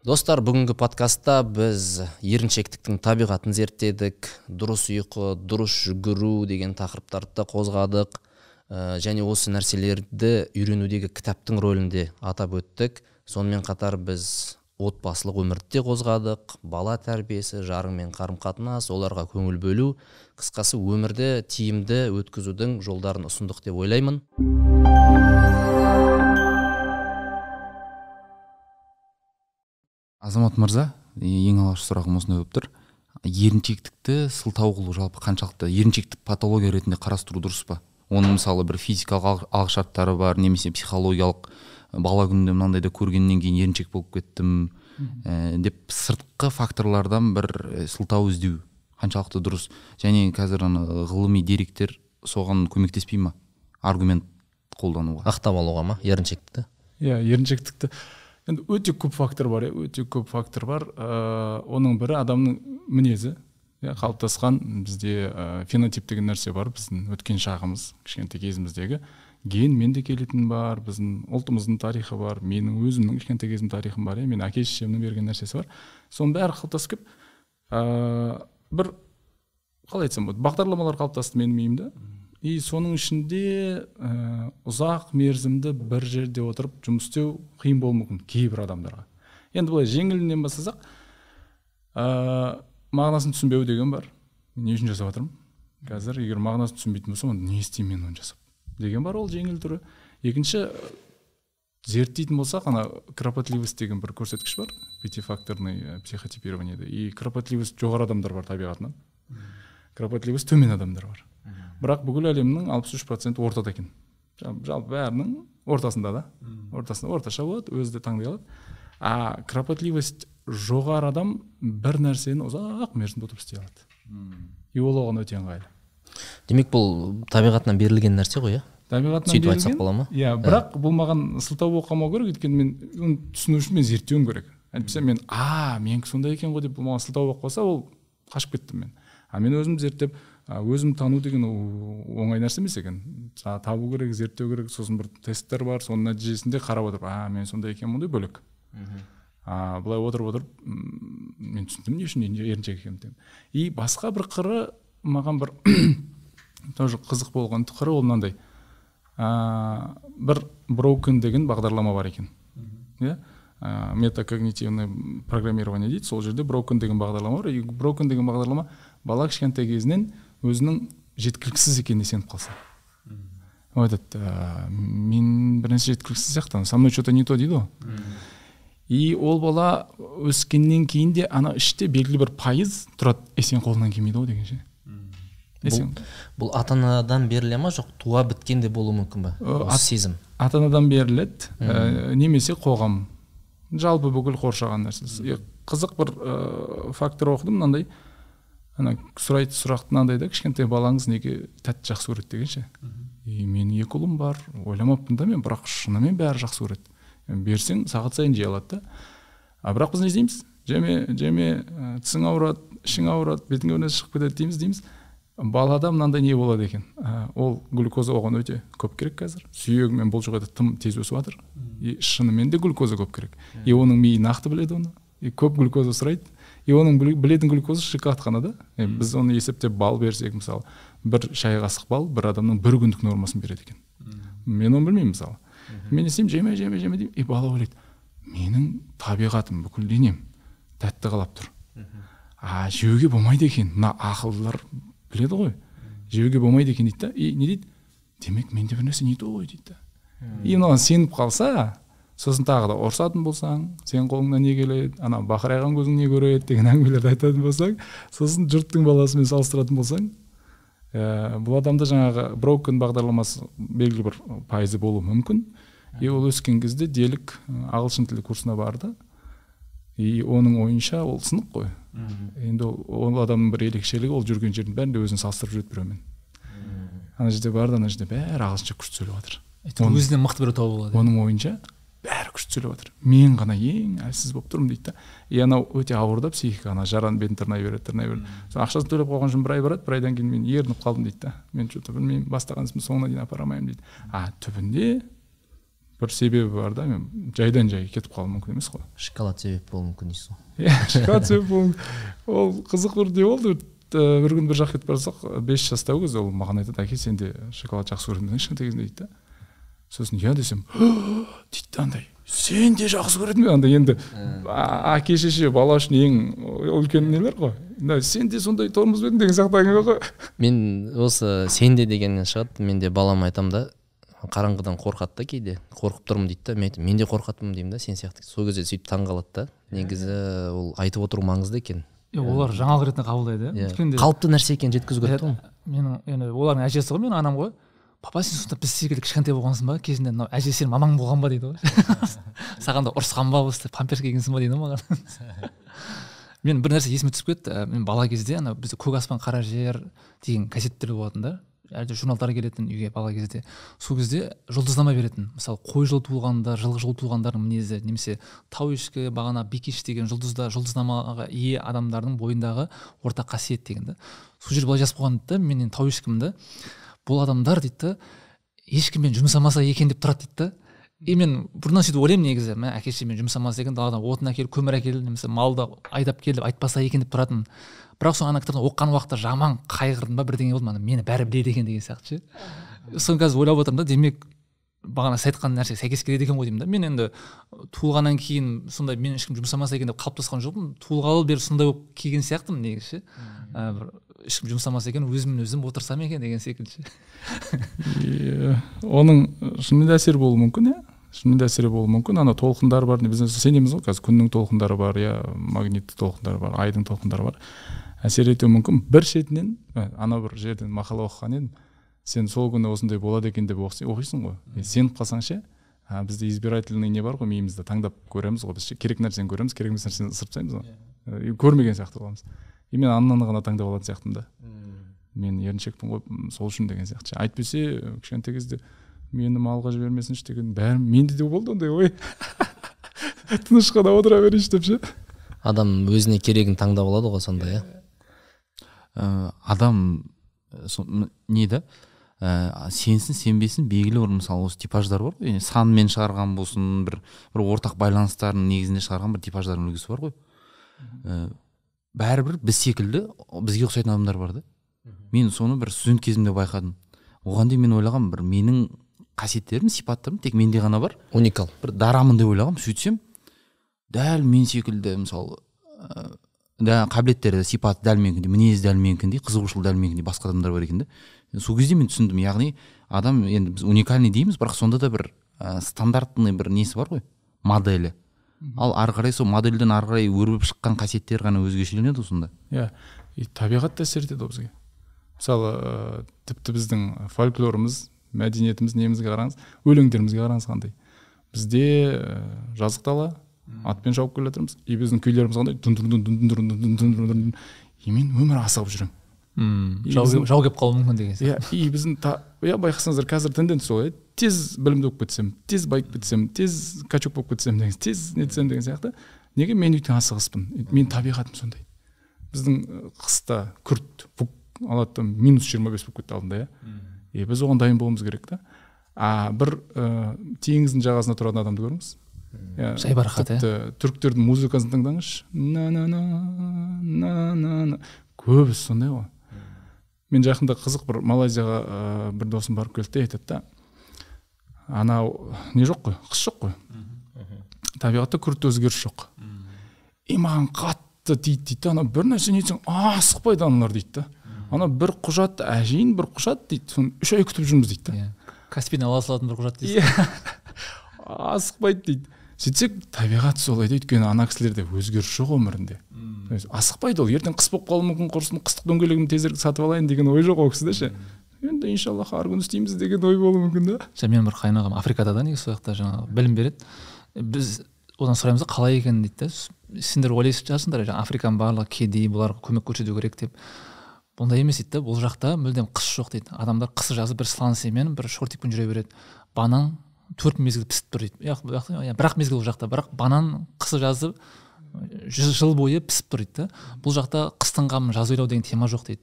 Достар, бүгінгі подкастта біз еріншектіктің табиғатын зерттедік, дұрыс ұйқы, дұрыс жүгіру деген тақырыптарды да қозғадық. Және осы нәрселерді үйренудегі кітаптың рөлінде атап өттік. Сонымен қатар біз отбасылық өмірді де қозғадық, бала тәрбиесі, жарыңмен қарым-қатынас, оларға көңіл бөлу, қысқасы өмірді тиімді өткізудің жолдарын ұсындық деп ойлаймын. Азамат мырза, ең алғашқы сұрағым осындай болып тұр. Еріншектікті сылтау қылу жалпы қаншалықты еріншектік патология ретінде қарастыру дұрыс па? Оның мысалы бір физикалық алғышарттары бар, немесе психологиялық, бала күнінде мынандайды көргеннен кейін еріншек болып кеттім деп сыртқы факторлардан бір сылтау іздеу қаншалықты дұрыс? Және қазір ана ғылыми деректер соған көмектеспей ма? Аргумент қолдануға. Ақтап алуға ма еріншектікті? Иә, еріншектікті. Енді өте көп фактор бар, өте көп фактор бар. Оның бірі адамның мінезі, қалыптасқан бізде фенотип деген нәрсе бар, біздің өткен шағымыз, кішкентай кезіміздегі генмен де келетін бар, біздің ұлтымыздың тарихы бар, менің өзімнің кішкентай кезім тарихым бар, мен әке шешемнің берген нәрсесі бар. Соның бәрі қалыптасып келіп, бір қалай айтсам болады, бағдарламалар қалыптасты менің миымда. И соның ішінде ұзақ мерзімді бір жерде отырып жұмыс істеу қиын болуы мүмкін кейбір адамдарға. Енді былай жеңілінен бастасақ, мағынасын түсінбеу деген бар. Не үшін жасап жатырмын? Қазір егер мағынасын түсінбейтін болсам, онда не істеймін мен оны жасап? Деген бар, ол жеңіл түрі. Екінші, зерттейтін болсақ, ана кропотливость деген бір көрсеткіш бар, пятифакторный психотипирование. И кропотливость жоғары адамдар бар табиғатынан. Кропотливость төмен адамдар бар. Бірақ бүкіл әлемнің 63% ортада екен. Жалпы бәрінің ортасында да. Ортасында орташа болады, өзі де таңдай алады. А кропотливость жоғары адам бір нәрсені ұзақ мерзімде отырып істей алады. И ол оған өте ыңғайлы. Демек, бұл табиғатынан берілген нәрсе ғой, иә? Табиғатынан сөйтіп берілген. Айтсақ бола ма? Иә, бірақ бұл маған сылтау болып қалмау керек, өйткені мен оны түсіну үшін мен зерттеуім керек. Әйтпесе мен, менікі сондай екен ғой деп бұл маған сылтау болып қалса, ол қашып кеттім мен. А мен өзім зерттеп, өзім тану деген оңай нәрсе емес екен. Табу керек, зерттеу керек, сосын бір тесттер бар, соның нәтижесінде қарап отырып, мен сондай екенмін деп бөлек. Былай отырып, мен түсіндім не үшін еріншек екенімді деп. И басқа бір қыры маған бір тоже қызық болған қыры ол мынандай. Бір Broken деген бағдарлама бар екен. Иә? Метакогнитивное программирование дейді. Сол жерде Broken деген бағдарлама бар. И Broken деген бағдарлама бала кішкентай кезінен өзінің жеткіліксіз екеніне сеніп қалса. Ол айтады, мен бір нәрсе жеткіліксіз сияқтымын, со мной что-то не то дейді ғой. И ол бала өскеннен кейін де ана іште белгілі бір пайыз тұрады, сен қолынан келмейді ғой деген ше. Бұл ата-анадан беріле ма, жоқ туа біткен де болуы мүмкін ба? Осы сезім. Ата-анадан беріледі, немесе қоғам. Жалпы бүкіл қоршаған нәрсе. Қызық бір фактор оқыдым мынандай. Ана сұрайды сұрақты мынандай да, кішкентай балаңыз неге тәтті жақсы көреді деген ше. И менің екі ұлым бар, ойламаппын да мен, бірақ шынымен бәрі жақсы көреді. Берсең сағат сайын жей алады да. А бірақ біз не істейміз? Жеме, жеме, тісің ауырады, ішің ауырады, бетіңе бір нәрсе шығып кетеді дейміз. Балада мынандай не болады екен? Ол глюкоза оған өте көп керек қазір. Сүйегі мен бұлшық еті тым тез өсіп жатыр. И шынымен де глюкоза көп керек. И оның миы нақты біледі оны. И көп глюкоза сұрайды. И оның білетін глюкоза шоколад қана да. Біз оны есептеп бал берсек, мысалы, бір шай қасық бал бір адамның бір күндік нормасын береді екен. Мен оны білмеймін, мысалы. Мен не істеймін, жеме, жеме, жеме деймін. И бала ойлайды, менің табиғатым, бүкіл денем тәтті қалап тұр. А жеуге болмайды екен. Мына ақылдылар біледі ғой. Жеуге болмайды екен дейді да. И не дейді? Демек, менде бір нәрсе не то ғой дейді да. И мынаған сеніп қалса, сосын тағы да ұрсатын болсаң, сен қолыңнан не келеді, ана бақырайған көзің не көреді деген әңгімелерді айтатын болсаң, сосын жұрттың баласымен салыстыратын болсаң, бұл адамда жаңағы Broken бағдарламасы белгілі бір пайызы болуы мүмкін. И ол өскен кезде делік ағылшын тілі курсына барды. И оның ойынша ол сынық қой. Енді ол адамның бір ерекшелігі, ол жүрген жердің бәрінде өзін салыстырып жүреді біреумен. Ана жерде барды, ана жерде бәрі ағылшынша күшті сөйлеп жатыр. Өзінен мықты біреу тауып алады. Оның ойынша бәрі күшті сөйлеп жатыр. Мен ғана ең әлсіз болып тұрмын дейді да. И анау өте ауыр да психика, ана жараның бетін тырнай береді, тырнай береді. Сосын ақшасын төлеп қойған үшін бір ай барады, бір айдан кейін мен ерініп қалдым дейді да. Мен что-то білмеймін, бастаған ісімді соңына дейін апара алмаймын дейді. А түбінде Бір себебі бар да, мен жайдан жай кетіп қалуым мүмкін емес қой. Шоколад себеп болуы мүмкін дейсіз ғой. Иә, шоколад себеп болуы. Ол қызық бір не болды. Бір күн бір жаққа кетіп бара жатсақ, 5 жаста ол кезде ол маған айтады: әке, сен де шоколад жақсы көретін бе кішкентай кезінде дейді да. Сосын иә десем, дейді андай, сен де жақсы көретін бе андай. Енді әке шеше бала үшін ең үлкен нелер ғой. Сен де сондай тормоз ба едің деген сияқты әңгіме ғой. Мен осы сен де дегеннен шығады. Мен де балама айтамын да, қараңғыдан қорқады да кейде. Қорқып тұрмын дейді да, мен айтамын, мен де қорқатынмын деймін да, сен сияқты. Сол кезде сөйтіп таң қалады да. Негізі ол айтып отыру маңызды екен. Олар жаңалық ретінде қабылдайды. Қалыпты нәрсе екенін жеткізу керек қой. Менің енді олардың әжесі ғой, менің анам ғой. Папа, сен сонда біз секілді кішкентай болғансың ба кезінде, мынау әже сенің мамаң болған ба дейді ғой. Саған да ұрысқан ба, осы памперс кигенсің ба дейді маған. Мен бір нәрсе есіме түсіп кетті. Мен бала кезде ана бізде көк аспан қара жер деген газеттер болатын да, әлде журналдар келетін үйге бала кезде. Сол кезде жұлдызнама беретін. Мысалы, қой жылы туылғандар, жылғы жылы туылғандардың мінезі, немесе тау ешкі, бағана бикеш деген жұлдызда жұлдызнамаға ие адамдардың бойындағы ортақ қасиет деген да. Сол жерде былай жазып қойған да, мен енді тау ешкімін да. Бұл адамдар дейді да, ешкіммен жұмсамаса екен деп тұрады дейді да. И мен бұрыннан сөйтіп ойлаймын негізі, мә, әке шешеммен жұмсамаса екен, даладан отын әкел, көмір әкел, немесе малды айдап кел деп айтпаса екен деп тұратынмын. Бірақ сол ана кітаптан оқыған уақытта жаман қайғырдым ба, бірдеңе болды, мана мені бәрі біледі екен деген сияқты ше. Соны қазір ойлап отырмын да, демек бағана сіз айтқан нәрсеге сәйкес келеді екен ғой деймін да. Мен енді туылғаннан кейін сондай мен ешкім жұмсамаса екен деп қалыптасқан жоқпын. Туылғалы бері сондай болып келген сияқтымын негізі ше. Бір ешкім жұмсамаса екен, өзіммен өзім отырсам екен деген секілді. Оның шынымен де әсері болуы мүмкін, иә. Шынымен де әсері болуы мүмкін. Ана толқындар бар, біз сенеміз ғой қазір, күннің толқындары бар, иә, магнитті толқындар бар, айдың толқындары бар. Әсер етуі мүмкін. Бір шетінен, ана бір жерден мақала оқыған едім, сен сол күні осындай болады екен деп оқисың ғой. Сеніп қалсаң ше, бізде избирательный не бар ғой миымызда, таңдап көреміз ғой, біз керек нәрсені көреміз, керек емес нәрсені ысырып тастаймыз ғой. Көрмеген сияқты боламыз. И мен ананы ғана таңдап алатын сияқтымын да. Мен еріншекпін ғой, сол үшін деген сияқты. Әйтпесе кішкентай кезде мені малға жібермесінші деген бәрі менде де болды ондай ой. Тыныш қана отыра берейінші деп ше. Адам өзіне керегін таңдап алады ғой сонда, иә. Адам не да, сенсін сенбесін белгілі бір, мысалы, осы типаждар бар ғой, санмен шығарған болсын, бір ортақ байланыстардың негізінде шығарған бір типаждардың үлгісі бар ғой. Бәрібір біз секілді бізге ұқсайтын адамдар бар да. Мен соны бір студент кезімде байқадым. Оған дейін мен ойлағам, бір менің қасиеттерім, сипаттарым тек менде ғана бар. Уникал. Бір дарамын деп ойлағам. Сөйтсем, дәл мен секілді, мысалы, да, қабілеттері, сипаты дәл менікіндей, мінезі дәл менікіндей, қызығушылығы дәл менікіндей басқа адамдар бар екен да. Сол кезде мен түсіндім, яғни адам енді біз уникальный дейміз, бірақ сонда да бір стандартный бір несі бар ғой, моделі. Ал ары қарай сол модельден ары қарай өрбіп шыққан қасиеттер ғана өзгешеленеді сонда. Иә, и табиғат та әсер етеді бізге. Мысалы, тіпті біздің фольклорымыз, мәдениетіміз, немізге қараңыз, өлеңдерімізге қараңыз қандай. Бізде жазық дала, атпен шауып келе жатырмыз, и біздің күйлеріміз қандай? Дун дун дун дун дун дун дун дун. И мен өмір асығып жүремін. Жау келіп қалуы мүмкін деген сияқты. Иә, и біздің байқасаңыздар қазір тенденция солай, тез білімді болып кетсем, тез байып кетсем, тез качок болып кетсем деген, тез нетсем деген сияқты. Неге мен өйткен асығыспын? Мен табиғатым сондай. Біздің қыста күрт алады да -25 болып кетті алдында, иә. И біз оған дайын болуымыз керек та. А бір теңіздің жағасында тұратын адамды көріңіз. Жайбарақат, иә. Тіпті түріктердің музыкасын тыңдаңызшы. На на на на на на. Көбісі сондай ғой. Мен жақында қызық бір Малайзияға бір досым барып келді де, айтады да, анау не жоқ қой, қыс жоқ қой. Табиғатта күрт өзгеріс жоқ. И маған қатты тиді дейді, ана бір нәрсе не етсең асықпайды аналар дейді да. Ана бір құжат, әжейін бір құжат дейді, соны 3 ай күтіп жүрміз дейді да. Каспийден ала салатын бір құжат дейсіз. Асықпайды дейді. Сөйтсек табиғат солай дейді, өйткені ана кісілерде өзгеріс жоқ өмірінде. Асықпайды ол, ертең қыс болып қалуы мүмкін, құрысын қыстық дөңгелегімді тезірек сатып алайын деген ой жоқ ол кісіде ше. Енді иншаллах ар күні істейміз деген ой болуы мүмкін да. Менің бір қайынағам Африкада да, негізі сол жақта жаңағы білім береді. Біз одан сұраймыз да, қалай екен дейді да. Сендер ойлайсыз шығарсыңдар, жаңағы Африканың барлығы кедей, бұларға көмек көрсету керек деп. Бұндай емес дейді да, бұл жақта мүлдем қыс жоқ дейді. Адамдар қысы жазы бір сланцемен, бір шортикпен жүре береді. Банан 4 мезгіл пісіп тұр дейді. Иә, бірақ мезгіл ол жақта, бірақ банан қысы жазы 100 жыл бойы пісіп тұр дейді да. Бұл жақта қыстың қамын жаз ойлау деген тема жоқ дейді.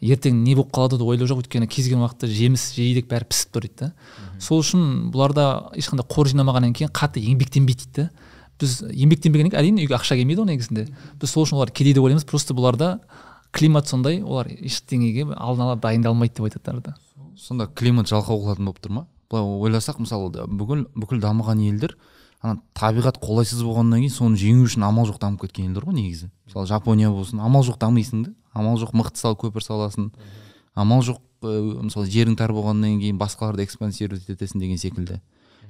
Ертең не болып қалады деп ойлау жоқ, өйткені кез келген уақытта жеміс жидек бәрі пісіп тұр дейді да. Сол үшін бұларда ешқандай қор жинамағаннан кейін қатты еңбектенбейді дейді да. Біз еңбектенбегеннен кейін әрине үйге ақша келмейді ғой негізінде. Біз сол үшін олар кедей деп ойлаймыз, просто бұларда климат сондай, олар ештеңеге алдын ала дайындалмайды деп айтады да. Сонда климат жалқау қылатын болып тұр ма? Былай ойласақ, мысалы, бүкіл дамыған елдер ана табиғат қолайсыз болғаннан кейін соны жеңу үшін амал жоқ дамып кеткен елдер ғой негізі. Мысалы, Жапония болсын, амал жоқ дамисың да, амал жоқ мықты сал көпір саласың, амал жоқ мысалы жерің тар болғаннан кейін басқаларды экспансировать етесің деген секілді.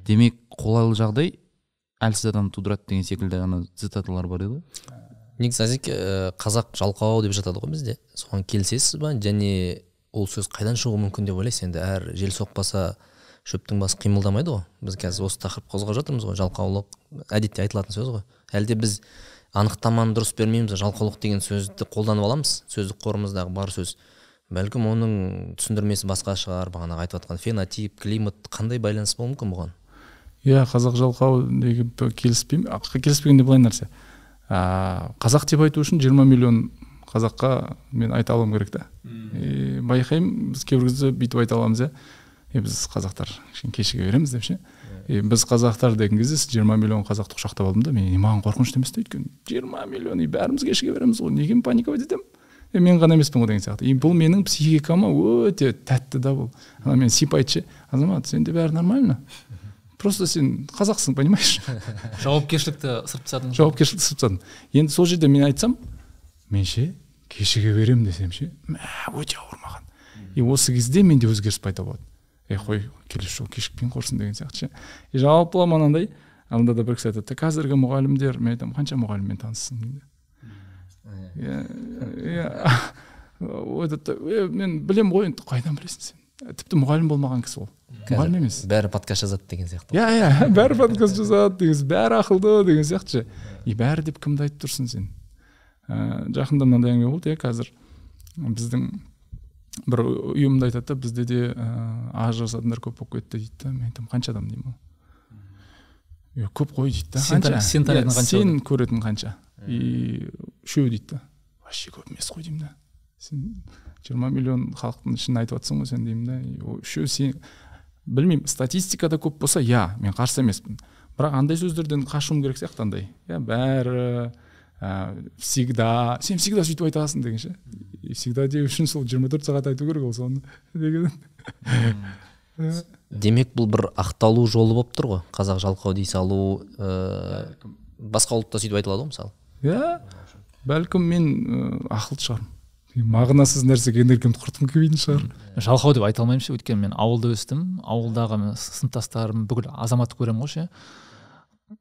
Демек, қолайлы жағдай әлсіз адамды тудырады деген секілді ана цитаталар бар еді ғой. Негізі Азеке, қазақ жалқау деп жатады ғой бізде. Соған келісесіз ба? Және ол сөз қайдан шығуы мүмкін деп ойлайсыз? Енді әр жел соқпаса шөптің басы қимылдамайды ғой. Біз қазір осы тақырып қозғап жатырмыз ғой, жалқаулық әдетте айтылатын сөз ғой. Әлде біз анықтаманы дұрыс бермейміз, жалқаулық деген сөзді қолданып аламыз, сөздік қорымыздағы бар сөз. Бәлкім оның түсіндірмесі басқа шығар, бағанағы айтып жатқан фенотип, климат, қандай байланыс болуы мүмкін бұған? Иә, қазақ жалқау деген келіспеймін. Келіспегенде былай нәрсе. Қазақ деп айту үшін 20 миллион қазаққа мен айта алуым керек та. Байқаймын, біз кейбір кезде бүйтіп айта аламыз, иә. Біз қазақтар кішкене кешіге береміз деп ше. Біз қазақтар деген кезде 20 миллион қазақты құшақтап алдым да, мен маған қорқынышты емес та, өйткені 20 миллион, бәріміз кешіге береміз ғой, неге паниковать етемін? Мен ғана емеспін ғой деген сияқты. И бұл менің психикама өте тәтті да бұл. Ана мен сипайды ше, Азамат, сенде бәрі нормально. Просто сен қазақсың, понимаешь? Жауапкершілікті ысырып тастадың. Жауапкершілікті ысырып тастадым. Енді сол жерде мен айтсам, мен ше кешіге беремін десем ше, өте ауыр маған. И осы кезде менде өзгеріс пайда болады. Қой, келесі жолы кешікпейін құрсын деген сияқты ше. И жалпылама анандай, алдында да бір кісі айтады, қазіргі мұғалімдер, мен айтамын, қанша мұғаліммен таныссың дейді. Мен білем ғой, енді қайдан білесің сен? Тіпті мұғалім болмаған кісі ол. Мұғалім емес. Бәрі подкаст жазады деген сияқты. Иә, бәрі подкаст жазады деген, бәрі ақылды деген сияқты ше. И бәрі деп кімді айтып тұрсың сен? Жақында мынандай әңгіме болды, қазір біздің бір ұйымда айтады да, бізде де ажырасатындар көп болып кетті дейді да. Мен айтамын, қанша адам деймін ол? Көп қой дейді да. Сен танитын қанша? Сен көретін қанша? И үшеу дейді да. Вообще көп емес қой деймін да. Сен 20 миллион халықтың ішін айтып жатсың ғой сен деймін да. Үшеу сен, білмеймін, статистикада көп болса, иә, мен қарсы емеспін. Бірақ андай сөздерден қашуым керек сияқты андай. Иә, бәрі всегда, сен всегда сөйтіп айтасың деген ше. Всегда деу үшін сол 24 сағат айту керек ол соны деген. Демек, бұл бір ақталу жолы болып тұр ғой. Қазақ жалқау дей салу, басқа ұлтта сөйтіп айтылады ғой мысалы. Иә, бәлкім мен ақылды шығармын. Мағынасыз нәрсеге энергиямды құртқым келмейтін шығар. Жалқау деп айта алмаймын ше, өйткені мен ауылда өстім, ауылдағы сыныптастарым бүкіл азаматты көремін ғой ше.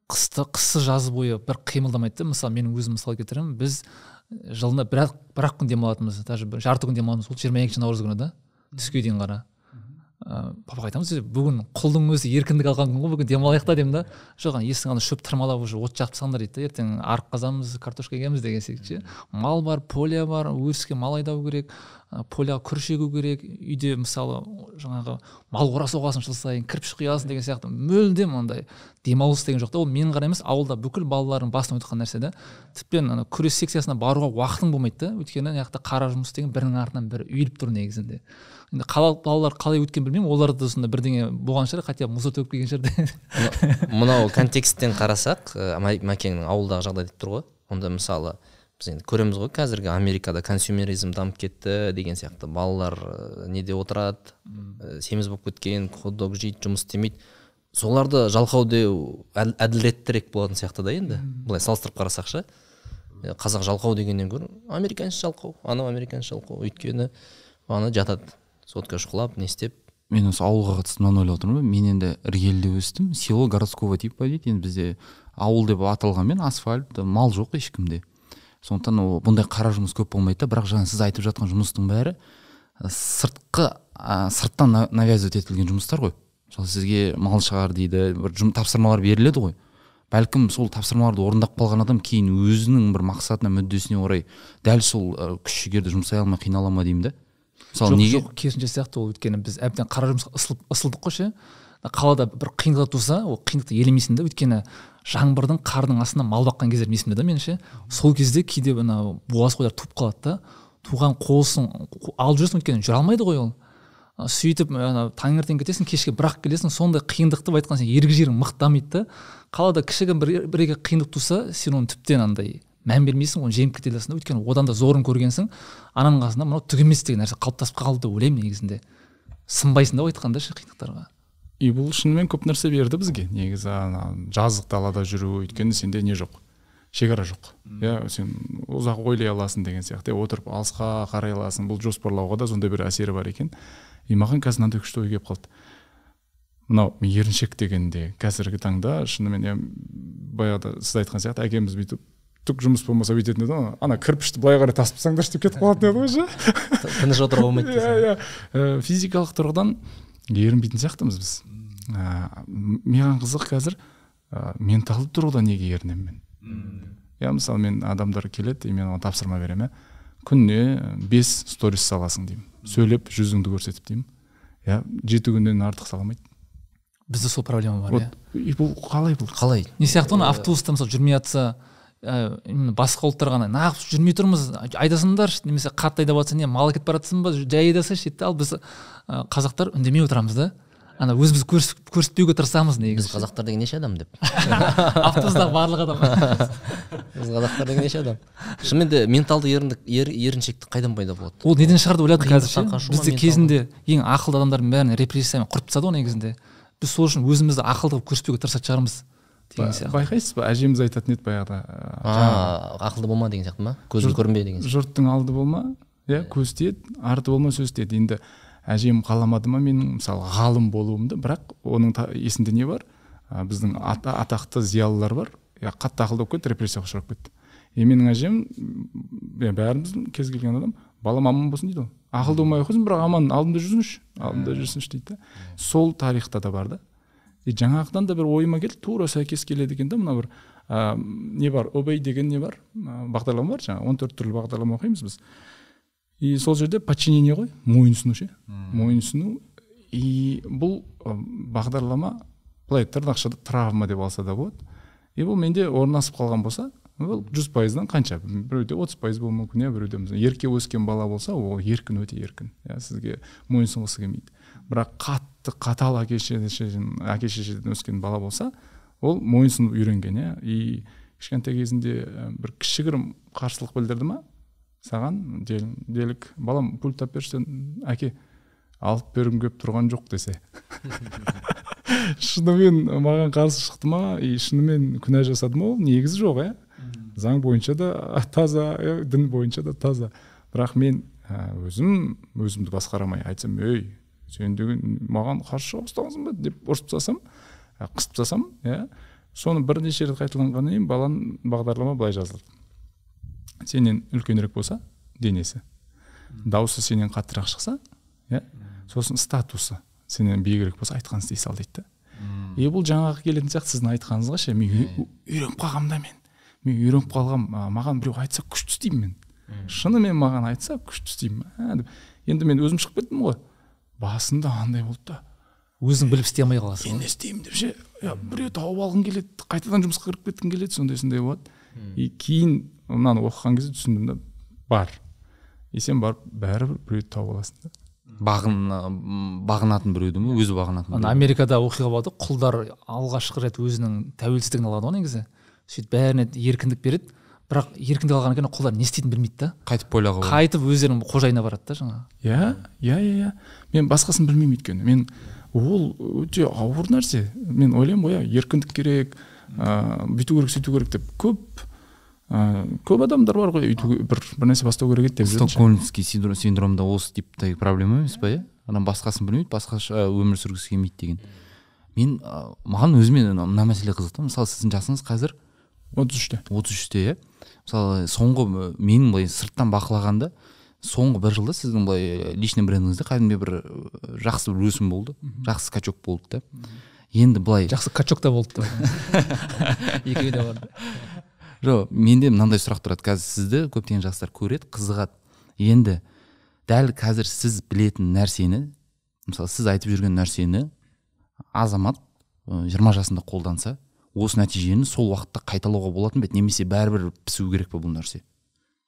Қысы жазы бойы бір қимылдамайды. Мысалы, менің өзім мысал келтіремін, біз жылына бір-ақ күн демалатынбыз, даже жарты күн демаламыз, ол 22 наурыз күні да, түске дейін қара. Папаға айтамыз, бүгін құлдың өзі еркіндік алған күн ғой, бүгін демалайық та деймін да. Жоқ, есің ана шөп тырмалап уже от жағып тастаңдар дейді да, ертең арық қазамыз, картошка егеміз деген секілді. Мал бар, поля бар, өріске мал айдау керек, поляға күріш егу керек, үйде мысалы жаңағы мал қора соғасың жыл сайын, кірпіш құясың деген сияқты. Мүлдем ондай демалыс деген жоқ та. Ол мен ғана емес, ауылда бүкіл балалардың басынан өткен нәрсе да. Тіптен ана күрес секциясына баруға уақытың болмайды да, өйткені ана жақта қара жұмыс деген бірінің артынан бірі үйіліп тұр негізінде. Енді қалалық балалар қалай өткен білмеймін, оларда да сондай бірдеңе болған шығар, хотя мұз төгіп келген шығар. Мынау контексттен қарасақ, Мәкеңнің ауылдағы жағдай деп тұр ғой. Онда мысалы біз енді көреміз ғой, қазіргі Америкада консюмеризм дамып кетті деген сияқты. Балалар неде отырады, семіз болып кеткен, хот-дог жейді, жұмыс істемейді. Соларды жалқау деу әділеттірек болатын сияқты да енді. Былай салыстырып қарасақ ше. Қазақ жалқау дегеннен гөрі американец жалқау, анау американец жалқау, өйткені ана жатады, сотка шұқылап, не істеп. Мен осы ауылға қатысты мынаны ойлап отырмын. Мен енді іргеліде өстім, село городского типа дейді. Енді бізде ауыл деп аталғанмен асфальт, мал жоқ ешкімде. Сондықтан ол бұндай қара жұмыс көп болмайды да, бірақ жаңа сіз айтып жатқан жұмыстың бәрі сырттан навязывать етілген жұмыстар ғой. Мысалы, сізге мал шығар дейді, бір тапсырмалар беріледі ғой. Бәлкім сол тапсырмаларды орындап қалған адам кейін өзінің бір мақсатына, мүддесіне орай дәл сол күш жігерді жұмсай алмай қинала ма деймін да. Мысалы, неге? Жоқ, керісінше сияқты ол, өйткені біз әбден қара жұмысқа ысылдық қой ше. Қалада бір қиындық туса, ол қиындықты елемейсің да, өйткені жаңбырдың, қардың астында мал баққан кездерім есімде да меніңше. Сол кезде кейде ана буаз қойлар туып қалады да, туған қозысын алып жүресің, өйткені жүре алмайды ғой ол. Сөйтіп ана таңертең кетесің, кешке бірақ келесің, сондай қиындықты былай айтқан сен ерік жігерің мықты дамиды да. Қалада кішігірім бір екі қиындық туса, сен оны тіптен андай мән бермейсің, оны жеңіп кете аласың да, өйткені одан да зорын көргенсің. Ананың қасында мынау түк емес деген нәрсе қалыптасып қалды деп ойлаймын негізінде. Сынбайсың да айтқанда ше қиындықтарға. И бұл шынымен көп нәрсе берді бізге. Негізі ана жазық далада жүру, өйткені сенде не жоқ, шекара жоқ. Иә, сен ұзақ ойлай аласың деген сияқты, отырып алысқа қарай аласың. Бұл жоспарлауға да сондай бір әсері бар екен. И маған қазір мынандай күшті ой келіп қалды. Мынау еріншек дегенде қазіргі таңда шынымен, иә, баяғыда сіз айтқан сияқты әкеміз бүйтіп түк жұмыс болмаса бүйтетін еді ғой, ана кірпішті былай қарай тасып тастаңдаршы деп кетіп қалатын еді ғой ше. Тыныш отыруға болмайды дейсің. Иә, иә. Физикалық тұрғыдан ерінбейтін сияқтымыз біз. Маған қызық қазір менталды тұрғыдан неге ерінемін мен? Иә, мысалы, мен адамдар келеді, мен оған тапсырма беремін, күніне 5 сторис саласың деймін, сөйлеп жүзіңді көрсетіп деймін. Иә, 7 күннен артық саламайды. Бізде сол проблема бар, иә. И бұл қалай бұл? Қалай? Не сияқты оны автобуста мысалы жүрмей жатса, именно басқа ұлттар ғана нағып жүрмей тұрмыз, айдасыңдаршы, немесе қатты айдап жатса, не мал әкетіп бара жатсың ба, жай айдасайшы дейді. Ал біз қазақтар үндемей отырамыз да, ана өзіміз көрсетпеуге тырысамыз негізі. Біз қазақтар деген неше адам деп. Автобустағы барлық адам. Біз қазақтар деген неше адам. Шынымен де менталды еріншектік қайдан пайда болады? Ол неден шығарды ойладым қазір ше. Бізде кезінде ең ақылды адамдардың бәрін репрессиямен құртып тастады ғой негізінде. Біз сол үшін өзімізді ақылды қылып көрсетпеуге тырысатын шығармыз деген сияқты. Байқайсыз ба, әжеміз айтатын еді баяғыда. Ақылды болма деген сияқты ма? Көзің көрінбе деген сияқты. Жұрттың алды болма, иә, көз тиеді, арты болма, сөз тиеді. Енді әжем қаламады ма менің мысалы ғалым болуымды, бірақ оның есінде не бар? Біздің атақты зиялылар бар, қатты ақылды болып кетті, репрессияға ұшырап кетті. И менің әжем, бәріміздің кез келген адам, балам аман болсын дейді ғой. Ақылды болмай қойсын, бірақ аман, алдымда жүрсінші, алдымда жүрсінші дейді да. Сол тарихта да бар да. И жаңағыдан да бір ойыма келді, тура сәйкес келеді екен да, мына бір не бар, обей деген не бар, бағдарлама бар, жаңа 14 түрлі бағдарлама оқимыз біз. И сол жерде подчинение ғой, мойынсыну ше, мойынсыну. И бұл бағдарлама былай тырнақшада травма деп алса да болады. И бұл менде орнасып қалған болса, бұл 100%-дан қанша? Біреуде 30% болуы мүмкін, иә, біреуде ерке өскен бала болса, ол еркін, өте еркін. Иә, сізге мойынсұнғысы келмейді. Бірақ қатты қатал әке шешеден өскен бала болса, ол мойынсұнып үйренген, иә. И кішкентай кезінде бір кішігірім қарсылық білдірді ма? Саған делік, балам пульт тап берші, әке алып бергім келіп тұрған жоқ десе. Шынымен маған қарсы шықты ма, и шынымен күнә жасады ма, ол негізі жоқ, иә. Заң бойынша да таза, дін бойынша да таза. Бірақ мен өзімді басқарамай айтсам, ей, сен деген маған қарсы шыға бастағансың ба деп ұрысып тастасам, қысып тастасам, иә, соны бірнеше рет қайталанғаннан кейін баланың бағдарлама былай жазылды. Сенен үлкенірек болса денесі, дауысы сенен қаттырақ шықса, иә, сосын статусы сенен биігірек болса, айтқанын істей сал дейді да. И бұл жаңағы келетін сияқты сіздің айтқаныңызға ше, мен үйреніп қалғанмын да мен. Мен үйреніп қалғам, маған біреу айтса күшті істеймін мен. Шынымен маған айтса күшті істеймін. Енді мен өзім шығып кеттім ғой. Басында андай болды да. Өзің біліп істей алмай қаласың. Енді істеймін деп ше, біреу тауып алғың келеді, қайтадан жұмысқа кіріп кеткің келеді, сондай-сондай болады. И кейін мынаны оқыған кезде түсіндім да, бар. И сен барып бәрібір біреуді тауып аласың да. Бағынатын біреуді ме, өзі бағынатын біреу. Америкада оқиға болды, құлдар алғашқы рет өзінің тәуелсіздігін алады ғой негізі. Сөйтіп бәріне еркіндік береді, бірақ еркіндік алғаннан кейін құлдар не істейтінін білмейді да. Қайтып ойлауға болады. Қайтып өздерінің қожайынына барады да жаңағы. Иә, иә, иә. Мен басқасын білмеймін өйткені. Мен ол өте ауыр нәрсе. Мен ойлаймын ғой, еркіндік керек, бүйту керек, сөйту керек деп көп адамдар бар ғой, бір нәрсе бастау керек еді деп жүретін. Стокгольмский синдромда осы типтегі проблема емес па, иә? Адам басқасын білмейді, басқаша өмір сүргісі келмейді деген. Мен маған өзіме мына мәселе қызық та. Мысалы, сіздің жасыңыз қазір 33-те. 33-те, иә. Мысалы, соңғы менің былай сырттан бақылағанда, соңғы бір жылда сіздің былай личный брендіңізде кәдімгідей бір жақсы бір өсім болды, жақсы скачок болды да. Енді былай жақсы качок та болды. Екеуі де бар. Жоқ, менде мынандай сұрақ тұрады. Қазір сізді көптеген жастар көреді, қызығады. Енді дәл қазір сіз білетін нәрсені, мысалы, сіз айтып жүрген нәрсені Азамат 20 жасында қолданса, осы нәтижені сол уақытта қайталауға болатын ба еді, немесе бәрібір пісу керек пе бұл нәрсе?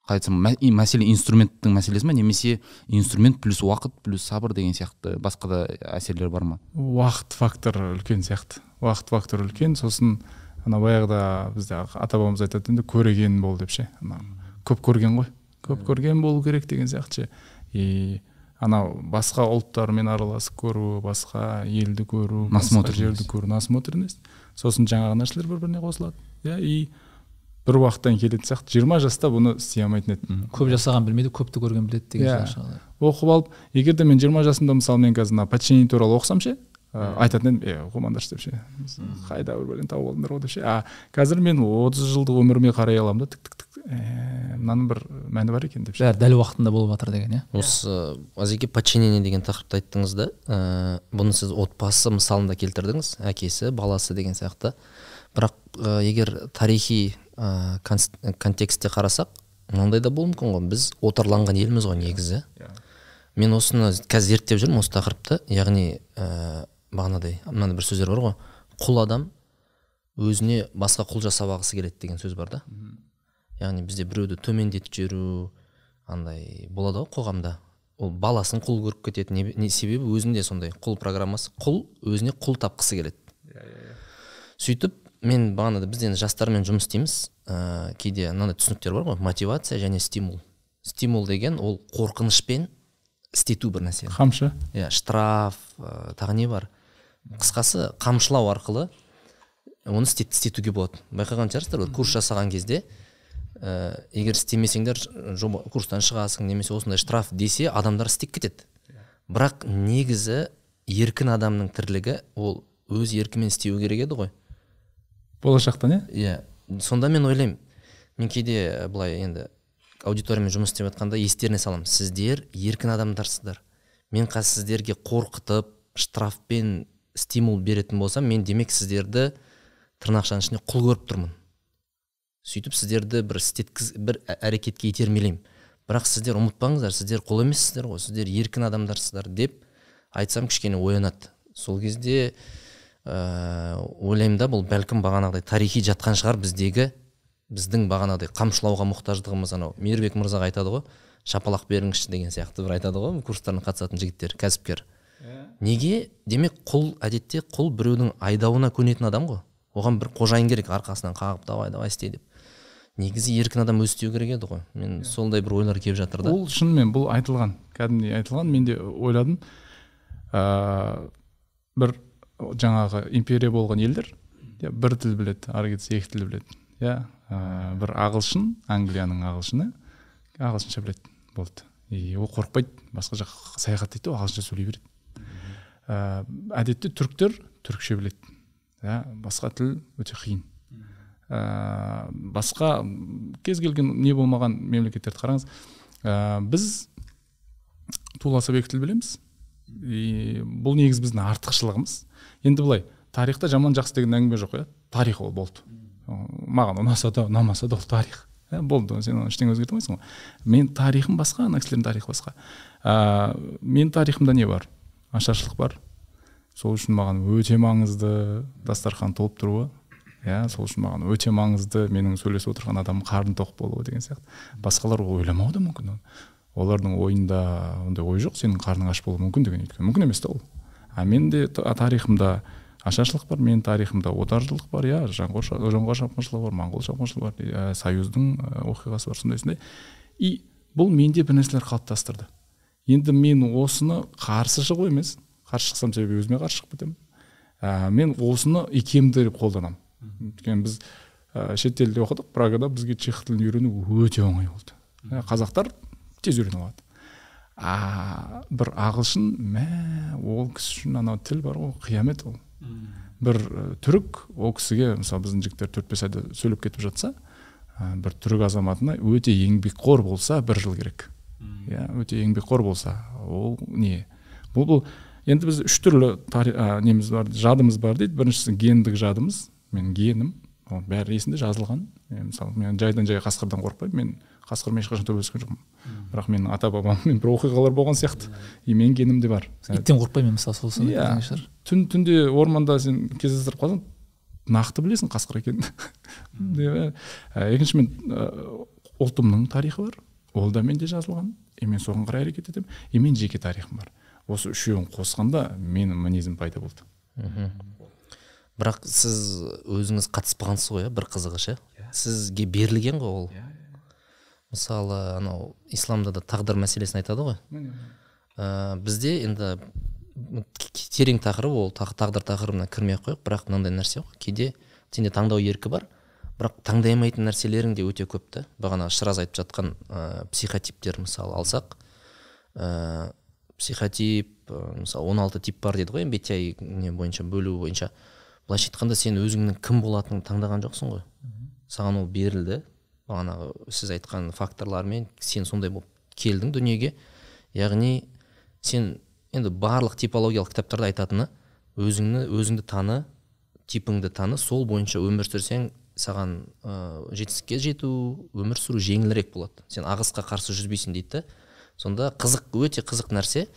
Қалай айтсам, мәселе инструменттің мәселесі ме, немесе инструмент плюс уақыт плюс сабыр деген сияқты басқа да әсерлер бар ма? Уақыт факторы үлкен сияқты. Уақыт факторы үлкен. Сосын ана баяғыда бізде ата бабамыз айтатын еді, көреген бол деп ше. Ана көп көрген ғой, көп көрген болу керек деген сияқты ше. И анау басқа ұлттармен араласып көру, басқа елді көру, басқа жерді көру, насмотренность. Сосын жаңағы нәрселер бір-біріне қосылады. Иә, и бір уақыттан келетін сияқты. 20 жаста бұны істей алмайтын едім. Көп жасаған білмейді, көпті көрген біледі деген сөз. Оқып алып, егер де мен 20 жасымда, мысалы, мен қазір мына подчинение туралы оқысам ше, айтатын едім, оқымаңдаршы деп ше, қайда бір бәлені тауып алдыңдар ғой деп ше. А қазір мен 30 жылдық өміріме қарай аламын да, тік тік тік, мынаның бір мәні бар екен деп ше. Бәрі дәл уақытында болып жатыр деген, иә. Осы Азеке, подчинение деген тақырыпты айттыңыз да, бұны сіз отбасы мысалында келтірдіңіз, әкесі, баласы деген сияқты. Бірақ егер тарихи контекстте қарасақ, мынандай да болуы мүмкін ғой, біз отарланған елміз ғой негізі. Мен осыны қазір зерттеп жүрмін, осы тақырыпты, яғни бағанадай мынандай бір сөздер бар ғой, құл адам өзіне басқа құл жасап алғысы келеді деген сөз бар да. Яғни бізде біреуді төмендетіп жіберу андай болады ғой қоғамда, ол баласын құл көріп кетеді, не себебі өзінде сондай құл программасы, құл өзіне құл тапқысы келеді. Сөйтіп мен бағанада біз енді жастармен жұмыс істейміз, кейде мынандай түсініктер бар ғой, мотивация және стимул. Стимул деген ол қорқынышпен істету бір нәрсе. Қамшы. Иә, штраф, тағы не бар. Қысқасы, қамшылау арқылы оны істетуге болады. Байқаған шығарсыздар, курс жасаған кезде, егер істемесеңдер курстан шығасың, немесе осындай штраф десе, адамдар істеп кетеді. Бірақ негізі еркін адамның тірлігі ол өз еркімен істеу керек еді ғой. Болашақтан, иә? Иә. Сонда мен ойлаймын, мен кейде былай енді аудиториямен жұмыс істеп жатқанда естеріне саламын, сіздер еркін адамдарсыздар. Мен қазір сіздерге қорқытып, штрафпен стимул беретін болсам, мен демек сіздерді тырнақшаның ішінде құл көріп тұрмын. Сөйтіп сіздерді бір істеткіз, бір әрекетке итермелеймін. Бірақ сіздер ұмытпаңыздар, сіздер құл емессіздер ғой, сіздер еркін адамдарсыздар деп айтсам, кішкене оянады. Сол кезде ойлаймын да, бұл бәлкім бағанағыдай тарихи жатқан шығар біздегі, біздің бағанағыдай қамшылауға мұқтаждығымыз. Анау Мейірбек мырзаға айтады ғой, шапалақ беріңізші деген сияқты бір айтады ғой, курстарына қатысатын жігіттер, кәсіпкер. Неге? Демек құл, әдетте құл біреудің айдауына көнетін адам ғой. Оған бір қожайын керек, арқасынан қағып, давай, давай істе деп. Негізі еркін адам өзі істеу керек еді ғой. Мен сондай бір ойлар келіп жатыр да. Ол шынымен бұл айтылған, кәдімгідей айтылған. Мен де ойладым. Бір жаңағы империя болған елдер бір тіл біледі, ары кетсе екі тіл біледі. Иә, бір ағылшын, Англияның ағылшыны ағылшынша біледі, болды. И ол қорықпайды, басқа жаққа саяхаттайды, ол ағылшынша сөйлей береді. Әдетте түріктер түрікше біледі. Иә, басқа тіл өте қиын. Басқа кез келген не болмаған мемлекеттерді қараңыз, біз туласып екі тіл білеміз. И бұл негіз біздің артықшылығымыз. Енді былай, тарихта жаман жақсы деген әңгіме жоқ, иә? Тарих ол болды. Маған ұнаса да, ұнамаса да ол тарих. Болды, сен оны ештеңе өзгерте алмайсың ғой. Мен тарихым басқа, ана кісілердің тарихы басқа. Мен тарихымда не бар? Ашаршылық бар. Сол үшін маған өте маңызды дастархан толып тұруы. Иә, сол үшін маған өте маңызды менің сөйлесіп отырған адамның қарны тоқ болуы деген сияқты. Басқалар ойламауы да мүмкін. Олардың ойында ондай ой жоқ, сенің қарның аш болуы мүмкін деген, өйткені мүмкін емес та ол. А мен де тарихымда ашаршылық бар, менің тарихымда отаршылдық бар, иә, жоңғар шапқыншылығы бар, моңғол шапқыншылығы бар, союздың оқиғасы бар, сондай-сондай. И бұл менде бір нәрселер қалыптастырды. Енді мен осыны қарсы шығу емес, қарсы шықсам себебі өзіме қарсы шығып кетемін. Мен осыны икемді деп қолданамын. Өйткені біз шетелде оқыдық, Прагада бізге чех тілін үйрену өте оңай болды. Қазақтар тез үйрене алады. Бір ағылшын, ол кісі үшін анау тіл бар ғой, қиямет ол. Бір түрік, ол кісіге, мысалы, біздің жігіттер 4-5 айда сөйлеп кетіп жатса, бір түрік азаматына өте еңбекқор болса бір жыл керек. Иә, өте еңбекқор болса, ол не? Бұл енді біз үш түрлі неміз бар, жадымыз бар дейді. Біріншісі гендік жадымыз, мен генім, Ол бәрі есімде жазылған. Мысалы, мен жайдан жай қасқырдан қорықпаймын, мен қасқырмен ешқашан төбелескен жоқпын. Бірақ менің ата бабаммен бір оқиғалар болған сияқты. И менің генімде бар. Иттен қорықпаймын мысалы, сол сондай шығар. Түнде орманда сен кездестіріп қалсаң, нақты білесің қасқыр екенін. Екінші, мен ұлтымның тарихы бар, ол да менде жазылған. И мен соған қарай әрекет етемін. И мен жеке тарихым бар. Осы үшеуін қосқанда менің мінезім пайда болды. Бірақ сіз өзіңіз қатыспағансыз ғой, бір қызығы ше? Сізге берілген ғой ол. Мысалы, анау исламда да тағдыр мәселесін айтады ғой. Бізде енді терең тақырып ол, тағдыр тақырыбына кірмей ақ қояйық, бірақ мынандай нәрсе ғой, кейде сенде таңдау еркі бар, бірақ таңдай алмайтын нәрселерің де өте көп та. Бағана Шыраз айтып жатқан психотиптер мысалы алсақ, психотип, мысалы 16 тип бар деді ғой, MBTI не бойынша, бөлу бойынша. Былайша айтқанда, сен өзіңнің кім болатыныңды таңдаған жоқсың ғой. Саған ол берілді. Бағанағы сіз айтқан факторлармен сен сондай болып келдің дүниеге. Яғни сен енді барлық типологиялық кітаптарда айтатыны, өзіңді таны, типіңді таны, сол бойынша өмір сүрсең, саған жетістікке жету, өмір сүру жеңілірек болады. Сен ағысқа қарсы жүзбейсің дейді да. Сонда қызық, өте қызық нәрсе.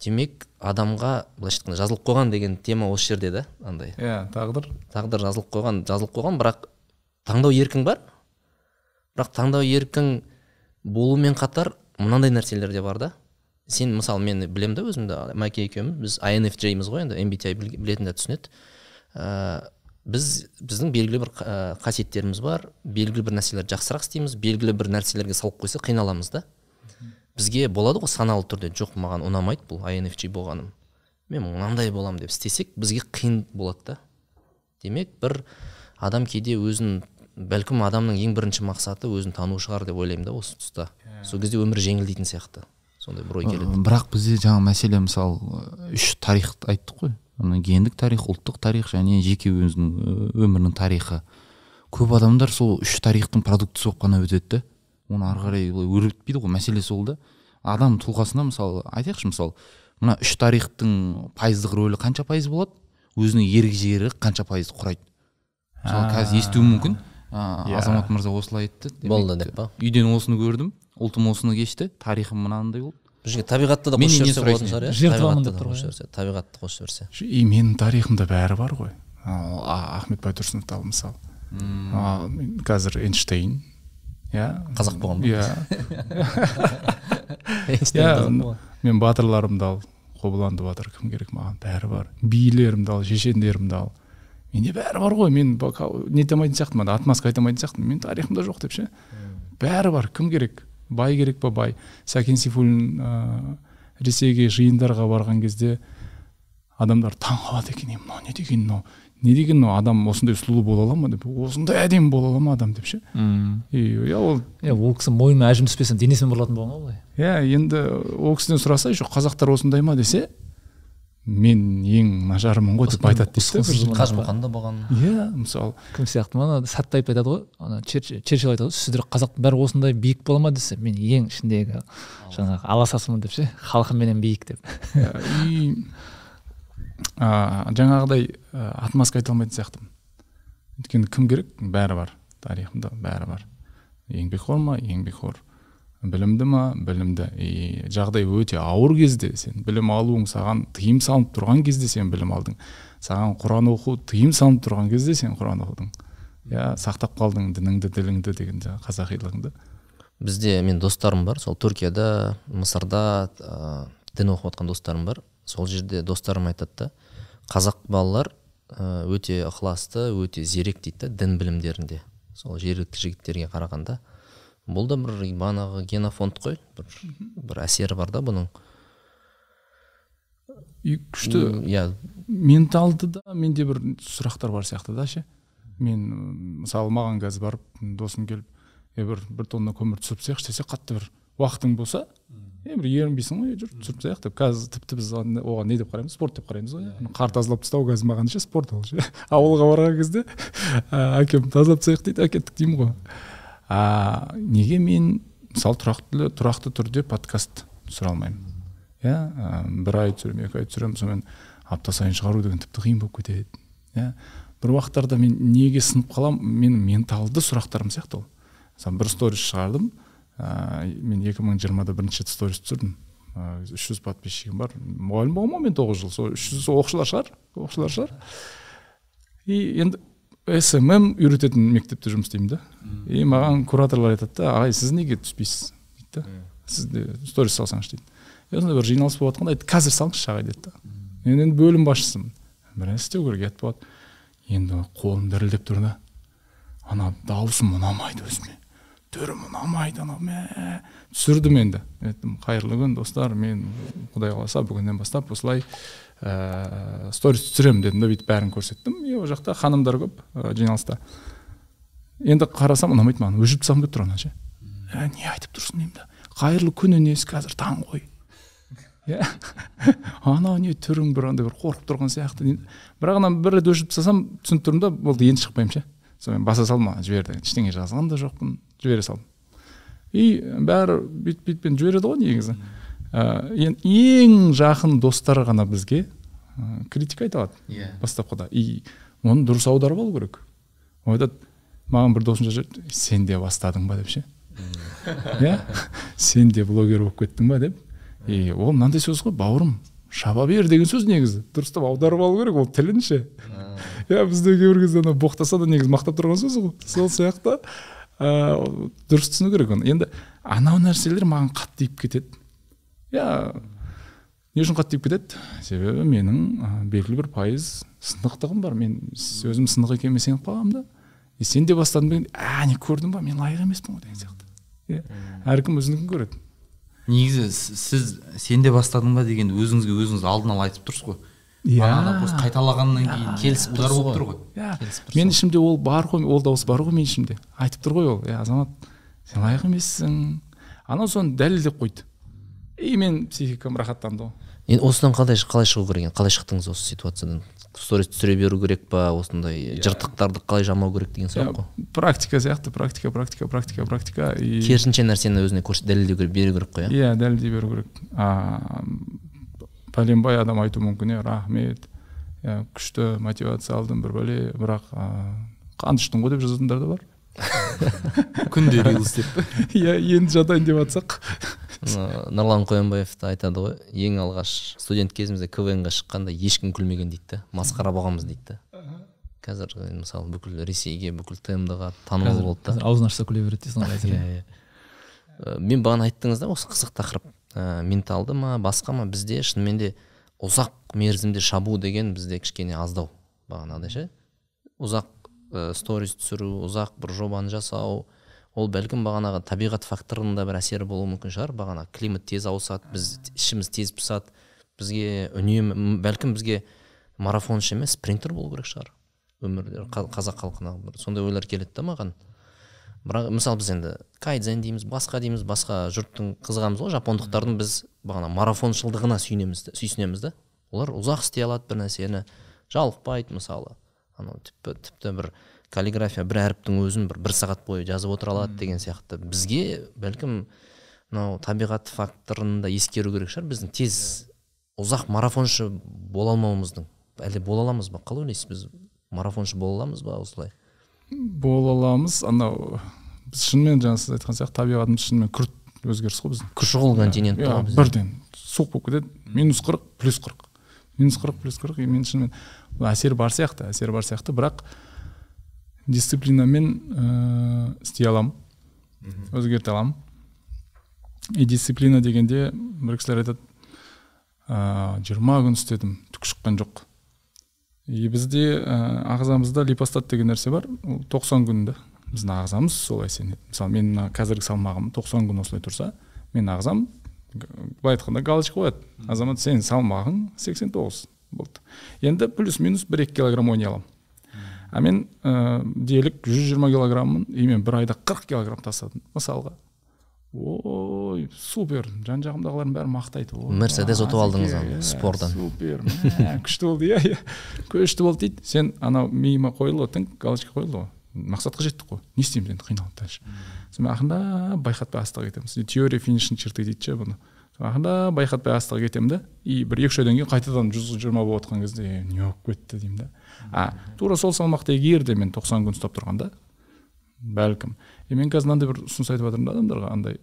Демек, адамға былайша айтқанда жазылып қойған деген тема осы жерде да, андай. Иә, тағдыр. Тағдыр жазылып қойған, жазылып қойған, бірақ таңдау еркің бар. Бірақ таңдау еркің болумен қатар мынандай нәрселер де бар да. Сен мысалы, мен білемін да өзімді, Мәке екеуміз, біз INFJ-міз ғой енді, MBTI білетіндер түсінеді. Біздің белгілі бір қасиеттеріміз бар, белгілі бір нәрселерді жақсырақ істейміз, белгілі бір нәрселерге салып қойса қиналамыз да. Бізге болады ғой саналы түрде, жоқ, маған ұнамайды бұл INFJ болғаным, мен мынандай боламын деп істесек, бізге қиын болады да. Демек, бір адам кейде өзін, бәлкім адамның ең бірінші мақсаты өзін тану шығар деп ойлаймын да осы тұста. Сол кезде өмір жеңілдейтін сияқты. Сондай бір ой келеді. Бірақ бізде жаңа мәселе, мысалы, үш тарих айттық қой. Гендік тарих, ұлттық тарих және жеке өзінің өмірінің тарихы. Көп адамдар сол үш тарихтың продуктысы болып қана өтеді де. Оны ары қарай олай өрбітпейді ғой, мәселе сол да. Адам тұлғасына, мысалы, айтайықшы, мысалы, мына үш тарихтың пайыздық рөлі қанша пайыз болады, өзінің ерік-жігері қанша пайызды құрайды. Мысалы, қазір естуі мүмкін, Азамат мырза осылай айтты, болды деп па? Үйден осыны көрдім, ұлтым осыны кешті, тарихым мынандай болды. Бұл жерге табиғатты да қосып жіберсе болатын шығар, иә? Жер туамын деп тұр ғой. Табиғатты қосып жіберсе. И менің тарихымда бәрі бар ғой. Ахмет Байтұрсыновты ал мысалы. Қазір Эйнштейн, иә? Қазақ болған ба? Иә. Мен батырларымды ал, Қобыланды батыр кім керек маған, бәрі бар. Билерімді ал, шешендерімді ал. Менде бәрі бар ғой, мен не айта алмайтын сияқтымын, отмазка айта алмайтын сияқтымын, менің тарихымда жоқ деп ше. Бәрі бар, кім керек? Бай керек па, бай. Сәкен Сейфуллин Ресейге жиындарға барған кезде адамдар таң қалады екен, мынау не деген мынау, не деген мынау, адам осындай сұлу бола ала ма деп, осындай әдемі бола ала ма адам деп ше. И ол ол кісі мойнына әжім түспесе денесімен бұрылатын болған ғой былай. Иә, енді ол кісіден сұраса, еще қазақтар осындай ма десе, мен ең нашарымын ғой деп айтады дейді. Қажымұқанда болған. Иә, мысалы. Кім сияқты ма, ана Сәтбаев айтады ғой, ана Черчилль айтады ғой, сіздер қазақтың бәрі осындай биік бола ма десе, мен ең ішіндегі жаңағы аласасымын деп ше, халқымменен биік деп. И жаңағыдай отмазка айта алмайтын сияқтымын. Өйткені кім керек? Бәрі бар. Тарихымда бәрі бар. Еңбекқор ма? Еңбекқор. Білімді ма? Білімді. И жағдай өте ауыр кезде сен білім алуың саған тыйым салынып тұрған кезде сен білім алдың. Саған Құран оқу тыйым салынып тұрған кезде сен Құран оқыдың. Я сақтап қалдың дініңді, діліңді деген қазақилығыңды. Бізде мен достарым бар, сол Түркияда, Мысырда дін оқып жатқан достарым бар. Сол жерде достарым айтады да, қазақ балалар өте ықыласты, өте зерек дейді да дін білімдерінде. Сол жергілікті жігіттерге қарағанда. Бұл да бір бағанағы генофонд қой, бір әсері бар да бұның. Күшті. Иә. Менталды да менде бір сұрақтар бар сияқты да ше. Мен мысалы маған қазір барып досым келіп, бір тонна көмір түсіріп тастайықшы десе, қатты бір уақытың болса, бір ерінбейсің ғой, жүр түсіріп тастайық деп. Қазір тіпті біз оған не деп қараймыз, спорт деп қараймыз ғой. Қар тазалап тастау қазір маған ше спорт ол ше. Ауылға барған кезде әкем тазалап тастайық дейді, әкеттік деймін ғой. Неге мен мысалы тұрақты түрде подкаст түсіре алмаймын? Иә, бір ай түсіремін, 2 ай түсіремін, сонымен апта сайын шығару деген тіпті қиын болып кетеді. Иә, Бір уақыттарда мен неге сынып қаламын, менің менталды сұрақтарым сияқты ол. Мысалы, бір сторис шығардым, мен 2020-да бірінші рет сторис түсірдім. 300 подписчигім бар. Мұғалім болғанмын мен 9 жыл, сол 300 оқушылар шығар. И енді SMM үйрететін мектепте жұмыс істеймін да. И маған кураторлар айтады да, ағай, сіз неге түспейсіз дейді да. Сіз де сторис салсаңызшы дейді. И осындай бір жиналыс болып жатқанда айтты, қазір салыңызшы ағай деді да. Мен енді бөлім басшысымын. Бір нәрсе істеу керек, ұят болады. Енді қолым дірілдеп тұр да. Ана дауысым ұнамайды өзіме. Түрім ұнамайды, анау мә. Түсірдім енді. Айттым, қайырлы күн, достар, мен Құдай қаласа бүгіннен бастап осылай сторис түсіремін дедім да, бүйтіп бәрін көрсеттім. И ол жақта ханымдар көп жиналыста. Енді қарасам ұнамайды маған, өшіріп тастағым келіп тұр ана ше. Не айтып тұрсың деймін да. Қайырлы күн енесі, қазір таң ғой. Иә. Анау не түрің бір андай бір қорқып тұрған сияқты деймін. Бірақ ана бір рет өшіріп тастасам түсініп тұрмын да, болды, енді шықпаймын ше. Сонымен баса салдым, маған жіберді. Ештеңе жазған да жоқпын, жібере салдым. И бәрі бүйтіп жібереді ғой негізі. Ең жақын достар ғана бізге критика айта алады. Бастапқыда. И оны дұрыс аударып алу керек. Ол айтады, маған бір досым жазып жіберді, сен де бастадың ба деп ше. Иә? Сен де блогер болып кеттің ба деп. И ол мынандай сөз ғой, бауырым, шаба бер деген сөз негізі. Дұрыстап аударып алу керек ол тілін ше. Иә, бізде кейбір кезде ана боқтаса да негізі мақтап тұрған сөз ғой. Сол сияқты дұрыс түсіну керек оны. Енді анау нәрселер маған қатты тиіп кетеді. Иә, не үшін қатты тиіп кетеді? Себебі менің белгілі бір пайыз сынықтығым бар. Мен өзім сынық екеніме сеніп қалғанмын да. И сен де бастадың деген, не көрдің ба, мен лайық емеспін ғой деген сияқты. Иә, әркім өзінікін көреді. Негізі сіз сен де бастадың ба деген өзіңізге өзіңіз алдын ала айтып тұрсыз ғой. Иә. Бағана просто қайталағаннан кейін келісіп удар тұрсыз болып ғой. тұр ғой. Иә. Келісіп тұрсыз. Мен ішімде ол бар ғой, ол дауыс бар ғой мен ішімде. Айтып тұр ғой ол. Иә, Азамат, сен лайық емессің. Анау соны дәлелдеп қойды. И мен психикам рахаттанды ғой. Енді осыдан қалай шығу керек енді? Қалай шықтыңыз осы ситуациядан? Сторис түсіре беру керек па? Осындай жыртықтарды қалай жамау керек деген сұрақ қой. Практика сияқты, практика, практика, практика, практика. И керісінше нәрсені өзіне дәлелдеу керек, беру керек қой, иә? Иә, дәлелдей беру керек. Пәленбай адам айтуы мүмкін, рахмет, күшті мотивация алдым, бір бәле, бірақ қант іштің ғой деп жазатындар да бар. Күнде рилс деп пе? Иә, енді жатайын деп жатсақ. Нұрлан Қоянбаев та айтады ғой, ең алғаш студент кезімізде КВН-ға шыққанда ешкім күлмеген дейді да, масқара болғанбыз дейді да. Қазір мысалы бүкіл Ресейге, бүкіл ТМД-ға танымал болды да. Аузын ашса күле береді дейсің ғой. Иә, иә. Мен бағана айттыңыз да, осы қызық тақырып, менталды ма, басқа ма, бізде шынымен де ұзақ мерзімде шабу деген бізде кішкене аздау бағанағыдай ше. Ұзақ сторис түсіру, ұзақ бір жобаны жасау, ол бәлкім бағанағы табиғат факторының да бір әсері болуы мүмкін шығар. Бағана климат тез ауысады, біз ішіміз тез пысады, бізге үнемі, бәлкім бізге марафоншы емес, спринтер болу керек шығар өмірде, қазақ халқына бір сондай ойлар келеді да маған. Бірақ мысалы біз енді кайдзен дейміз, басқа дейміз, басқа жұрттың қызығамыз ғой, жапондықтардың біз бағана марафоншылдығына сүйсінеміз да. Олар ұзақ істей алады бір нәрсені, жалықпайды мысалы. Анау тіпті бір каллиграфия, бір әріптің өзін бір сағат бойы жазып отыра алады деген сияқты. Бізге бәлкім мынау табиғат факторын да ескеру керек шығар, біздің тез ұзақ марафоншы бола алмауымыздың. Әлде бола аламыз ба? Қалай ойлайсыз, біз марафоншы бола аламыз ба осылай? Бола аламыз. Анау біз шынымен жаңа сіз айтқан сияқты табиғатымыз шынымен күрт өзгеріс қой біздің. Шұғыл континент иә, қой бізде. Бірден суық болып кетеді. Минус 40, плюс 40. Минус 40, плюс 40. И мен шынымен әсері бар сияқты, әсері бар сияқты, бірақ дисциплинамен істей аламын, өзгерте аламын. И дисциплина дегенде бір кісілер айтады, 20 күн істедім, түк шыққан жоқ. И бізде ағзамызда липостат деген нәрсе бар, ол 90 күнде біздің ағзамыз солай сенеді. Мысалы, мен мына қазіргі салмағым 90 күн осылай тұрса, мен ағзам былай айтқанда галочка қояды. Азамат, сенің салмағың 89 болды. Енді плюс-минус 1-2 килограмм ойнай аламын. А мен делік 120 килограммын, и мен бір айда 40 килограмм тастадым мысалға. Ой, супер, жан жағымдағылардың бәрі мақтайды. Мерседес ұтып алдыңыз аны спорттан. Супер, күшті болды, иә, күшті болды дейді. Сен анау миыма қойылды, тың галочка қойылды ғой. Мақсатқа жеттік қой. Не істейміз енді, қиналып дальше. Сонымен ақырындап байқатпай астыға кетеміз. Теория финишной черты дейді ше бұны. Ақырында байқатпай астыға кетемін да, и бір 2-3 айдан кейін қайтадан 120 болып жатқан кезде не болып кетті деймін да. А тура сол салмақты егер де мен 90 күн ұстап тұрғанда бәлкім. И мен қазір мынандай бір ұсыныс айтып жатырмын да адамдарға, андай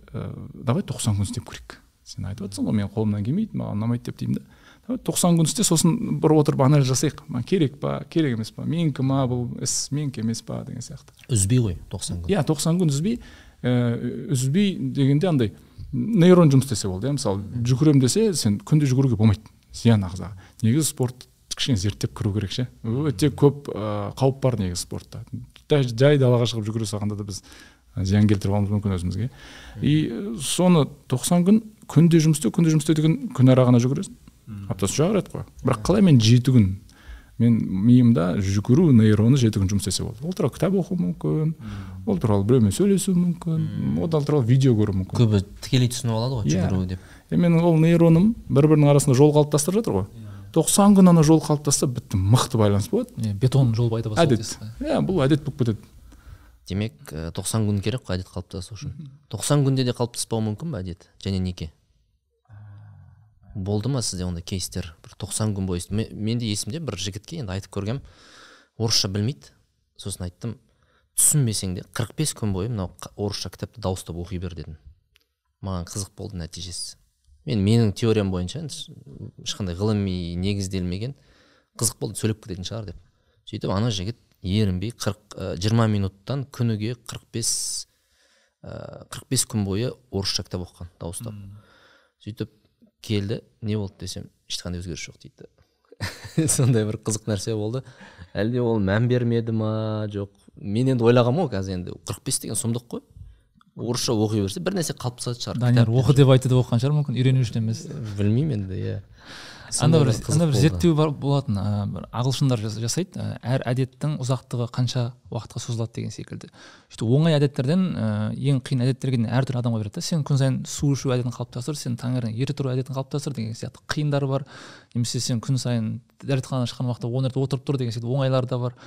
давай 90 күн істеп көрейік. Сен айтып жатрсың ғой, мен қолымнан келмейді, маған ұнамайды деп деймін да. Давай 90 күн істе, сосын бір отырып анализ жасайық. Маған керек па, керек емес па, менікі ма бұл іс, менікі емес па деген сияқты. Үзбей ғой 90 күн. Иә, 90 күн үзбей, үзбей дегенде андай нейрон жұмыс істесе болды, иә. Мысалы, жүгірем десе, сен күнде жүгіруге болмайды, зиян ағзаға. Негізі спорт кішкене зерттеп кіру керек ше. Өте көп қауіп бар негізі спортта. Жай далаға шығып жүгіре салғанда да біз зиян келтіріп алуымыз мүмкін өзімізге. И соны 90 күн күнде жұмыс істеу, күнде жұмыс істеу деген күн ара ғана жүгіресің. Аптасы үш-ақ рет қой. Бірақ қалай мен 7 күн, мен миымда жүгіру нейроны 7 күн жұмыс істесе болды. Ол туралы кітап оқу мүмкін, ол туралы біреумен сөйлесу мүмкін, ол туралы видео көру мүмкін. Көбі тікелей түсініп алады ғой жүгіру деп. Менің ол нейроным бір-бірінің арасында жол қалыптастырып жатыр ғой. 90 күн ана жол қалыптасса, бітті, мықты байланыс болады. Бетон жол пайда басталады. Әдет. Иә, бұл әдет болып кетеді. Демек, 90 күн керек қой әдет қалыптасу үшін. 90 күнде де қалыптаспауы мүмкін бе әдет? Және неге? Болды ма сізде ондай кейстер? Бір 90 күн бойы. Мен де есімде бір жігітке енді айтып көргем, орысша білмейді. Сосын айттым, түсінбесең де 45 күн бойы мынау орысша кітапты дауыстап оқи бер дедім. Маған қызық болды нәтижесі. Менің теориям бойынша ешқандай ғылыми негізделмеген, қызық болды, сөйлеп кететін шығар деп. Сөйтіп ана жігіт ерінбей 20 минуттан күніге 45 күн бойы орысша кітап оқыған дауыстап. Сөйтіп келді, не болды десем, ешқандай өзгеріс жоқ дейді. Сондай бір қызық нәрсе болды. Әлде ол мән бермеді ма, жоқ. Мен енді ойлағам ғой, қазір енді 45 деген сұмдық қой. Орысша оқи берсе, бір нәрсе қалыптасатын шығар. Данияр оқы деп айтты деп оқыған шығар, мүмкін үйрену үшін емес. Білмеймін енді, иә. Анда бір зерттеу бар болатын, бір ағылшындар жасайды, әр әдеттің ұзақтығы қанша уақытқа созылады деген секілді. Сөйтіп оңай әдеттерден ең қиын әдеттерге дейін әртүрлі адамға береді. Сен күн сайын су ішу әдетін қалыптастыр, сен таңертең ерте тұру әдетін қалыптастыр деген сияқты қиындары бар. Немесе сен күн сайын дәретханадан шыққан уақытта 10 рет отырып тұр деген секілді оңайлары да бар.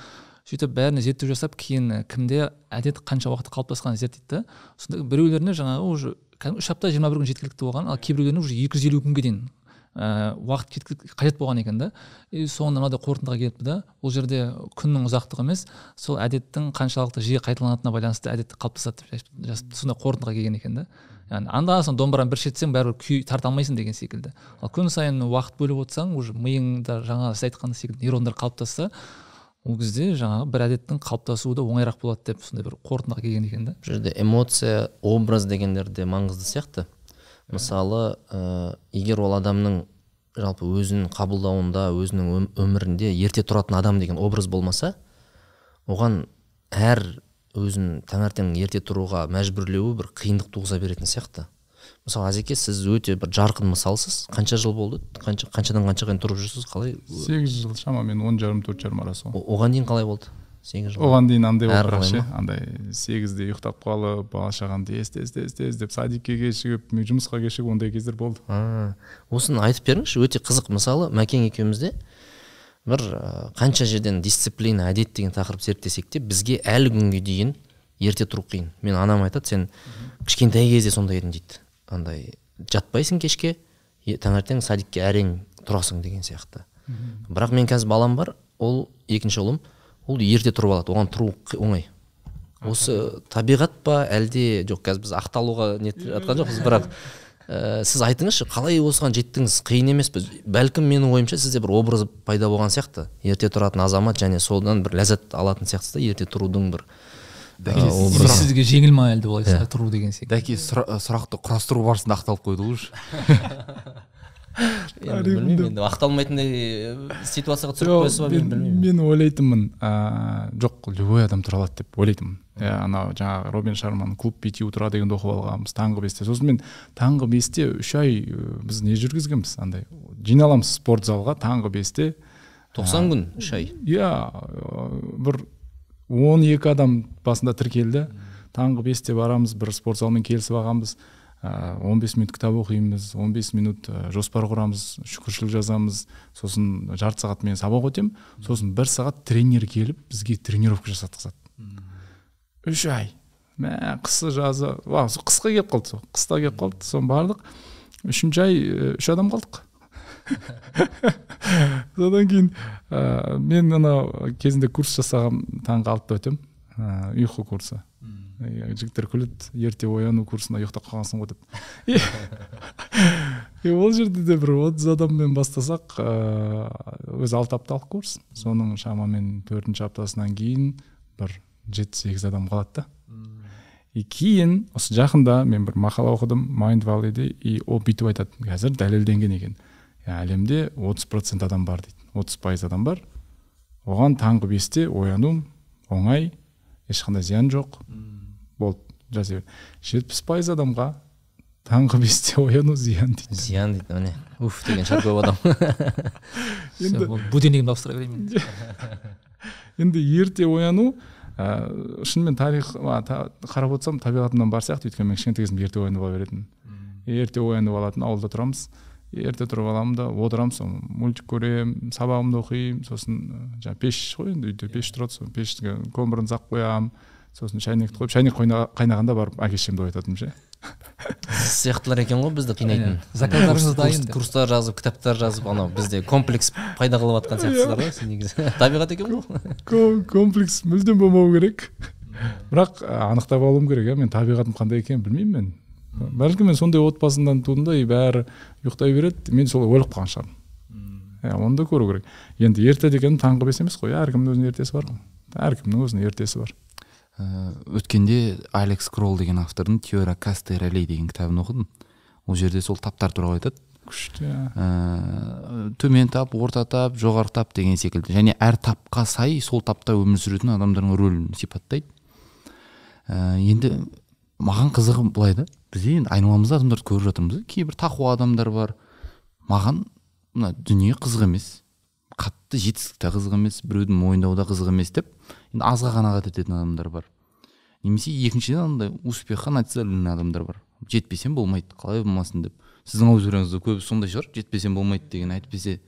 Сөйтіп бәріне зерттеу жасап, кейін кімде әдет қанша уақыт қалыптасқанын зерттейді. Сонда біреулеріне жаңағы уже кәдімгі 3 апта 21 күн жеткілікті болған, ал кейбіреулеріне уже 250 күнге дейін уақыт қажет болған екен да. И соңында мынадай қорытындыға келіпті да, бұл жерде күннің ұзақтығы емес, сол әдеттің қаншалықты жиі қайталанатынына байланысты әдет қалыптасады деп жазып, сондай қорытындыға келген екен да. Яғни анда сен домбыраны бір шертсең бәрібір күй тарта алмайсың деген секілді. Ал күн сайын уақыт бөліп отырсаң, уже миыңда жаңа сіз айтқан секілді нейрондар қалыптасса, ол кезде жаңағы бір әдеттің қалыптасуы да оңайырақ болады деп сондай бір қорытындыға келген екен да. Бұл жерде эмоция, образ дегендер де маңызды сияқты. Мысалы, егер ол адамның жалпы өзінің қабылдауында, өзінің өмірінде ерте тұратын адам деген образ болмаса, оған әр өзін таңертең ерте тұруға мәжбүрлеуі бір қиындық туғыза беретін сияқты. Мысалы, Азеке, сіз өте бір жарқын мысалсыз. Қанша жыл болды? Қаншадан қаншаға дейін тұрып жүрсіз? Қалай? 8 жыл шамамен, 10,5, 4,5 арасы. Оған дейін қалай болды? 8 жыл. Оған дейін андай болды бірақ ше, андай 8-де ұйықтап қалып, бала шағам тез тез тез тез деп садикке кешігіп, мен жұмысқа кешігіп, ондай кездер болды. Осыны айтып беріңізші, өте қызық. Мысалы, Мәкең екеумізде бір қанша жерден дисциплина, әдет деген тақырып зерттесек те, бізге әлі күнге дейін ерте тұру қиын. Мен анам айтады, сен кішкентай кезде сондай едің дейді. Андай жатпайсың кешке, таңертең садикке әрең тұрасың деген сияқты. Бірақ мен қазір балам бар, ол екінші ұлым, ол ерте тұрып алады, оған тұру оңай. Осы табиғат па, әлде жоқ, қазір біз ақталуға нетіп жатқан жоқпыз, бірақ сіз айтыңызшы, қалай осыған жеттіңіз, қиын емес пе? Бәлкім менің ойымша сізде бір образ пайда болған сияқты, ерте тұратын азамат және содан бір ләззат алатын сияқтысыз да, ерте тұрудың бір образы. Сізге жеңіл ма әлде олай тұру деген секілді? Дәке сұрақты құрастыру барысында ақталып қойды ғой. Енді білмеймін, енді ақталмайтындай ситуацияға түсіріп қоясыз ба, мен білмеймін. Мен ойлайтынмын, жоқ, любой адам тұра алады деп ойлайтынмын. Анау жаңағы Робин Шарманың клуб 5 утра дегенді оқып алғанбыз, таңғы 5-те. Сосын мен таңғы 5-те 3 ай біз не жүргізгенбіз, андай жиналамыз спорт залға таңғы 5-те. 90 күн, 3 ай. Иә, бір 12 адам басында тіркелді. Таңғы 5-те барамыз, бір спорт залмен келісіп алғанбыз. 15 минут кітап оқимыз, 15 минут жоспар құрамыз, шүкіршілік жазамыз, сосын жарты сағат мен сабақ өтем, сосын 1 сағат тренер келіп бізге тренировка жасатқызады. 3 ай. Мә, қысы жазы, қысқа келіп қалды сол. Қыста келіп қалды, соны бардық. Үшінші ай 3 адам қалдық. Содан кейін мен анау кезінде курс жасағам, таңғы 6-да өтем, ұйқы курсы. Жігіттер күледі, ерте ояну курсына ұйықтап қалғансың ғой деп. И ол жерде де бір 30 адаммен бастасақ, өзі 6 апталық курс, соның шамамен 4-ші аптасынан кейін бір 7-8 адам қалады да. И кейін осы жақында мен бір мақала оқыдым Mind Valley'де, и ол бүйтіп айтады, қазір дәлелденген екен. Әлемде 30% адам бар дейді, 30% адам бар. Оған таңғы 5-те ояну оңай, ешқандай зиян жоқ. Болды, жаза бер. 70% адамға таңғы 5-те ояну зиян дейді. Зиян дейді, міне. Уф деген шығар көп адам. Енді будильнигімді ауыстыра берейін. Енді ерте ояну, шынымен тарих қарап отырсам табиғатымнан бар сияқты, өйткені мен кішкентай кезімде ерте оянып ала беретінмін. Ерте оянып алатын, ауылда тұрамыз. Ерте тұрып аламын да отырамын, сол мультик көремін, сабағымды оқимын, сосын жаңа пеш қой, енді үйде пеш тұрады, сол пештің көмірін сап қоямын, сосын шайнекті қойып, шайнек қайнағанда барып әке шешемді оятатынмын ше. Сіз сияқтылар екен ғой бізді қинайтын. Заказдарыңыз дайын. Курстар жазып, кітаптар жазып, анау бізде комплекс пайда қылып жатқан сияқтысыздар ғой сіз негізі. Табиғат екен ғой. Комплекс мүлдем болмау керек. Бірақ анықтап алуым керек, мен табиғатым қандай екенін білмеймін мен. Бәлкім мен сондай отбасынан тудым да, и бәрі ұйықтай береді, мен солай ойлап қалған шығармын. Оны да көру керек. Енді ерте деген таңғы 5 емес қой, әркімнің өзінің ертесі бар ғой. Әркімнің өзінің ертесі бар. Өткенде Алекс Кролл деген автордың «Теория касты и ролей» деген кітабын оқыдым. Ол жерде сол таптар туралы айтады. Күшті. Төмен тап, орта тап, жоғары тап деген секілді. Және әр тапқа сай сол тапта өмір сүретін адамдардың рөлін сипаттайды. Енді маған қызығы былай да, бізде енді айналамызда адамдарды көріп жатырмыз. Кейбір тақуа адамдар бар. Маған мына дүние қызық емес, қатты жетістік те қызық емес, біреудің мойындауы да қызық емес деп енді азға қанағат ететін адамдар бар. Немесе екіншіден андай успехқа нацеленный адамдар бар. Жетпесем болмайды, қалай болмасын деп. Сіздің аудиторияңызда көбі сондай шығар, жетпесем болмайды деген, әйтпесе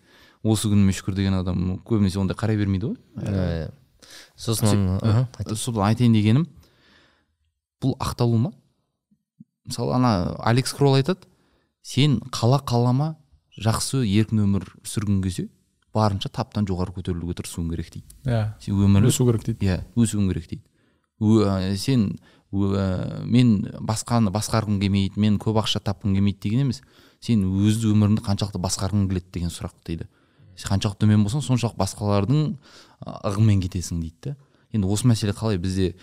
осы күніме шүкір деген адам көбінесе ондай қарай бермейді ғой. Сосын содан айтайын дегенім, бұл ақталу ма? Мысалы, ана Алекс Кролл айтады, сен қала-қалама жақсы еркін өмір сүргің келсе, барынша таптан жоғары көтерілуге тырысуың керек дейді. Иә. Сен өмір өсу керек дейді. Иә, өсуің керек дейді. Сен мен басқаны басқарғым келмейді, мен көп ақша тапқым келмейді деген емес. Сен өз өміріңді қаншалықты басқарғың келеді деген сұрақ дейді. Сен қаншалықты төмен болсаң, соншалық басқалардың ығымен кетесің дейді. Енді осы мәселе қалай бізде,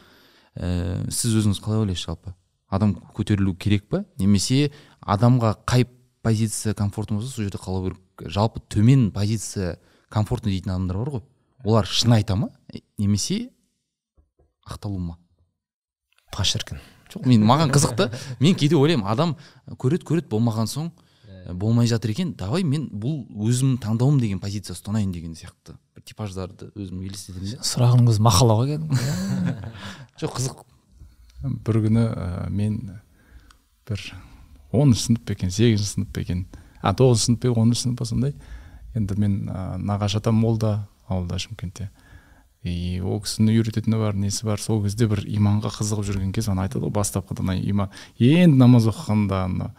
сіз өзіңіз қалай ойлайсыз жалпы? Адам көтерілу керек па? Немесе адамға қай позиция комфортты болса, сол жерде қалу керек? Жалпы төмен позиция комфортны дейтін адамдар бар ғой. Олар шын айта ма? Немесе ақталу ма? Пашіркін. Жоқ, мен маған қызықты. Мен кейде ойлаймын, адам көреді болмаған соң болмай жатыр екен, давай мен бұл өзім таңдауым деген позиция ұстанайын деген сияқты. Бір типаждарды өзім елестетемін. Сұрағының өзі мақала ғой кәдімгі. Жоқ, қызық. Бір күні мен бір 10 сынып па екен, 8 сынып па екен, 9 сынып па, 10 сынып па сондай. Енді мен нағашы атам молда, ауылда Шымкентте. И ол кісіні үйрететіні бар, несі бар. Сол кезде бір иманға қызығып жүрген кез, ана айтады ғой, бастапқыда иман, енді намаз оқығанда ана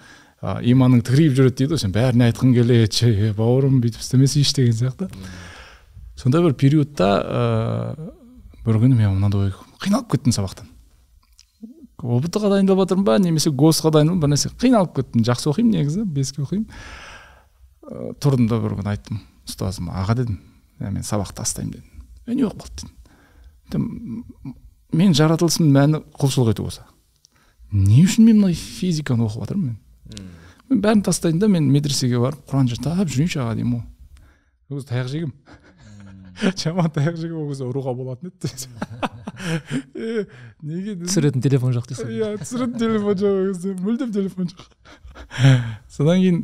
иманың тікірейіп жүреді дейді ғой, сен бәріне айтқың келеді, бауырым бүйтіп істемесейші деген сияқты. Сондай бір периодта бір күні мен мынандай қиналып кеттім сабақтан. ОБТ-ға дайындалып жатырмын ба, немесе ГОС-ға дайындалып, бір нәрсе қиналып кеттім. Жақсы оқимын негізі, 5-ке оқимын. Тұрдым да бір күні айттым ұстазыма, аға дедім, мен сабақ тастаймын дедім. Не болып қалды дедім. Мен жаратылысымның мәні құлшылық ету болса, не үшін мен мына физиканы оқып жатырмын мен? Мен бәрін тастайын да, мен медресеге барып Құран жаттап жүрейінші аға деймін ғой. Ол кезде таяқ жегем. Жаман таяқ жегем, ол кезде ұруға болатын еді. Неге дедім? Түсіретін телефон жоқ дейсің. Иә, түсіретін телефон жоқ ол кезде, мүлдем телефон жоқ. Содан кейін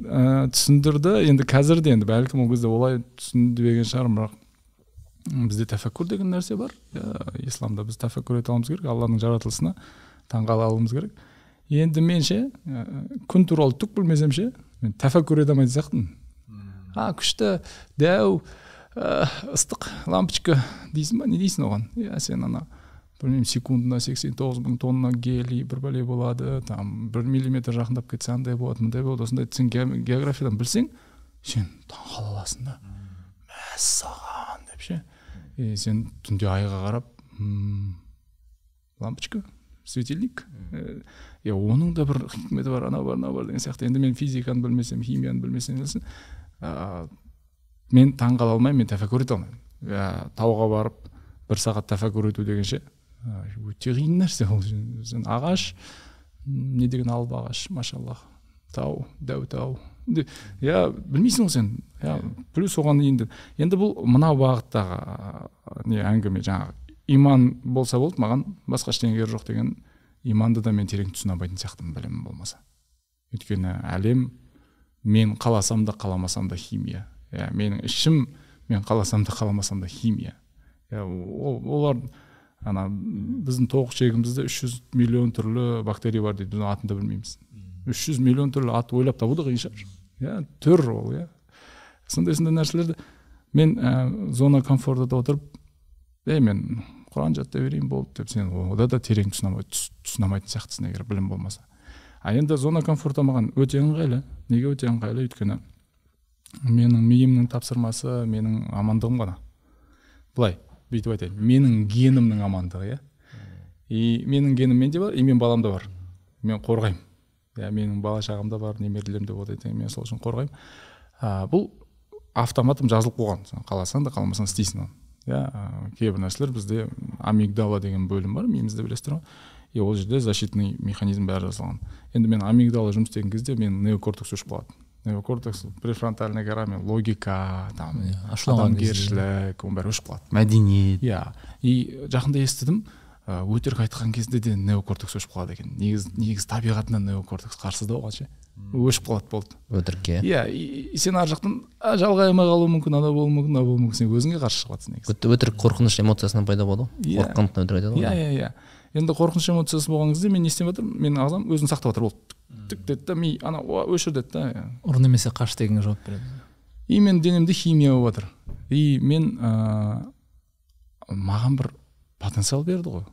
түсіндірді. Енді қазір де енді бәлкім ол кезде олай түсінбеген шығармын, бірақ бізде тәфәккүр деген нәрсе бар. Исламда біз тәфәккүр ете алуымыз керек, Алланың жаратылысына таңғала алуымыз керек. Енді мен ше, күн туралы түк білмесем ше, мен тәфәккүр ете алмайтын сияқтымын. Күшті, дәу, ыстық лампочка дейсің ба, не дейсің оған? Иә, сен ана Білмеймін, секундына 89 мың тонна гелий бір бәле болады, там 1 миллиметр жақындап кетсе андай болады, мындай болады. Осындай сен географиядан білсең, сен таңқала аласың да, мәссаған деп ше. И сен түнде айға қарап, лампочка, светильник, оның да бір хикметі бар, анау бар, мынау бар деген сияқты. Енді мен физиканы білмесем, химияны білмесем, мен таңқала алмаймын, мен тәфәккүр ете алмаймын. Тауға барып бір сағат тәфәккүр ету дегенше өте қиын нәрсе ол. Сен ағаш, не деген алып ағаш, машаллах, тау, дәу тау. Я білмейсің ғой сен. Я плюс оған енді бұл мына бағыттағы не әңгіме, жаңағы иман болса болды, маған басқа ештеңе керек жоқ деген иманды да мен терең түсіне алмайтын сияқтымын білімім болмаса. Өйткені әлем мен қаласам да қаламасам да химия. Я менің ішім мен қаласам да қаламасам да химия. Я олар ана біздің тоқ ішегімізде 300 миллион түрлі бактерия бар дейді, біз атын да білмейміз. 300 миллион түрлі ат ойлап табу да қиын шығар. Я түр ол, я. Сондай нәрселерді мен зона комфортында отырып, мен Құран жаттай берейін болды деп, сен ода да терең түсіне алмайтын сияқтысың егер білім болмаса. А енді зона комфорта маған өте ыңғайлы. Неге өте ыңғайлы? Өйткені менің миымның тапсырмасы менің амандығым ғана. Былай бүйтіп айтайын, менің генімнің амандығы, иә. И менің генім менде бар, и мен баламда бар. Мен қорғаймын. Я менің бала шағам да бар, немерелерім де болады, мен сол үшін қорғаймын. Бұл автоматом жазылып қойған. Сен қаласаң да қаламасаң істейсің оны. Иә, кейбір нәрселер бізде амигдала деген бөлім бар, миымызда, білесіздер ғой. И ол жерде защитный механизм бәрі жасалған. Енді мен амигдала жұмыс істеген кезде менің неокортекс өшіп қалады. Неокортекс, префронтальная кора, мен логика, там, адамгершілік, оның бәрі өшіп қалады. Мәдениет. Иә. И жақында естідім, өтірік айтқан кезде де неокортекс өшіп қалады екен. Негізі табиғатынан неокортекс қарсы да оған ше. Өшіп қалады болды. Өтірікке. Иә, сен ар жақтан жалғай алмай қалуы мүмкін, анау болуы мүмкін, мынау болуы мүмкін, сен өзіңе қарсы шығып жатрсың негізі. Өтірік қорқыныш эмоциясынан пайда болады ғой. Қорыққандықтан өтірік айтады ғой. Иә, иә. Енді қорқыныш эмоциясы болған кезде мен не істеп жатырмын? Менің ағзам өзін сақтап жатыр, болды. Түк деді да, ми ана өшір деді да. Ұр немесе қаш дегенге жауап береді. И мен денемде химия болып жатыр. И мен маған бір потенциал берді ғой.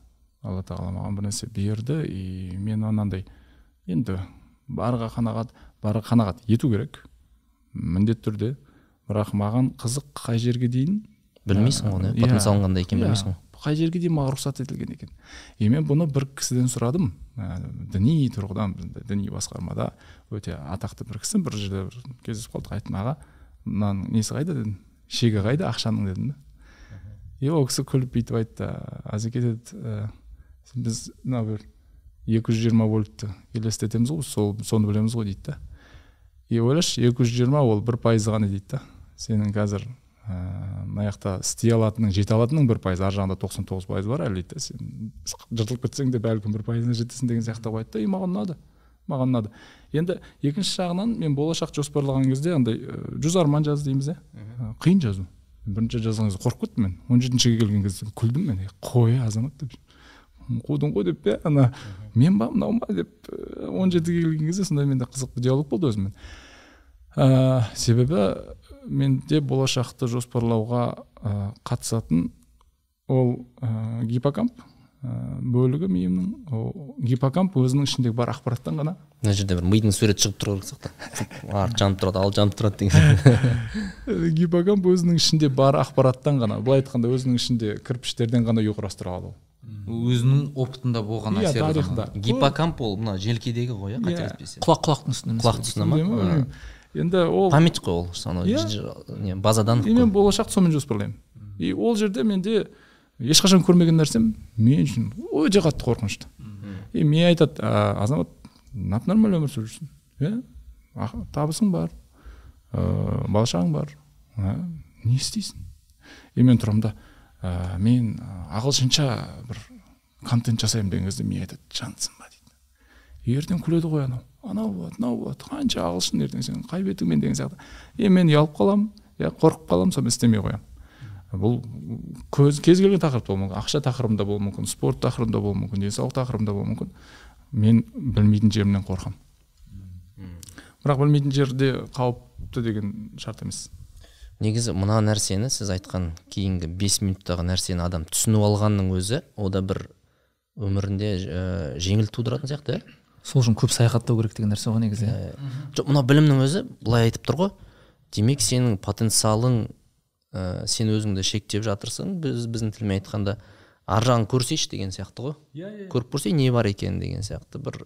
Алла тағала маған бір нәрсе берді, и мен анандай енді барға қанағат ету керек міндетті түрде, бірақ маған қызық қай жерге дейін білмейсің ғой, не потенциалың қандай екенін білмейсің ғой. Қай жерге дейін маған рұқсат етілген екен. И мен бұны бір кісіден сұрадым, діни тұрғыдан, діни басқармада өте атақты бір кісі, бір жерде бір кездесіп қалдық, айттым, аға, мынаның несі қайда дедім, шегі қайда ақшаның дедім да. И ол кісі күліп бүйтіп айтты, Азеке деді, біз мына бір 220 вольтты елестетеміз ғой, соны білеміз ғой дейді да. И ойлашы, 220 ол 1% ғана дейді да. Сенің қазір мына жақта істей алатының, жете алатының 1%, ар жағында 99% бар әлі дейді да. Сен жыртылып кетсең де бәлкім 1%-ына жетесің деген сияқты қойды да. И маған ұнады. Маған ұнады. Енді екінші жағынан мен болашақ жоспарлаған кезде андай 100 арман жаз дейміз, қиын жазу. Бірінші жазған кезде қорқып кеттім мен. 17-шіге келген кезде күлдім мен. Қой, азамат деп. Қудың ғой деп, ана мен ба, мынау ма деп. 17-ге келген кезде сондай менде қызық диалог болды өзіммен. Себебі менде болашақты жоспарлауға қатысатын ол гиппокамп бөлігі миымның. Ол гиппокамп өзінің ішіндегі бар ақпараттан ғана. Мына жерде бір мидың суреті шығып тұру керек сияқты. Арт жанып тұрады, ал жанып тұрады деген. Гиппокамп өзінің ішінде бар ақпараттан ғана, былай айтқанда өзінің ішінде кірпіштерден ғана үй құрастыра алады ол. Өзінің опытында болған әсері. Тарихында. Гиппокамп ол мына желкедегі ғой, қателеспесем. Құлақтың үстінде. Құлақтың үстінде ма? Енді ол память қой ол, анау не базадан. И мен болашақты сонымен жоспарлаймын. И ол жерде менде ешқашан көрмеген нәрсем мен үшін өте қатты қорқынышты. И мен айтады, азамат, нап-нормаль өмір сүріп жүрсің. Иә? Табысың бар, бала шағаң бар. Не істейсің? И мен тұрамын да, мен ағылшынша бір контент жасаймын деген кезде мен айтады, жансың ба дейді. Ертең күледі ғой анау. Анау болады, мынау болады, қанша ағылшын ертең сен қай бетіңмен деген сияқты. И мен ұялып қаламын, я қорқып қаламын, сонымен істемей қоямын. Бұл кез келген тақырып болуы мүмкін, ақша тақырыбында болуы мүмкін, спорт тақырыбында болуы мүмкін, денсаулық тақырыбында болуы мүмкін. Мен білмейтін жерімнен қорқамын. Бірақ білмейтін жерде қауіпті деген шарт емес. Негізі мына нәрсені, сіз айтқан кейінгі 5 минуттағы нәрсені адам түсініп алғанның өзі, о да бір өмірінде жеңіл тудыратын сияқты, иә? Сол үшін көп саяхаттау керек деген нәрсе ғой негізі. Жоқ, мына білімнің өзі былай айтып тұр ғой. Демек, сенің потенциалың, сен өзіңді шектеп жатырсың, біздің тілмен айтқанда, ар жағын көрсейші деген сияқты ғой. Иә. Көріп көрсей не бар екен деген сияқты бір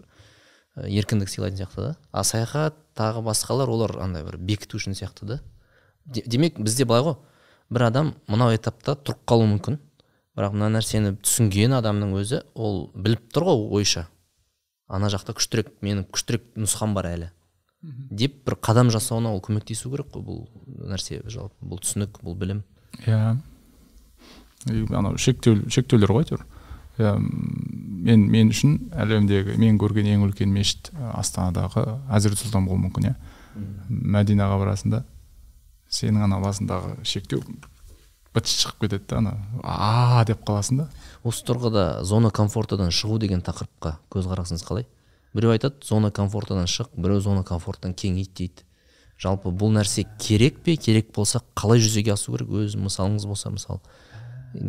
еркіндік сыйлайтын сияқты да. А саяхат тағы басқалар, олар андай бір бекіту үшін сияқты да. Демек, бізде былай ғой, бір адам мынау этапта тұрып қалуы мүмкін, бірақ мына нәрсені түсінген адамның өзі ол біліп тұр ғой ойша, ана жақта күштірек, менің күштірек нұсқам бар әлі деп бір қадам жасауына ол көмектесу керек қой. Бұл нәрсе жалпы, бұл түсінік, бұл білім. Иә, анау шектеулер ғой әйтеуір. Иә, мен үшін әлемдегі мен көрген ең үлкен мешіт Астанадағы Әзірет Сұлтан болуы мүмкін, иә. Мәдинаға барасың да, сенің ана басындағы шектеу быт шығып кетеді да, ана а деп қаласың да. Осы тұрғыда зона комфортадан шығу деген тақырыпқа көзқарасыңыз қалай? Біреу айтады зона комфортадан шық, біреу зона комфорттан кеңейт дейді. Жалпы бұл нәрсе керек пе? Керек болса қалай жүзеге асу керек? Өз мысалыңыз болса, мысал.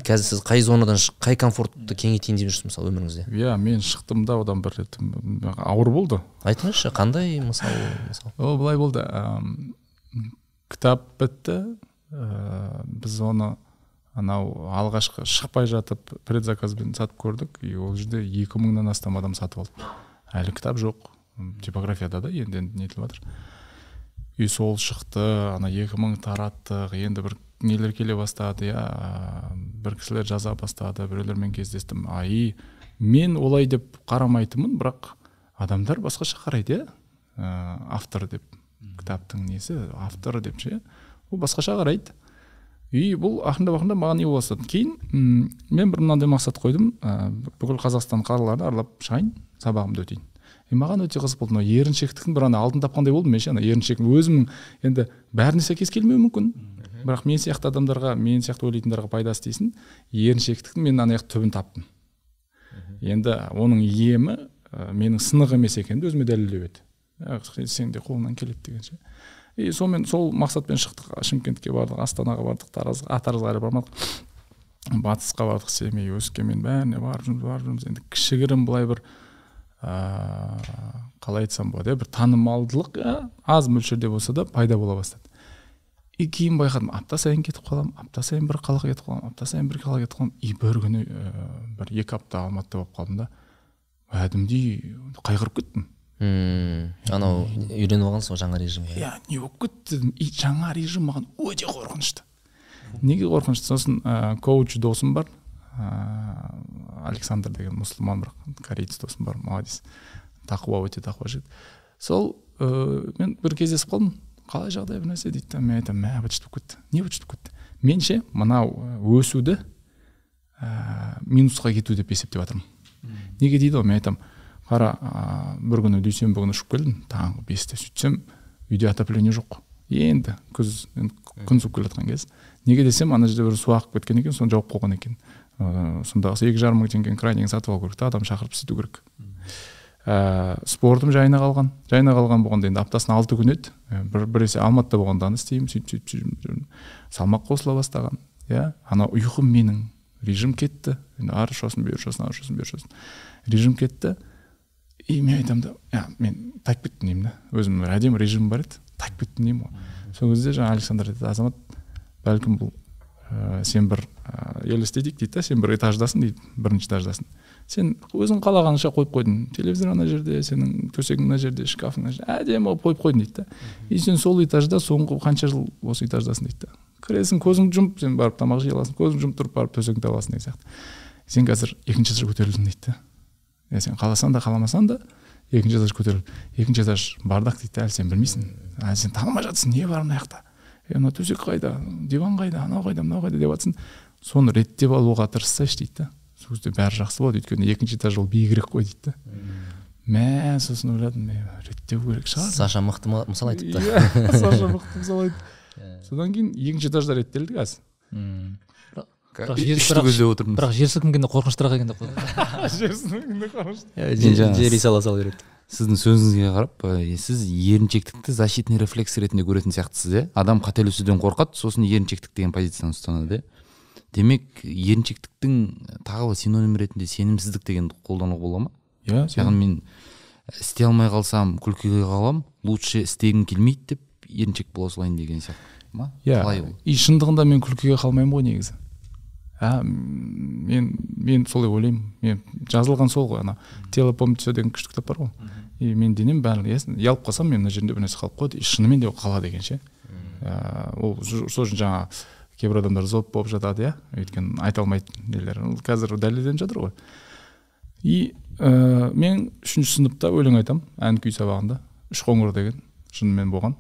Қазір сіз қай зонадан шық, қай комфортты кеңейтейін деп жүрсіз мысалы өміріңізде? Иә, мен шықтым да, одан бір рет ауыр болды. Айтыңызшы, қандай мысал? Ол былай болды. Кітап бітті, біз оны анау алғашқы шықпай жатып предзаказбен сатып көрдік, и ол жерде 2000-нан астам адам сатып алды. Әлі кітап жоқ, типографияда да енді нетіліп жатыр. И сол шықты, ана 2000 тараттық, енді бір нелер келе бастады, иә, бір кісілер жаза бастады, біреулермен кездестім. Ай, мен олай деп қарамайтынмын, бірақ адамдар басқаша қарайды, иә, автор деп, кітаптың несі, авторы деп ше, ол басқаша қарайды. И бұл ақырындап маған не бола бастады. Кейін мен бір мынандай мақсат қойдым, бүкіл Қазақстан қалаларын аралап шығайын, сабағымды өтейін. И маған өте қызық болды, мынау еріншектіктің бір ана алтын тапқандай болдым мен ше, ана еріншек өзімнің енді бәріне сәйкес келмеуі мүмкін, бірақ мен сияқты адамдарға, мен сияқты ойлайтындарға пайдасы тисін, еріншектіктің мен ана жақ түбін таптым. Енді оның емі менің сынық емес екенін өзіме дәлелдеп еді. Сен де қолыңнан келеді деген ше. И сонымен сол мақсатпен шықтық, Шымкентке бардық, Астанаға бардық, Таразға әлі бармадық, Батысқа бардық, Семей, Өскемен, бәріне барып жүрміз. Енді кішігірім былай бір қалай айтсам болады, бір танымалдылық аз мөлшерде болса да пайда бола бастады. И кейін байқадым, апта сайын кетіп қаламын, апта сайын бір қалаға кетіп қаламын, апта сайын бір қалаға кетіп қаламын. И бір күні бір 2 апта Алматыда болып қалдым да, кәдімгідей қайғырып кеттім. Анау үйреніп алғансың ғой жаңа режимге. Иә, не болып кетті дедім. И жаңа режим маған өте қорқынышты. Неге қорқынышты? Сосын коуч досым бар, Александр деген мұсылман, бірақ кореец досым бар, молодец, тақуа, өте тақуа жігіт. Сол мен бір кездесіп қалдым, қалай жағдай бір нәрсе дейді да, мен айтамын, мә, быт шыт болып кетті. Не быт шыт болып кетті? Мен ше мынау өсуді минусқа кету деп есептеп жатырмын. Неге дейді ғой, мен айтамын, қара, бір күні дүйсенбі күні ұшып келдім, таңғы 5-те, сөйтсем үйде отопление жоқ. Енді күз, күн суып келе жатқан кез. Неге десем, ана жерде бір су ағып кеткен екен, соны жауып қойған екен. Сонда 2,5 мың теңгенің крайнигін сатып алу керек та, адам шақырып істету керек. Спортым жайына қалған. Жайына қалған болғанда енді аптасына 6 күн еді. Біресе Алматыда болғанда аны істеймін, сөйтіп салмақ қосыла бастаған. Иә, ана ұйқым менің, режим кетті. Енді ары ұшасың, бері ұшасың, ары ұшасың, бері ұшасың. Режим кетті. И мен айтамын да, я, мен тайып кеттім деймін да. Өзімнің бір әдемі режимім бар еді, тайып кеттім деймін ғой. Сол кезде жаңа Александр айтады, Азамат, бәлкім бұл сен бір елестетейік дейді да, сен бір этаждасың дейді, бірінші этаждасың. Сен өзің қалағанша қойып қойдың. Телевизор ана жерде, сенің төсегің мына жерде, шкафың мына жерде, әдемі қылып қойып қойдың дейді да. И сен сол этажда соңғы қанша жыл осы этаждасың дейді да. Кіресің, көзіңді жұмып, сен барып тамақ жей аласың, көзіңді жұмып тұрып барып төсегіңді таба аласың деген сияқты. Сен қазір екінші этажға көтерілдің дейді да. Сен қаласаң да қаламасаң да екінші этаж көтеріліп, екінші этаж бардак дейді, әлі сен білмейсің, әлі сен танымай жатсың, не бар мына жақта, мына төсек қайда, диван қайда, анау қайда, мынау қайда деп жатсың. Соны реттеп алуға тырыссайшы дейді да. Сол кезде бәрі жақсы болады, өйткені екінші этаж ол биігірек қой дейді да. Мә, сосын ойладым, реттеу керек шығар. Саша мықты мысал айтыпты. Иә, Саша мықты мысал айтты. Содан кейін екінші этажда реттелді қазір. Бірақ жер сілкінгенде қорқыныштырақ екен деп қойды. Жер сілкінгенде қорқынышты. Жер сала сала береді. Сіздің сөзіңізге қарап, сіз еріншектікті защитный рефлекс ретінде көретін сияқтысыз, иә? Адам қателесуден қорқады, сосын еріншектік деген позицияны ұстанады, иә? Демек, еріншектіктің тағы бір синоним ретінде сенімсіздік дегенді қолдануға бола ма? Иә. Яғни мен істей алмай қалсам, күлкіге қалам, лучше істегім келмейді деп еріншек бола салайын деген сияқты ма? Иә. Қалай ол? И шындығында мен күлкіге қалмаймын ғой негізі. Мен солай ойлаймын. Мен жазылған сол ғой, ана «Тело помнит все» деген күшті кітап бар ғой. И мен денем барлығы есін, ұялып қалсам, мен мына жерімде бір нәрсе қалып қояды, и шынымен де ол қалады екен ше. Ол сол үшін жаңа кейбір адамдар зоб болып жатады, иә, өйткені айта алмайды нелер. Ол қазір дәлелденіп жатыр ғой. И мен 3 сыныпта өлең айтамын, ән күй сабағында. Үш қоңыр деген шынымен болған.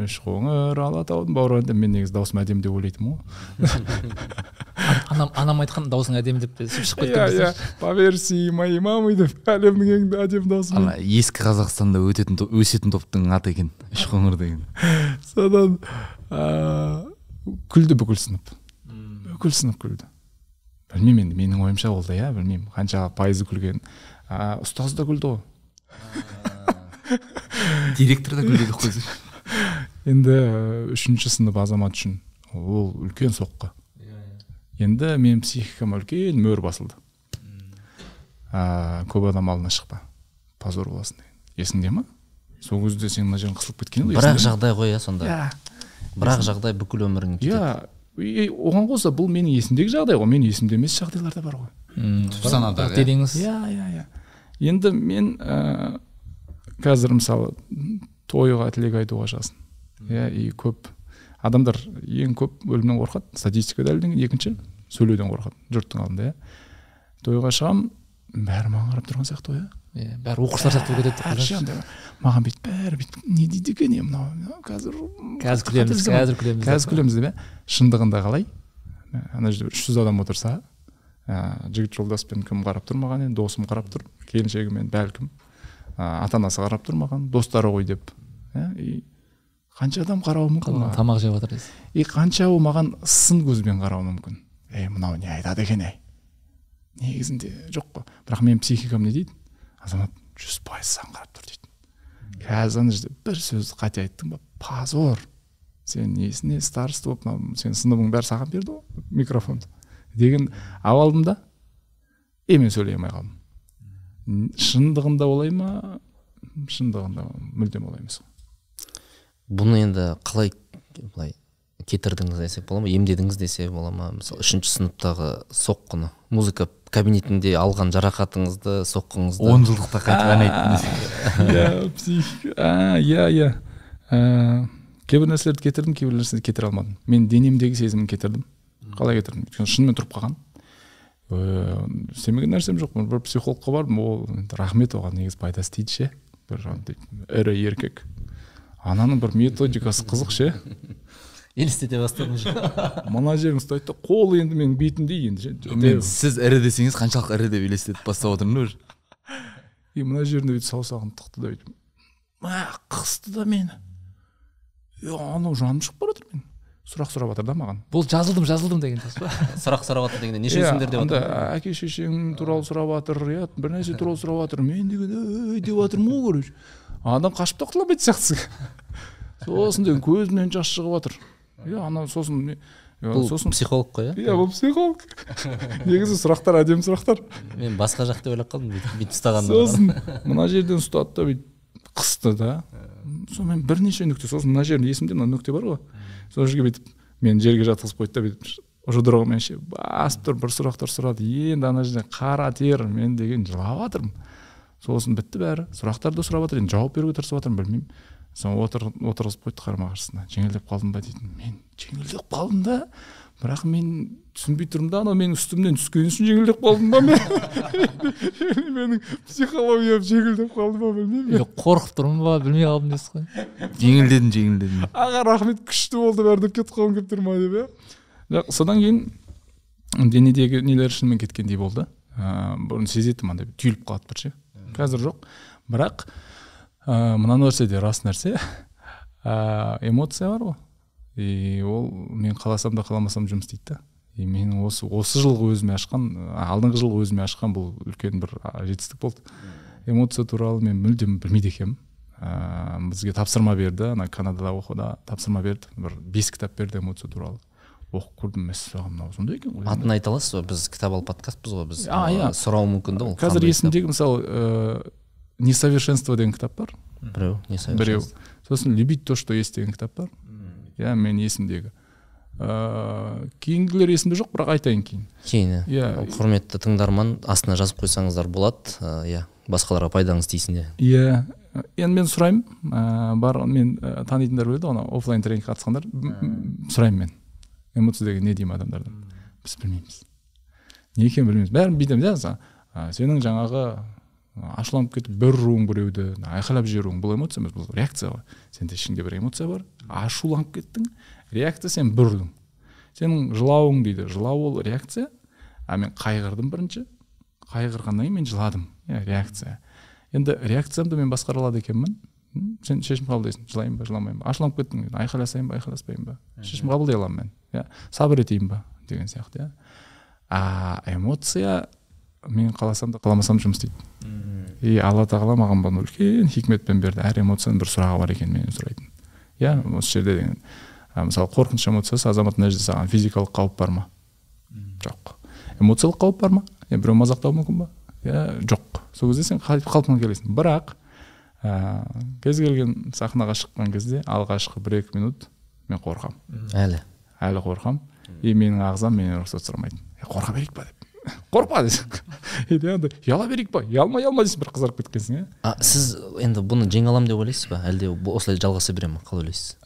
Үш қоңыр Алатаудың бауырында. Мен негізі даусым әдемі деп ойлайтынмын ғой. Анам айтқан даусың әдемі деп сөйтіп шығып кеткен. Иә, по версии моей мамы деп, әлемнің ең әдемі даусы. Ана ескі Қазақстанда өсетін топтың аты екен, үш қоңыр деген. Содан күлді бүкіл сынып. Бүкіл сынып күлді. Білмеймін енді, менің ойымша болды, иә, білмеймін қанша пайызы күлген. Ұстаз да күлді ғой. Директор да күлді деп қойсайшы. Енді 3 сынып азамат үшін ол үлкен соққы. Енді менің психикама үлкен мөр басылды. Көп адам алдына шықпа, позор боласың деген. Есіңде ма? Сол кезде сен мына жерің қысылып кеткен еді. Бірақ жағдай ғой, сонда. Бірақ жағдай бүкіл өмірің кетеді. Иә, оған қоса бұл менің есімдегі жағдай ғой, менің есімде емес жағдайлар да бар ғой. Түп санадағы. Дедіңіз. Иә. Енді мен қазір мысалы тойға тілек айтуға шығасың. Иә, и көп адамдар ең көп өлімнен қорқады, статистика дәлелденген, екінші сөйлеуден қорқады жұрттың алдында, иә. Тойға шығамын, бәрі маған қарап тұрған сияқты ғой, иә. Иә, бәрі оқушылар сияқты болып кетеді. Маған бүйтіп бәрі бүйтіп не дейді екен, мынау қазір күлеміз, қазір күлеміз. Қазір күлеміз деп, иә. Шындығында қалай? Ана жерде 300 адам отырса, жігіт жолдаспен кім қарап тұр маған, енді досым қарап тұр, келіншегімен бәлкім, ата-анасы қарап тұр маған, достары ғой деп, иә. Қанша адам қарауы мүмкін маған? Тамақ жеп жатыр дейсіз. И қанша ол маған сын көзбен қарауы мүмкін. Ей, мынау не айтады екен, ей. Негізінде жоқ қой. Бірақ менің психикам не дейді? Азамат 100% саған қарап тұр дейді. Қазір ана жерде бір сөзді қате айттың ба? Позор. Сен несіне староста болып, мынау сен сыныбың бәрі саған берді ғой микрофонды. Деген алдым да, мен сөйлей алмай қалдым. Шындығында олай ма? Шындығында мүлдем олай емес. Бұны енді қалай былай кетірдіңіз десек бола ма, емдедіңіз десе бола ма? Мысалы, 3 сыныптағы соққыны, музыка кабинетінде алған жарақатыңызды, соққыңызды 10 жылдықта қайтып ән айттыңыз. Иә, иә. Кейбір нәрселерді кетірдім, кейбір нәрселерді кетіре алмадым. Мен денемдегі сезімін кетірдім. Қалай кетірдім? Өйткені шынымен тұрып қалған. Істемеген нәрсем жоқ. Бір психологқа бардым, ол рахмет оған, негізі пайдасы тиді ше. Бір ірі еркек. Ананың бір методикасы қызық ше. Елестете бастадым. Мына жерін ұстайды да, қол енді менің бетімде енді. Мен сіз ірі десеңіз қаншалық ірі деп елестетіп бастап отырмын уже. И мына жерінде бүйтіп саусағын тықты да бүйтіп. Қысты да мені. Анау жаным шығып бара жатыр мен. Сұрақ сұрап жатыр да маған. Бұл жазылдым, жазылдым деген сөз ба? Сұрақ сұрап жатыр дегенде нешесіңдер деп жатыр? Әке шешең туралы сұрап жатыр, иә, бір нәрсе туралы сұрап жатыр. Мен деген ей деп жатырмын ғой, короче. Адам қашып та құтыла алмайтын сияқтысың. Сосын деген көзімнен жас шығып жатыр. Иә, ана сосын бұл психолог қой, иә? Иә, бұл психолог. Негізі сұрақтар әдемі сұрақтар. Мен басқа жақ деп ойлап қалдым, бүйтіп ұстағанда. Сосын мына жерден ұстады да бүйтіп қысты да. Сонымен бірнеше нүкте, сосын мына жерде есімде мына нүкте бар ғой. Сол жерге бүйтіп мені жерге жатқызып қойды да бүйтіп жұдырығымен ше басып тұр, бір сұрақтар сұрады. Енді ана жерде қара тер, мен деген жылап жатырмын. Сосын бітті бәрі. Сұрақтарды сұрап жатыр, енді жауап беруге тырысып жатырмын, білмеймін. Соны отырғызып қойды қарама-қарсысына. Жеңілдеп қалдым ба дейтін. Мен жеңілдеп қалдым да, бірақ мен түсінбей тұрмын да, анау менің үстімнен түскен үшін жеңілдеп қалдым ба мен? Менің психологиям жеңілдеп қалды ма білмеймін. Или қорқып тұрмын ба, білмей қалдым дейсіз ғой. Жеңілдедім, жеңілдедім. Аға, рахмет, күшті болды бәрі деп кетіп қалғым келіп тұр ма деп, иә. Содан кейін денедегі нелер шынымен кеткендей болды. Бұрын сезетінмін, андай түйіліп қалады бір ше. Қазір жоқ. Бірақ мына нәрсе де рас нәрсе. Эмоция бар ғой. И ол мен қаласам да қаламасам жұмыс істейді да. И мен осы жылғы өзіме ашқан, алдыңғы жылғы өзіме ашқан бұл үлкен бір жетістік болды. Эмоция туралы мен мүлдем білмейді екенмін. Бізге тапсырма берді, ана Канадада оқуда тапсырма берді, бір 5 кітап берді эмоция туралы. Оқып көрдім, мәссаған, мынау сондай екен ғой. Атын айта аласыз ба? Біз кітап ал подкастпыз ғой, біз сұрауы мүмкін да ол. Қазір есімдегі, мысалы, «Несовершенство» деген кітап бар. Біреу. Біреу. Сосын «Любить то, что есть» деген кітап бар. Иә, мен есімдегі. Кейінгілер есімде жоқ, бірақ айтайын кейін. Кейін, иә. Құрметті тыңдарман, астына жазып қойсаңыздар болады, иә, басқаларға пайдаңыз тисін. Иә, енді мен сұраймын, бар мен танитындар біледі ғой, анау оффлайн тренингке қатысқандар, сұраймын мен. Эмоция деген не деймін адамдардан. Біз білмейміз. Не екенін білмейміз. Бәрін бүйтеміз, иә, сенің жаңағы ашуланып кетіп бір ұруың біреуді, айқайлап жіберуің, бұл эмоция емес, бұл реакция ғой. Сенде ішіңде бір эмоция бар, ашуланып кеттің, реакция, сен бір ұрдың. Сенің жылауың дейді, жылау ол реакция, а мен қайғырдым бірінші, қайғырғаннан кейін мен жыладым, иә, реакция. Енді реакциямды мен басқара алады екенмін. Сен шешім қабылдайсың, жылайын ба, жыламайын ба, ашуланып кеттің, айқайласайын ба, айқайласпайын ба, шешім қабылдай аламын мен, иә, сабыр етейін ба деген сияқты, иә. А эмоция мен қаласам да қаламасам жұмыс істейді. И Алла тағала маған бұны үлкен хикметпен берді. Әр эмоцияның бір сұрағы бар екен менен сұрайтын. Иә, осы жерде деген. Мысалы, қорқыныш эмоциясы, Азамат, мына жерде саған физикалық қауіп бар ма? Жоқ. Эмоциялық қауіп бар ма? Иә, біреу мазақтауы мүмкін ба? Иә, жоқ. Сол кезде сен қалпыңа келесің. Бірақ кез келген сахнаға шыққан кезде алғашқы 1-2 минут мен қорқамын. Әлі қорқамын. И менің ағзам менен рұқсат сұрамайды. Қорқа берейік па деп. Қорықпа дейсің. Или андай ұяла берейік па? Ұялма, ұялма дейсің, бір қызарып кеткенсің, иә. А сіз енді бұны жеңе аламын деп ойлайсыз ба? Әлде осылай жалғаса бере ме? Қалай ойлайсыз?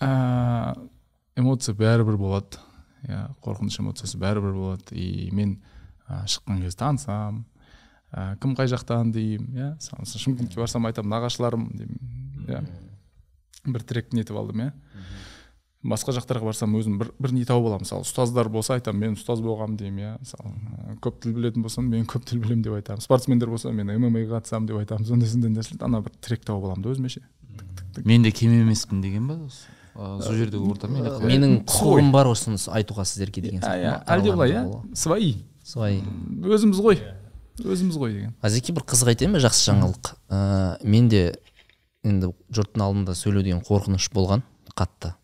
Эмоция бәрібір болады. Иә, қорқыныш эмоциясы бәрібір болады. И мен шыққан кезде танысам, кім қай жақтан деймін, иә. Шымкентке барсам айтамын, нағашыларым деймін, иә. Бір трек нетіп алдым, иә. Басқа жақтарға барсам өзім бір не тауып аламын. Мысалы, ұстаздар болса айтамын, мен ұстаз болғанмын деймін, иә. Мысалы, көп тіл білетін болсам, мен көп тіл білемін деп айтамын. Спортсмендер болса, мен ММА-ға қатысамын деп айтамын. Сондай нәрселер, ана бір трек тауып аламын да өзіме ше. Мен де кем емеспін деген ба? Сол жердегі ортамен. Менің құқығым бар осыны айтуға сіздерге деген сияқты. Әлде былай, иә? Свои. Свои. Өзіміз ғой. Өзіміз ғой деген. Азеке, бір қызық айтайын ба, жақсы жаңалық. Менде енді жұрттың алдында сөйлеу деген қорқыныш болған қатты.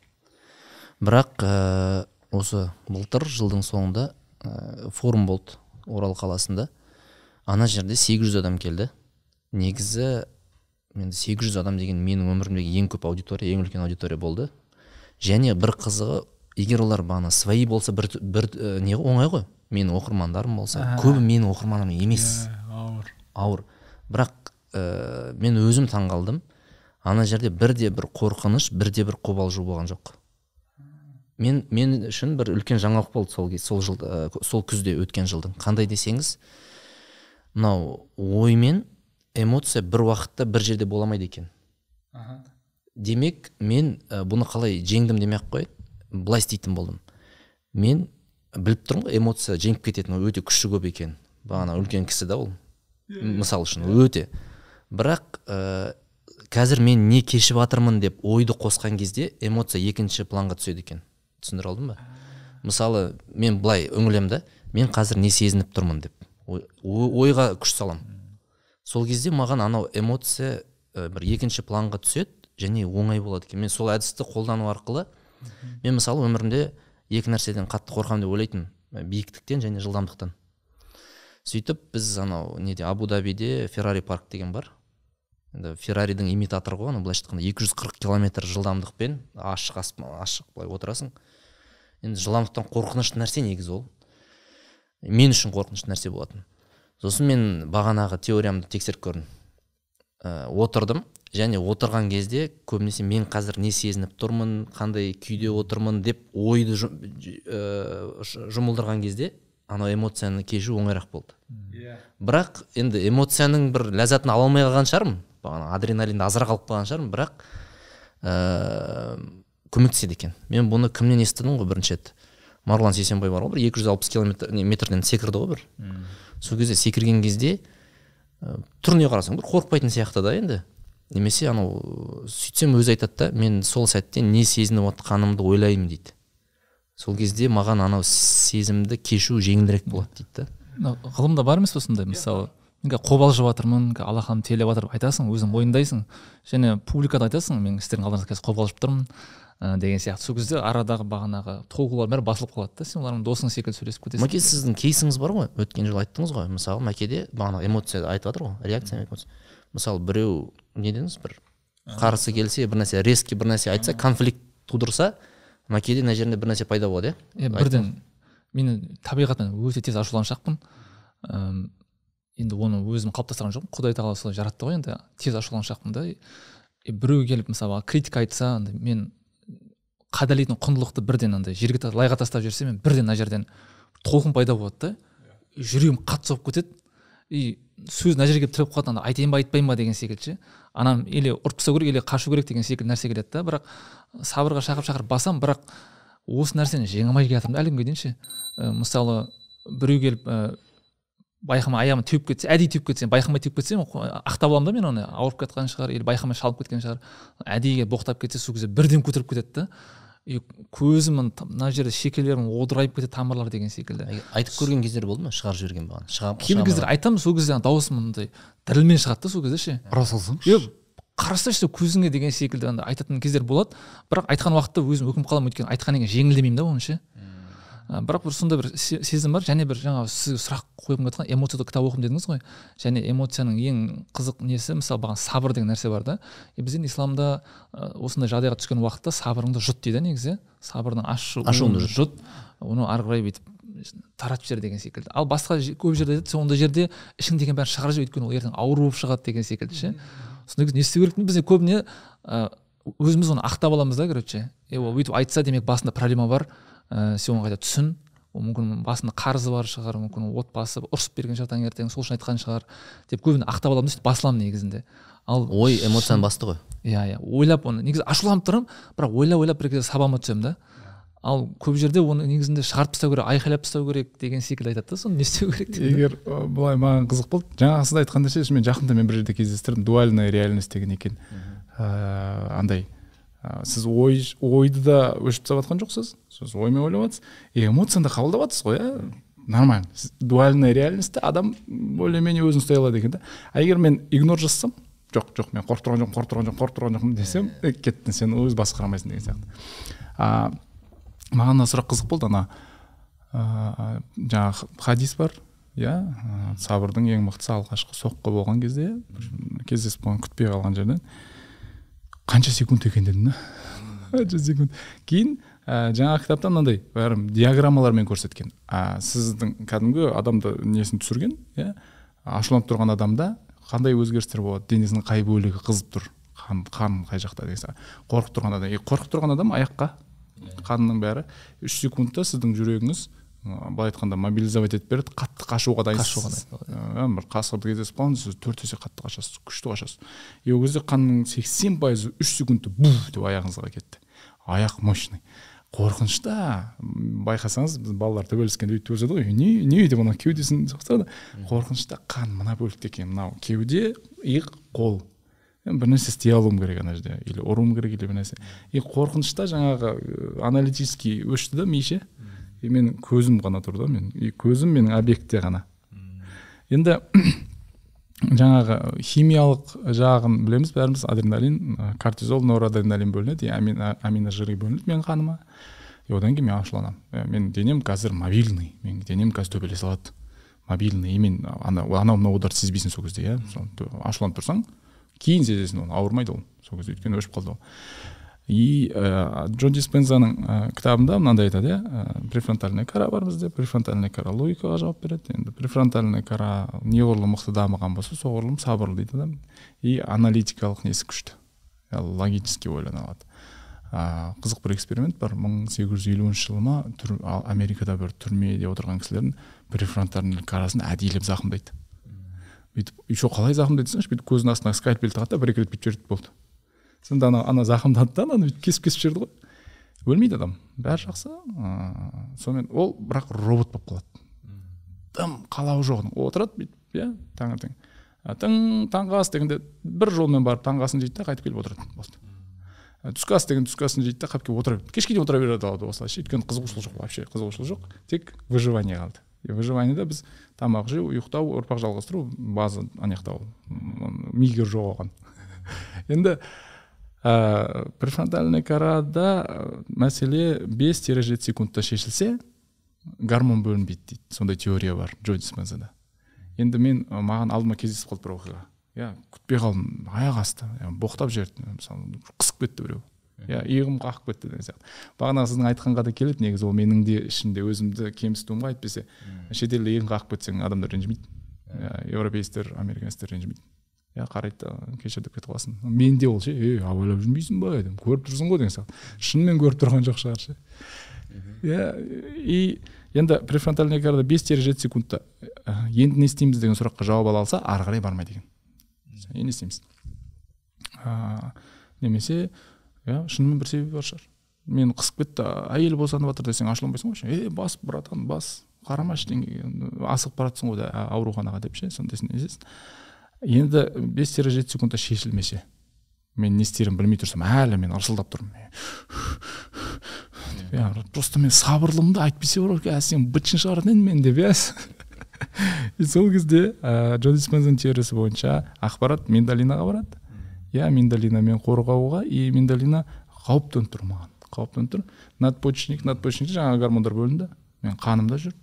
Бірақ осы былтыр жылдың соңында форум болды Орал қаласында. Ана жерде 800 адам келді. Негізі енді 800 адам деген менің өмірімдегі ең көп аудитория, ең үлкен аудитория болды. Және бір қызығы, егер олар бағана свои болса, бір не оңай ғой. Менің оқырмандарым болса, көбі менің оқырманым емес. Ауыр. Ауыр. Бірақ мен өзім таңғалдым. Ана жерде бірде бір қорқыныш, бірде бір қобалжу болған жоқ. Мен үшін бір үлкен жаңалық болды сол жыл, сол күзде өткен жылдың. Қандай десеңіз, мынау ой мен эмоция бір уақытта бір жерде бола алмайды екен. Демек, мен бұны қалай жеңдім демей-ақ қояйын, былай істейтін болдым. Мен біліп тұрмын ғой, эмоция жеңіп кететін өте күші көп екен. Бағана үлкен кісі да ол. Мысал үшін өте. Бірақ қазір мен не кешіп жатырмын деп ойды қосқан кезде эмоция екінші планға түседі екен. Түсіндіре алдым ба? Мысалы, мен былай үңілемін да, мен қазір не сезініп тұрмын деп ойға күш салам. Сол кезде маған анау эмоция бір екінші планға түседі және оңай болады екен. Мен сол әдісті қолдану арқылы мен мысалы өмірімде екі нәрседен қатты қорқамын деп ойлайтынмын: биіктіктен және жылдамдықтан. Сөйтіп біз анау неде, Абу-Дабиде Феррари парк деген бар. Енді Ферраридің имитаторы ғой, ана былайша айтқанда 240 километр жылдамдықпен ашық ашық былай отырасың. Енді жылдамдықтан қорқынышты нәрсе негізі ол. Мен үшін қорқынышты нәрсе болатын. Сосын мен бағанағы теориямды тексеріп көрдім. Отырдым және отырған кезде көбінесе мен қазір не сезініп тұрмын, қандай күйде отырмын деп ойды жұмылдырған кезде анау эмоцияны кешу оңайырақ болды. Бірақ енді эмоцияның бір ләззатын ала алмай қалған шығармын. Бағана адреналинді азырақ алып қалған шығармын, бірақ көмектеседі екен. Мен бұны кімнен естідім ғой бірінші рет? Марлан Сейсенбай бар ғой, бір 260 километр метрден секірді ғой бір. Сол кезде секірген кезде түріне қарасаң бір қорықпайтын сияқты да енді. Немесе анау сөйтсем өзі айтады да, мен сол сәтте не сезініп отқанымды ойлаймын дейді. Сол кезде маған анау сезімді кешу жеңілірек болады дейді да. Ғылымда бар емес пе сондай? Мысалы, Мен қазір қобалжып жатырмын, алақаным терлеп жатыр айтасың, өзің мойындайсың. Және публикада айтасың, мен сіздердің алдарыңызда қазір қобалжып тұрмын деген сияқты. Сол кезде арадағы бағанағы толқулар бәрі басылып қалады да, сен олармен досың секілді сөйлесіп кетесің. Мәке, сіздің кейсіңіз бар ғой, өткен жылы айттыңыз ғой, мысалы Мәкеде бағана эмоция айтып жатыр ғой, реакция, эмоция. Мысалы біреу не дедіңіз, бір қарсы келсе, бір нәрсе резкий бір нәрсе айтса, конфликт тудырса, Мәкеде мына жерінде бір нәрсе пайда болады, иә? Бірден мен табиғатынан өте тез ашуланшақпын. Енді оны өзім қалыптастырған жоқпын, Құдай тағала солай жаратты ғой, енді тез ашуланшақпын да. Біреу келіп мысалы критика айтса, андай мен қадірлейтін құндылықты бірден андай жерге лайға тастап жіберсе, мен бірден мына жерден толқын пайда болады да, жүрегім қатты соғып кетеді, и сөз мына жерге келіп тіреліп қалады, анда айтайын ба айтпайын ба деген секілді ше. Анам или ұрып тастау керек, или қашу керек деген секілді нәрсе келеді да. Бірақ сабырға шақырып басам, бірақ осы нәрсені жеңе алмай келе жатырмын да әлі күнге дейін ше. Мысалы біреу келіп байқамай аяғымды теуіп кетсе, әдейі теуіп кетсе, байқамай теуіп кетсе, ақтап аламын да мен оны, ауырып кеткен шығар, или байқамай шалып кеткен шығар, әдейі боқтап кетсе, сол кезде бірден көтеріп кетеді да. И көзім мына жерде шекелерім одырайып кетеді, тамырлар деген секілді. Айтып көрген кездер болды ма? Шығарып жіберген бағана. Кейбір кездер айтамын, сол кезде дауысым мындай дірілмен шығады да сол кезде ше. Ұра салсаңшы. Қарасайшы көзіңе деген секілді андай айтатын кездер болады. Бірақ айтқан уақытта өзім өкініп қаламын, өйткені айтқаннан кейін жеңілдемеймін да оны ше. Бірақ бір сондай бір сезім бар. Және бір жаңа сіз сұрақ қойғым келіп жатқан, эмоцияда кітап оқимын дедіңіз ғой. Және эмоцияның ең қызық несі, мысалы бағана сабыр деген нәрсе бар да. Біздің исламда осындай жағдайға түскен уақытта сабырыңды жұт дейді негізі. Сабырдың ашуыңды жұт, оны ары қарай бүйтіп таратып жібер деген секілді. Ал басқа көп жерде айтады, сен ондай жерде ішіңдеген бәрін шығарып жібер, өйткені ол ертең ауру болып шығады деген секілді ше. Сондай кезде не істеу керек? Бізде көбіне өзіміз оны ақтап аламыз да, короче. Ол бүйтіп айтса, демек басында проблема бар. Сен оны қайта түсін, ол мүмкін басында қарызы бар шығар, мүмкін отбасы ұрысып берген шығар таңертең, сол үшін айтқан шығар деп көбіне ақтап аламын да, сөйтіп басыламын негізінде. Ал ой эмоцияны басты ғой. Иә, ойлап оны негізі ашуланып тұрамын, бірақ ойлап бір кезде сабама түсемін да. Ал көп жерде оны негізінде шығарып тастау керек, айқайлап тастау керек деген секілді айтады да, соны не істеу керек деп. Егер былай маған қызық болды, жаңағы сіз айтқан нәрсе, мен жақында мен бір жерде кездестірдім, дуальная реальность деген екен. Андай сіз ойды да өшіп тастап жатқан жоқсыз, сіз оймен ойлап жатсыз, эмоцияны да қабылдап жатсыз ғой, иә, нормально. Дуальная реальностьте адам более-менее өзін ұстай алады екен да. А егер мен игнор жасасам, жоқ, мен қорқып тұрған жоқпын десем, кеттің, сен өз басқара алмайсың деген сияқты. Маған мына сұрақ қызық болды, ана жаңағы хадис бар, иә, сабырдың ең мықтысы алғашқы соққы болған кезде, кездесіп қалған, күтпей қалған жерден қанша секунд екен дедім да. Қанша секунд. Кейін жаңағы кітапта мынандай бәрі диаграммалармен көрсеткен. Сіздің кәдімгі адамды несін түсірген, иә, ашуланып тұрған адамда қандай өзгерістер болады, денесінің қай бөлігі қызып тұр, қан қай жақта деген сияқты. Қорқып тұрған адам, қорқып тұрған адам аяққа, қанның бәрі 3 секундта сіздің жүрегіңіз былай айтқанда мобилизовать етіп береді, қатты қашуға дайынсыз. Бір қасқырды кездесіп қалдыңыз, сіз 4 есе қатты қашасыз, күшті қашасыз. И ол кезде қанның 80% 3 секундта буф деп аяғыңызға кетті. Аяқ мощный. Қорқынышта байқасаңыз, біз балалар төбелескенде өйтіп төбелеседі ғой, не деп ана кеудесін соқтырады. Қорқынышта қан мына бөлікте екен, мынау кеуде, иық, қол. Бір нәрсе істей алуым керек ана жерде, или ұруым керек, или бір нәрсе. И қорқынышта жаңағы аналитический өшті да ми ше. И менің көзім ғана тұр да, мен. И көзім менің объектте ғана. Енді жаңағы химиялық жағын білеміз бәріміз, адреналин, кортизол, норадреналин бөлінеді, аминожиры бөлінеді менің қаныма. И одан кейін мен ашуланамын. Менің денем қазір мобильный, менің денем қазір төбелесе алады. Мобильный, мен анау мынау ударды сезбейсің сол кезде, иә. Ашуланып тұрсаң, кейін сезесің оны, ауырмайды ол сол кезде, өйткені өшіп қалды ол. И Джо Диспензаның кітабында мынандай айтады, иә, префронтальная кора бар бізде, префронтальная кора логикаға жауап береді. Енді префронтальная кора неғұрлым мықты дамыған болса, соғұрлым сабырлы дейді адам. И аналитикалық несі күшті, логически ойлана алады. Қызық бір эксперимент бар, 1850 жылы ма, Америкада бір түрмеде отырған кісілердің префронтальная корасын әдейілеп зақымдайды. Бүйтіп, еще қалай зақымдайды десеңші, бүйтіп көзінің астына скальпель тағады да, бір екі рет бүйтіп жіберді, болды. Сонда ана зақымдады да, ананы бүйтіп кесіп жіберді ғой. Өлмейді адам, бәрі жақсы. Сонымен ол бірақ робот болып қалады. Тым қалауы жоқ. Отырады бүйтіп, иә, таңертең. Таңғы ас дегенде бір жолмен барып таңғы асын жейді да, қайтып келіп отырады. Болды. Түскі ас деген түскі асын жейді да, қайтып келіп отыра береді. Кешке дейін отыра береді алады осылайша. Өйткені қызығушылық жоқ, вообще қызығушылық жоқ. Тек выживание қалды. Выживаниеда біз тамақ жеу, ұйықтау, ұрпақ жалғастыру база ана жақта, ол мигер жоқ оған. Енді префронтальный корада мәселе 5-7 секундта шешілсе, гормон бөлінбейді дейді. Сондай теория бар Джо Диспензада. Енді мен, маған алдыма кездесіп қалды бір оқиға, иә, күтпей қалдым, аяқ асты, боқтап жіберді, мысалы, қысып кетті біреу, иә, иығым қағып кетті деген сияқты. Бағана сіздің айтқанға да келеді негізі, ол менің де ішімде өзімді кемсітуім ғой. Әйтпесе шетелде иығын қағып кетсең, адамдар ренжімейді, иә, европейцтер, американецтер ренжімейді, иә, қарайды да, кешір деп кетіп қаласың. Менде ол ше, ей, абайлап жүрмейсің ба, дедім, көріп тұрсың ғой деген сияқты. Шынымен көріп тұрған жоқ шығар ше, иә. И енді префронтальный корада 5-7 секундта енді не істейміз деген сұраққа жауап ала алса, ары қарай бармайды екен. Енді не істейміз? Немесе, иә, шынымен бір себебі бар шығар, мені қысып кетті, әйел босанып жатыр десең, ашуланбайсың ғой ше. Ей, бас, братан, бас, қарама ештеңеге, асығып бара жатрсың ғой ауруханаға деп ше. Сондайсын не істейсің? Енді 5-7 секундта шешілмесе, мен не істерімді білмей тұрсам, әлі мен ырсылдап тұрмын, иә, просто мен сабырлымын да, әйтпесе бар ғой, сен бытшын шығаратын едім мен деп, иә. И сол кезде Джо Диспензаның теориясы бойынша ақпарат миндалинаға барады, иә, миндалинамен қорғауға. И миндалина қауіп төніп тұр, маған қауіп төніп тұр. Надпочечник жаңағы гормондар бөлінді, мен қанымда жүр,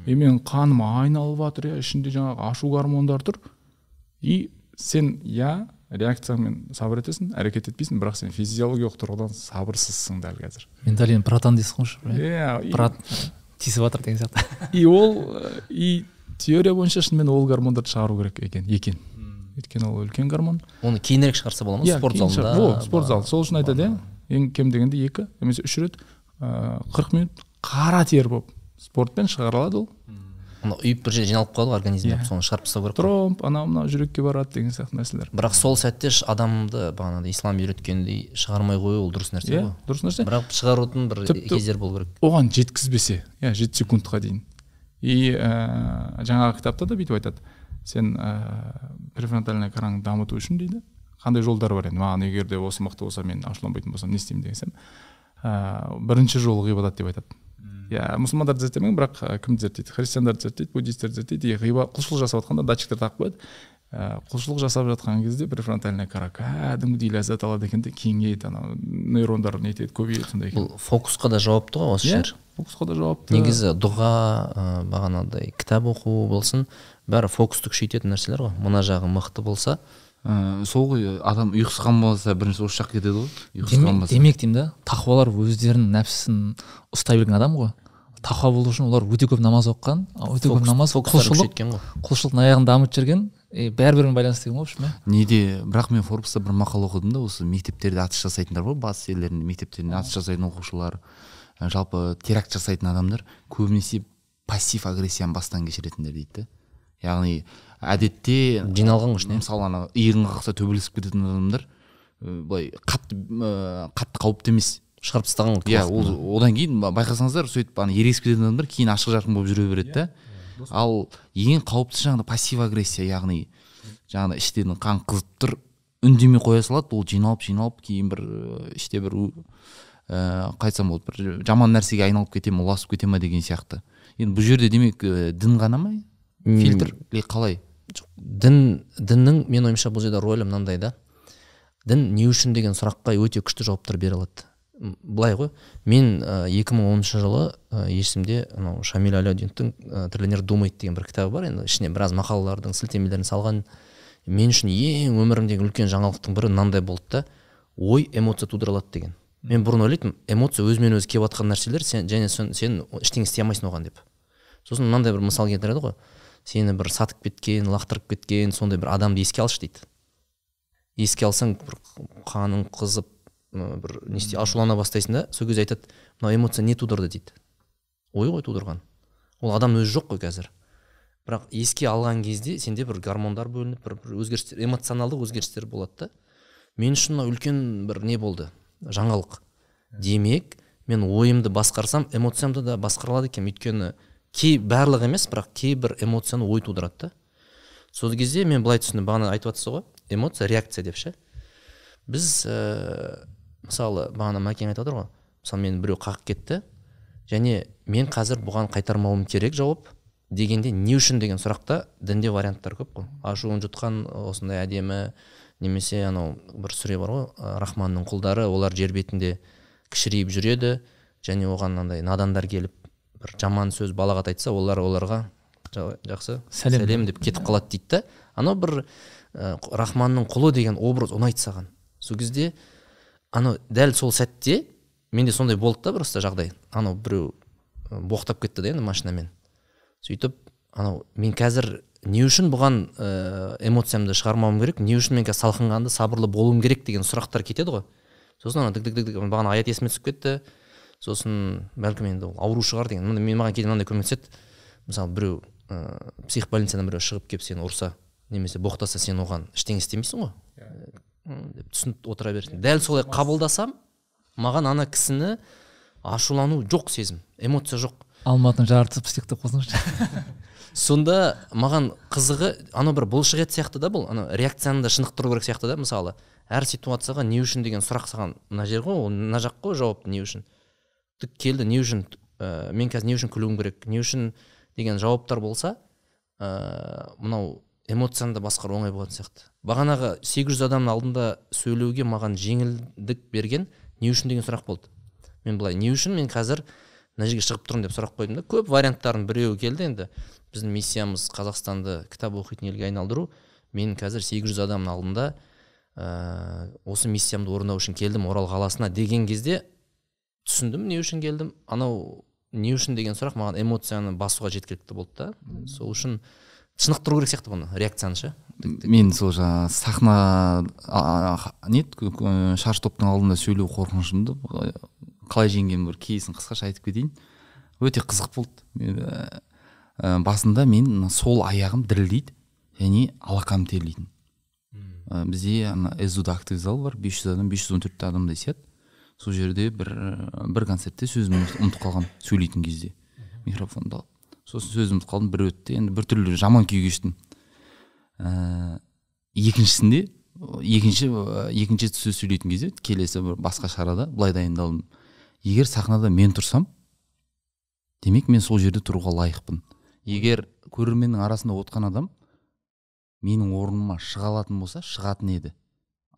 и менің қаным айналып жатыр, иә, ішінде жаңағы ашу гормондары тұр. И сен, иә, реакцияңмен сабыр етесің, әрекет етпейсің, бірақ сен физиологиялық тұрғыдан сабырсызсың дәл қазір. Миндалин братан дейсің ғой, иә, брат, тиісіп жатыр деген сияқты. И ол, и теория бойынша шынымен ол гормондарды шығару керек екен, өйткені ол үлкен гормон. Оны кейінірек шығарса бола ма, спорт залында? Спорт зал сол үшін айтады, иә, ең кем дегенде 2 немесе 3 рет 40 минут қара тер болып спортпен шығара алады ол. Ана үйіп бір жерде жиналып қалады ғой организмде, соны шығарып тастау керек. Тромб, анау мынау жүрекке барады деген сияқты нәрселер. Бірақ сол сәтте адамды бағанағыдай ислам үйреткендей шығармай қою, ол дұрыс нәрсе ғой. Дұрыс нәрсе. Бірақ шығарудың бір кездері болу керек. Оған жеткізбесе, иә, 7 секундқа дейін. И жаңағы кітапта да бүйтіп айтады. Сен префронтальный кораңды дамыту үшін дейді, қандай жолдар бар енді? Маған егер де осы мықты болса, мен ашуланбайтын болсам, не істеймін десем, бірінші жолы ғибадат деп айтады. Иә, мұсылмандарды зерттемеген, бірақ кімді зерттейді? Христиандарды зерттейді, буддистерді зерттейді. Құлшылық жасап жатқанда датчиктер тағып қояды. Құлшылық жасап жатқан кезде префронтальная кора кәдімгідей ләззат алады екен де, кеңейеді, анау нейрондар не етеді, көбейеді сондай екен. Бұл фокусқа да жауапты ғой осы жер. Фокусқа да жауапты. Негізі дұға, бағанағыдай кітап оқу болсын, бәрі фокусты күшейтетін нәрселер ғой. Мына жағы мықты болса, сол ғой, адам ұйқысы қанбаса бірінші осы жаққа кетеді ғой. Ұйқысы қанбаса. Демек деймін да, тақуалар өздерінің нәпсісін ұстай білген адам ғой. Тақуа болу үшін олар өте көп намаз оқыған, өте көп намаз, құлшылықтың аяғын дамытып жүрген, бәрі-бірімен байланысты деген ғой, в общем. Неде, бірақ мен Форбста бір мақала оқыдым да, осы мектептерде атыс жасайтындар бар, батыс елдерінде мектептерінде атыс жасайтын оқушылар, жалпы теракт жасайтын адамдар көбінесе пассив агрессияны бастан кешіретіндер дейді. Яғни әдетте жиналған ғой, мысалы, ана иығын қақса төбелесіп кететін адамдар былай қатты қауіпті емес, шығарып тастаған ғой. Иә, ол одан кейін байқасаңыздар, сөйтіп ана ерегісіп кететін адамдар кейін ашық жарқын болып жүре береді да. Ал ең қауіптісі жаңағы пассив агрессия, яғни жаңағы іштен қан қызып тұр, үндемей қоя салады, ол жиналып кейін бір іште бір қайтсам болады, бір жаман нәрсеге айналып кете ме, ұласып кете ме деген сияқты. Енді бұл жерде демек дін ғана ма фильтр или қалай? Діннің мен ойымша бұл жерде рөлі мынандай да. Дін не үшін деген сұраққа өте күшті жауаптар бере алады. Былай ғой, мен 2010 жылы есімде анау Шамиль Аляутдиновтың «Триллионер думает» деген бір кітабы бар, енді ішіне біраз мақалалардың сілтемелерін салған. Мен үшін ең өмірімдегі үлкен жаңалықтың бірі мынандай болды да, ой эмоция тудыра алады деген. Мен бұрын ойлайтынмын, эмоция өзімен өзі келіп жатқан нәрселер, сен және сен ештеңе істей алмайсың оған деп. Сосын мынандай бір мысал келтіреді ғой, сені бір сатып кеткен, лақтырып кеткен сондай бір адамды еске алшы дейді. Еске алсаң бір қаның қызып, бір не істей, ашулана бастайсың да, сол кезде айтады, мынау эмоция не тудырды дейді. Ой ғой тудырған. Ол адам өзі жоқ қой қазір. Бірақ еске алған кезде сенде бір гормондар бөлініп, бір өзгерістер, эмоционалдық өзгерістер болады да. Мен үшін мынау үлкен бір не болды, жаңалық. Демек, мен ойымды басқарсам, эмоциямды да басқара алады екенмін. Өйткені кей барлық емес, бірақ кейбір эмоцияны ой тудырады да. Сол кезде мен былай түсіндім, бағана айтып жатсыз ғой, эмоция реакция деп ше. Біз мысалы бағана Мәкең айтып отыр ғой, мысалы мені біреу қағып кетті, және мен қазір бұған қайтармауым керек жауап, Дегенде не үшін деген сұрақта дінде варианттар көп қой. Ашуын жұтқан осындай әдемі, немесе анау бір сүре бар ғой, Рахманның құлдары, олар жер бетінде кішірейіп жүреді, және оған андай надандар келіп бір жаман сөз балағат айтса, олар оларға жақсы сәлем деп кетіп қалады дейді да. Анау бір Рахманның құлы деген образ ұнайды саған. Сол кезде анау дәл сол сәтте менде сондай болды да, просто жағдай. Анау біреу боқтап кетті да енді машинамен. Сөйтіп анау мен қазір не үшін бұған эмоциямды шығармауым керек, не үшін мен қазір салқынқанды, сабырлы болуым керек деген сұрақтар кетеді ғой. Сосын ана дік-дік-дік бағана аят есіме түсіп кетті. Сосын бәлкім енді ол ауру шығар деген. Мен маған кейде мынандай көмектеседі. Мысалы біреу психбольницадан біреу шығып келіп сені ұрса, немесе боқтаса, сен оған ештеңе істемейсің ғой деп түсініп отыра бересің. Дәл солай қабылдасам, маған ана кісіні ашулану жоқ сезім, эмоция жоқ. Алматының жартысы псих деп қойсаңшы. Сонда маған қызығы, анау бір бұлшық ет сияқты да бұл, анау реакцияны да шынықтыру керек сияқты да. Мысалы әр ситуацияға не үшін деген сұрақ саған мына жер ғой, ол мына жақ қой жауап, не үшін түк келді, не үшін мен қазір не үшін күлуім керек, не үшін деген жауаптар болса, мынау эмоцияны да басқару оңай болатын сияқты. Бағанағы 800 адамның алдында сөйлеуге маған жеңілдік берген не үшін деген сұрақ болды. Мен былай, не үшін мен қазір мына жерге шығып тұрмын деп сұрақ қойдым да, көп варианттардың біреуі келді енді. Біздің миссиямыз Қазақстанды кітап оқитын елге айналдыру. Мен қазір 800 адамның алдында осы миссиямды орындау үшін келдім Орал қаласына деген кезде түсіндім, не үшін келдім. Анау не үшін деген сұрақ маған эмоцияны басуға жеткілікті болды да. Сол үшін шынықтыру керек сияқты бұны, реакцияны ше. Мен сол жаңа сахна не шаршы топтың алдында сөйлеу қорқынышымды қалай жеңгенім бір кейсін қысқаша айтып кетейін. Өте қызық болды. Мен, басында мен сол аяғым дірілдейді және алақаным терлейтін. Бізде ана СДУ-да актовый зал бар, 500 адам, 514 адамдай сияды. Сол жерде бір концертте сөзімді ұмытып қалғам сөйлейтін кезде, микрофонды алып. Сосын сөзімді ұмытып қалдым, бір өтті, енді біртүрлі жаман күй кештім. Екіншісінде, екінші сөз сөйлейтін кезде, келесі бір басқа шарада былай дайындалдым. Егер сахнада мен тұрсам, демек мен сол жерде тұруға лайықпын. Егер көрерменнің арасында отқан адам менің орныма шыға алатын болса, шығатын еді.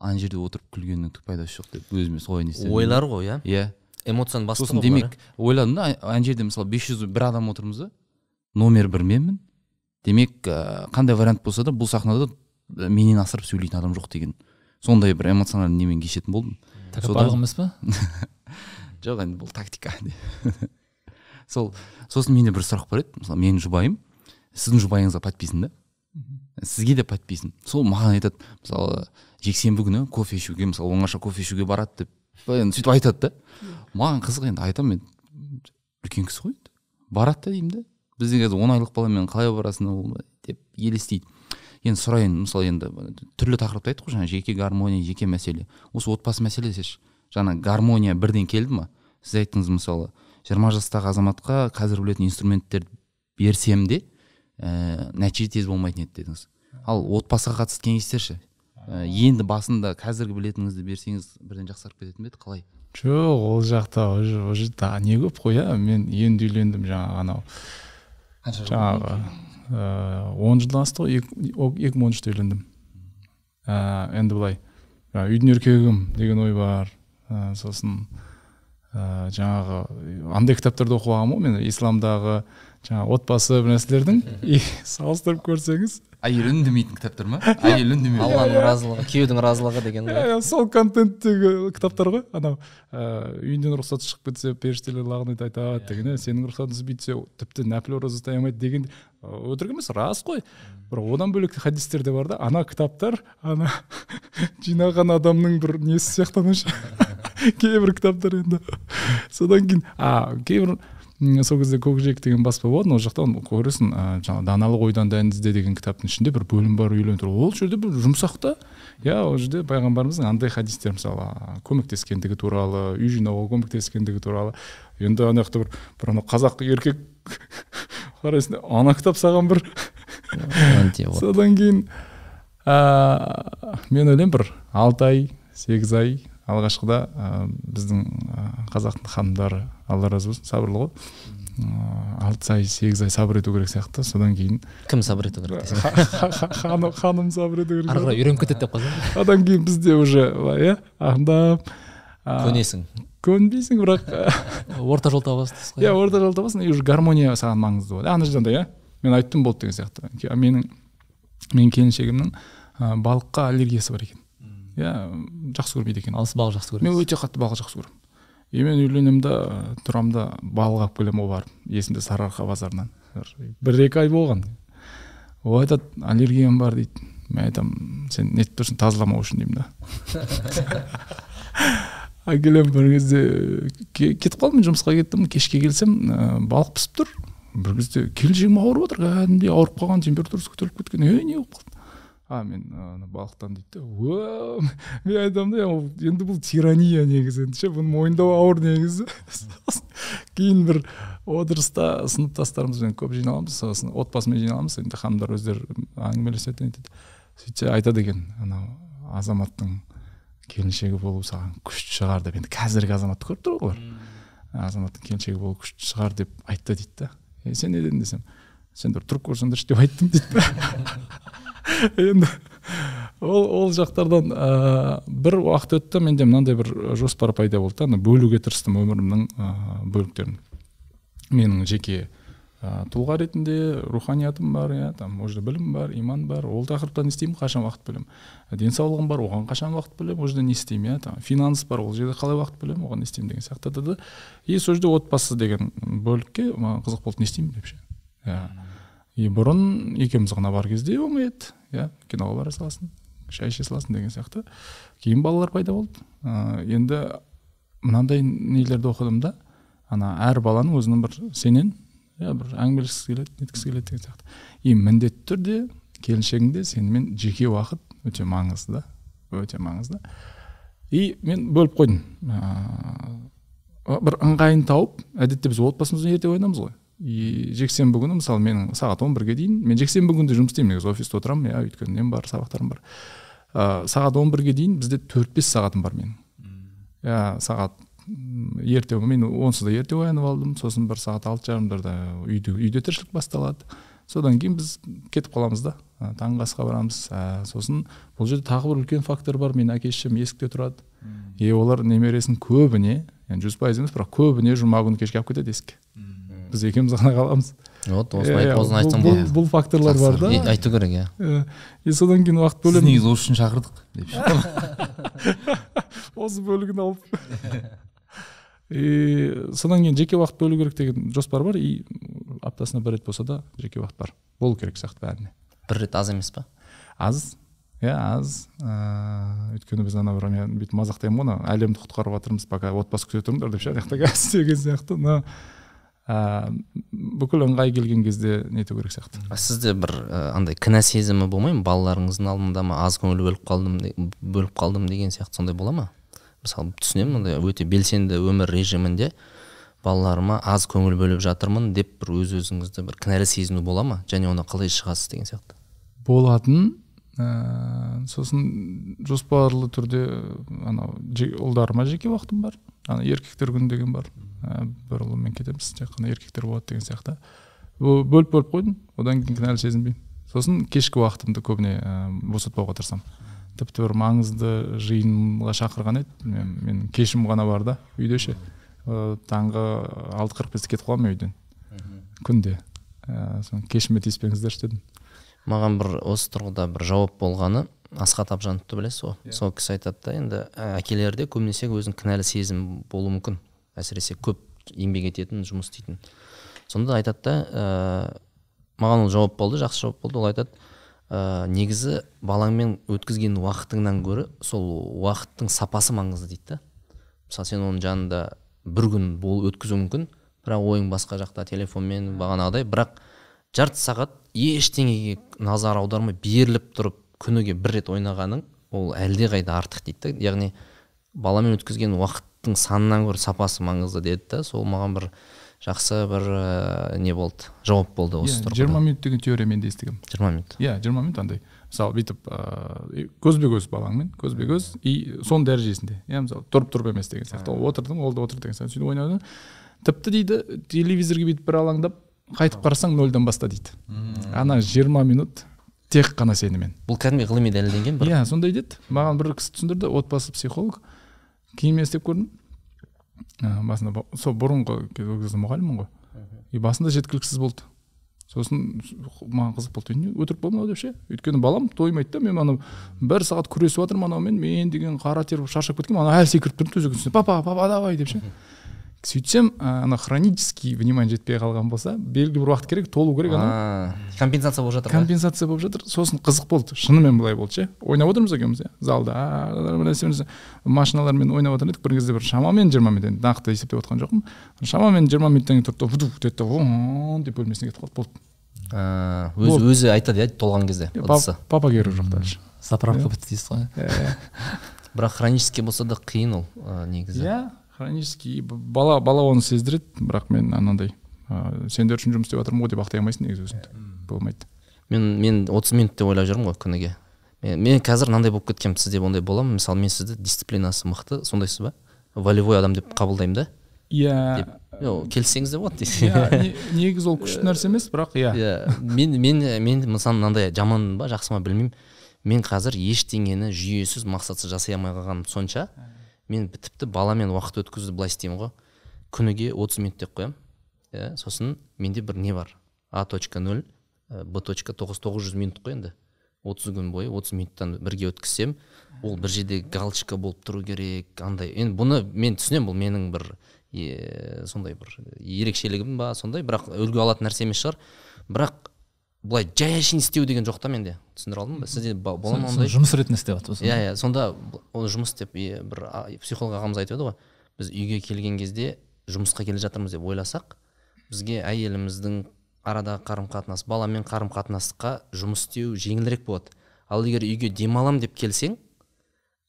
Ана жерде отырып күлгеннің түк пайдасы жоқ деп өзіме солай не істедім. Ойлар ғой, иә? Иә. Эмоцияны басты Сосын ғой. Демек ойладым да, ана жерде мысалы 501 адам отырмыз да, номер бір менмін. Демек қандай вариант болса да бұл сахнада менен асырып сөйлейтін адам жоқ деген. Сондай бір эмоциональный немен кешетін болдым. Тәкаппарлық емес па? Жоқ, енді бұл тактика. Сол, сосын менде бір сұрақ бар еді. Мысалы, менің жұбайым сіздің жұбайыңызға подписан да, сізге де подписан. Сол маған айтады, мысалы, жексенбі күні кофе ішуге, мысалы, оңаша кофе ішуге барады деп, енді сөйтіп айтады да. Маған қызық, енді айтамын мен, үлкен кісі ғой енді, барады да деймін да. Бізде қазір 10 айлық баламен қалай барасың ол деп елестейді. Енді сұрайын, мысалы, енді түрлі тақырыпты айттық қой, жаңа жеке гармония, жеке мәселе. Осы отбасы мәселесі ше, жаңа гармония бірден келді ма? Сіз айттыңыз, мысалы, 20 жастағы азаматқа қазір білетін инструменттерді берсем де, нәтиже тез болмайтын еді дедіңіз. Ал отбасыға қатысты кеңестер ше? Енді басында қазіргі білетініңізді берсеңіз бірден жақсарып кететін бе еді, қалай? Жоқ, ол жақта уже не көп қой, иә. Мен енді үйлендім, жаңағы анау жаңағы 10 жылдан асты ғой, 2013-те үйлендім. Енді былай, үйдің еркегім деген ой бар. Сосын жаңағы андай кітаптарды оқып алғанмын ғой мен, исламдағы жаңағы отбасы бір нәрселердің, и салыстырып көрсеңіз. Әйел үндемейтін кітаптар ма? Әйел үндемеу. Алланың разылығы, күйеудің разылығы деген ғой. Сол контенттегі кітаптар ғой. Анау үйінен рұқсат шығып кетсе, періштелер лағнет айтады деген, сенің рұқсатынсыз бүйтсе, тіпті нәпіл ораза ұстай алмайды деген. Өтірік емес, рас қой. Бірақ одан бөлек хадистер де бар да. Ана кітаптар ана жинаған адамның бір несі сияқты кейбір кітаптар енді. Содан кейін кейбір сол кезде Көкжиек деген баспа болатын, ол жақтан көресің, жаңағы даналық ойдан дән ізде деген кітаптың ішінде бір бөлім бар, үйлену туралы. Ол жерде бір жұмсақ та, иә, ол жерде пайғамбарымыздың андай хадистер, мысалы, көмектескендігі туралы, үй жинауға көмектескендігі туралы. Енді ана жақта бір ана қазақ еркек қарайсың, ана кітап саған бір. Содан кейін мен ойлаймын, бір 6 ай, 8 ай Алғашқыда біздің қазақтың ханымдары, Алла разы болсын, сабырлы ғой. 6 ай, 8 ай сабыр ету керек сияқты. Содан кейін кім сабыр ету керек десең? Ханым сабыр ету керек. Ары қарай үйреніп кетеді деп қойсаң. Одан кейін бізде уже иә, ақырындап көнесің. Көнбейсің, бірақ орта жол табасың. Иә, орта жол табасың, и уже гармония саған маңызды болады. Ана жерде андай, иә, мен айттым болды деген сияқты. Менің келіншегімнің балыққа аллергиясы бар екен. Иә, жақсы көрмейді екен. Ал сіз балық жақсы көресіз? Мен өте қатты балық жақсы көремін. И мен үйленемін да, тұрамын да, балық алып келемін ғой барып. Есімде, Сарыарқа базарынан. 1-2 ай болған. Ол айтады, аллергиям бар дейді. Мен айтамын, сен нетіп тұрсың, тазаламау үшін деймін да. Әкелемін бір кезде, кетіп қалдым, мен жұмысқа кеттім, кешке келсем, балық пісіп тұр. Бір кезде келіншегім ауырып отыр, кәдімгідей ауырып қалған, температурасы көтеріліп кеткен. Не болып қалды? Мен балықтан дейді. Мен айтамын да, енді бұл тирания негізі, енді ше, бұны мойындау ауыр негізі. Кейін бір отырыста сыныптастарымызбен көп жиналамыз, сосын отбасымен жиналамыз, енді ханымдар өздері әңгімелеседі, нетеді. Сөйтсе айтады екен, анау азаматтың келіншегі болу саған күшті шығар деп. Енді қазіргі азаматты көріп тұр ғой олар. Азаматтың келіншегі болу күшті шығар деп айтты дейді да. Сен не дедің десем, сендер тұрып көрсеңдерші деп айттым дейді. Енді ол жақтардан бір уақыт өтті, менде мынандай бір жоспар пайда болды да, бөлуге тырыстым өмірімнің бөліктерін. Менің жеке тұлға ретінде руханиятым бар, иә, там ол жерде білім бар, иман бар, ол тақырыптан не істеймін, қашан уақыт бөлемін. Денсаулығым бар, оған қашан уақыт бөлемін, ол жерде не істеймін, иә, там финанс бар, ол жерде қалай уақыт бөлемін, оған не істеймін деген сияқты. И сол жерде отбасы деген бөлікке маған қызық болды, не істеймін деп ше. Иә. И бұрын екеуміз ғана бар кезде оңай еді, иә, киноға бара саласың, шай іше саласың деген сияқты. Кейін балалар пайда болды. Енді мынандай нелерді оқыдым да, ана әр баланың өзінің бір сенен, иә, бір әңгімелескісі келеді, неткісі келеді деген сияқты. И міндетті түрде келіншегіңде сенімен жеке уақыт өте маңызды да, өте маңызды. И мен бөліп қойдым. Бір ыңғайын тауып, әдетте біз отбасымызбен ерте оянамыз ғой. И жексенбі күні, мысалы, менің сағат 11-ге дейін, мен жексенбі күнде жұмыс істеймін, негізі офисте отырамын, иә, өйткені нем бар, сабақтарым бар. Сағат 11-ге дейін бізде 4-5 сағатым бар менің. Иә, сағат ерте, мен онсыз да ерте оянып алдым, сосын бір сағат 6:30-дарда үйде тіршілік басталады. Содан кейін біз кетіп қаламыз да, таңғы асқа барамыз. Сосын бұл жерде тағы бір үлкен фактор бар, менің әке шешем есікте тұрады. И олар немересін көбіне, яғни 100% емес, бірақ көбіне жұма күні кешке алып кетеді есікке. Біз екеуміз ғана қаламыз. Вот, осыны айтсам болады. Бұл факторлар бар да. Айту керек, иә. И содан кейін уақыт бөлемін. Сіз негізі осы үшін шақырдық деп. Осы бөлігін алып. И содан кейін жеке уақыт бөлу керек деген жоспар бар, и аптасына бір рет болса да жеке уақыт бар. Болу керек сияқты бәріне. Бір рет аз емес па? Аз. Иә, аз. Өйткені біз ана бір мен бүйтіп мазақтаймын ғой, әлемді құтқарып жатырмыз, пока отбасы күте тұрыңдар деп ше, ана жақта деген сияқты. Но бүкіл ыңғай келген кезде нету керек сияқты. Сізде бір андай кінә сезімі болмай ма? Балаларыңыздың алдында ма аз көңіл бөліп қалдым деген сияқты сондай бола ма? Мысалы, түсінемін, ондай өте белсенді өмір режимінде балаларыма аз көңіл бөліп жатырмын деп бір өз-өзіңізді бір кінәлі сезіну бола ма? Және оны қалай шығасыз деген сияқты? Болатын. Сосын жоспарлы түрде анау ұлдарыма жеке уақытым бар. Ана еркектер күні деген бар. Бір ұлыммен кетеміз, тек қана еркектер болады деген сияқты. Бөліп қойдым, одан кейін кінәлі сезінбеймін. Сосын кешкі уақытымды көбіне босатпауға тырысамын. Тіпті бір маңызды жиынға шақырған еді, мен кешім ғана бар да, үйде ше. Таңғы 6:45-те кетіп қаламын үйден. Күнде. Соны кешіме тиіспеңіздерші дедім. Маған бір осы тұрғыда бір жауап болғаны, Асхат Абжановты білесіз ғой? Сол кісі айтады да, енді әкелерде көбінесе өзінің кінәлі сезім болуы мүмкін. Әсіресе көп еңбек ететін, жұмыс істейтін. Сонда айтады да, маған ол жауап болды, жақсы жауап болды. Ол айтады, негізі балаңмен өткізген уақытыңнан гөрі сол уақыттың сапасы маңызды дейді да. Мысалы, сен оның жанында бір күн болып өткізу мүмкін, бірақ ойың басқа жақта, телефонмен бағанағыдай, бірақ жарты сағат ештеңеге назар аудармай беріліп тұрып күніге бір рет ойнағаның ол әлдеқайда артық дейді да. Яғни баламен өткізген уақыттың санынан гөрі сапасы маңызды деді да. Сол маған бір жақсы бір не болды, жауап болды осы тұрғыда. 20 минут деген теория мен де естігемін. 20 минут. Иә, 20 минут андай. Мысалы, бүйтіп көзбе көз балаңмен, көзбе көз и соның дәрежесінде, иә, мысалы, тұрып тұрып емес деген сияқты. Ол отырдың, ол да отыр деген сияқты, сөйтіп ойнады. Тіпті дейді, телевизорге бүйтіп бір алаңдап қайтып қарасаң, нөлден баста дейді. Ана 20 минут тек қана сенімен. Бұл кәдімгі ғылыми дәлелденген бір. Иә, сондай деді. Маған бір кісі түсіндірді, отбасы психолог. Кейін мен істеп көрдім. Басында сол бұрынғы ол кезде мұғаліммін ғой, и басында жеткіліксіз болды. Сосын маған қызық болды, не өтірік болды мынау деп ше. Өйткені балам тоймайды да, мен анау бір сағат күресіп жатырмын анаумен, мен деген қара тер болып шаршап кеткенмін, анау әлі секіріп тұрмын төсектің үстінде, «Папа, папа, давай» деп ше. Сөйтсем, ана хронический внимание жетпей қалған болса, белгілі бір уақыт керек, толу керек анау. Компенсация болып жатыр ғой. Компенсация болып жатыр. Сосын қызық болды, шынымен былай болды ше. Ойнап отырмыз екеуміз, иә, залда, бір нәрсе, бір нәрсе, машиналармен ойнап отыр едік. Бір кезде бір шамамен 20 минут, енді нақты есептеп отқан жоқпын, шамамен 20 минуттан кейін тұрды да, вдух деді да, вон деп бөлмесіне кетіп қалды, болды. Өзі өзі айтады, иә, толған кезде ыдысы. Папа керек жоқ дальше. Заправка бітті дейсіз ғой. Иә. Бірақ хронический болса да қиын ол, негізі. Иә, хронический бала оны сездіреді, бірақ мен анандай сендер үшін жұмыс істеп жатырмын ғой деп ақтай алмайсың негізі өзіңді, болмайды. Мен 30 минут деп ойлап жүрмін ғой күніге. Мен қазір мынандай болып кеткенмін, сізде ондай бола ма? Мысалы, мен сізді дисциплинасы мықты, сондайсыз ба, волевой адам деп қабылдаймын да. Иә. Деп келіссеңіз де болады дейсіз. Иә, негізі ол күшті нәрсе емес, бірақ иә. Иә, мен мысалы, мынандай жаман ба, жақсы ма, білмеймін, мен қазір ештеңені жүйесіз, мақсатсыз жасай алмай қалғаным сонша, мен тіпті баламен уақыт өткізуді былай істеймін ғой: күніге 30 минут деп қоямын, иә. Сосын менде бір не бар, А точка нөл, Б точка тоғыз, 900 минут қой. Енді 30 күн бойы 30 минуттан бірге өткізсем, ол бір жерде галочка болып тұру керек андай. Енді бұны мен түсінемін, бұл менің бір сондай бір ерекшелігім ба сондай, бірақ үлгі алатын нәрсе емес шығар. Бірақ былай жай әшейін істеу деген жоқ та менде, түсіндіре алдым ба? Сізде бола ма ондай? Жұмыс ретінде істеп жатырсыз. Иә, сонда оны жұмыс деп, бір психолог ағамыз айтып еді ғой: біз үйге келген кезде жұмысқа келе жатырмыз деп ойласақ, бізге әйеліміздің арадағы қарым қатынас, баламен қарым қатынасқа жұмыс істеу жеңілірек болады. Ал егер үйге демалам деп келсең,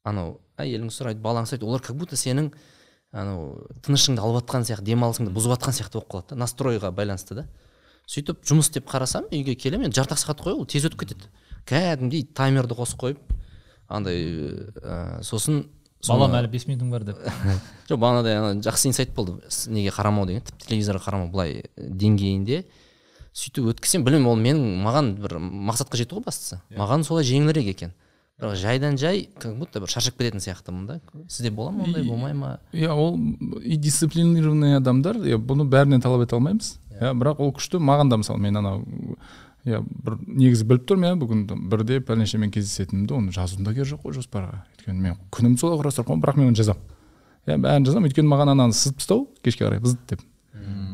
анау әйелің сұрайды, балаң сұрайды, олар как будто сенің анау тынышыңды алып жатқан сияқты, демалысыңды бұзып жатқан сияқты болып қалады да, настройға байланысты да. Сөйтіп жұмыс деп қарасам, үйге келемін, енді жарты ақ сағат қой, ол тез өтіп кетеді. Кәдімгідей таймерді қосып қойып андай, сосын «Балам, әлі 5 минутың бар» деп. Жоқ, бағанадай ана жақсы инсайт болды, неге қарамау деген, тіпті телевизорға қарамау былай деңгейінде. Сөйтіп өткізсем, білмеймін, ол менің маған бір мақсатқа жету ғой бастысы, маған солай жеңілірек екен. Бірақ жайдан жай как будто бір шаршап кететін сияқтымын да. Сізде бола ма ондай, болмай ма? Иә, ол и дисциплинированный адамдар, иә, бұны бәрінен талап ете алмаймыз, иә, бірақ ол күшті. Маған да, мысалы, мен анау, иә, бір негізі біліп тұрмын, иә, бүгін там бірде пәленшемен кездесетінімді, оны жазудың да керегі жоқ қой жоспарға, өйткені мен күнімді солай құрастырып қойғанмын. Бірақ мен оны жазамын, иә, бәрін жазамын, өйткені маған ананы сызып тастау кешке қарай бызт деп,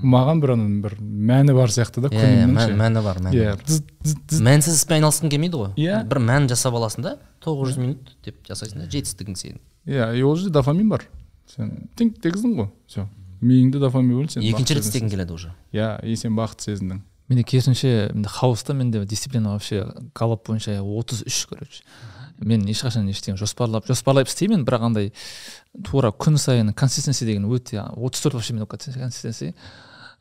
маған бір ананың бір мәні бар сияқты да иә иә күнімнің ше. Мәні бар, мәні бар. Быз, быз, быз. Мәнсіз іспен айналысқың келмейді ғой. Иә. Бір мән жасап аласың да, 900 минут деп жасайсың да, жетістігің сенің. Иә, и ол жерде дофамин бар, сен тинк дегіздің ғой, все, миыңда дофамин бөлінді, сен Екінші бақыт рет сезінесің. істегің келеді уже. Иә, и сен бақыт сезіндің. Менде керісінше, менде хаос та, менде дисциплина вообще Галлоп бойынша 33, короче. Мен ешқашан ештеңе жоспарлап істеймін, бірақ андай тура күн сайын consistency деген өте 34 вообще мен consistency.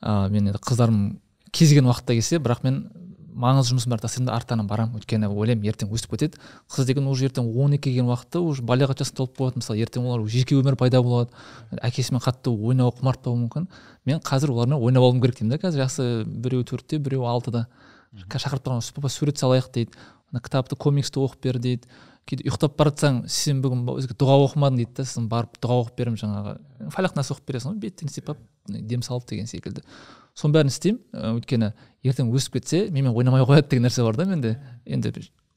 Мен енді қыздарым кез келген уақытта келсе, бірақ мен маңызды жұмысым бәрін тастаймын да, арттарынан барамын, өйткені ойлаймын, ертең өсіп кетеді қыз деген, уже ертең 12 келген уақытта уже балиғат жасына толып болады. Мысалы, ертең олар жеке өмір пайда болады, әкесімен қатты ойнау құмартпауы мүмкін. Мен қазір олармен ойнап алуым керек деймін да. Қазір жасы біреуі 4-те, біреуі 6-да. Шақырып тұрған: «Папа, сурет салайық», – дейді, «Ана кітапты, комиксті оқып бер», – дейді. Кейде ұйықтап бара жатсаң, «Сен бүгін бізге дұға оқымадың», – дейді да. Сосын барып дұға оқып беремін, жаңағы Фалақ, Нас оқып бересің ғой, беттен сипап, дем салып деген секілді. Соның бәрін істеймін, өйткені ертең өсіп кетсе, менімен ойнамай қояды деген нәрсе бар да менде. Енді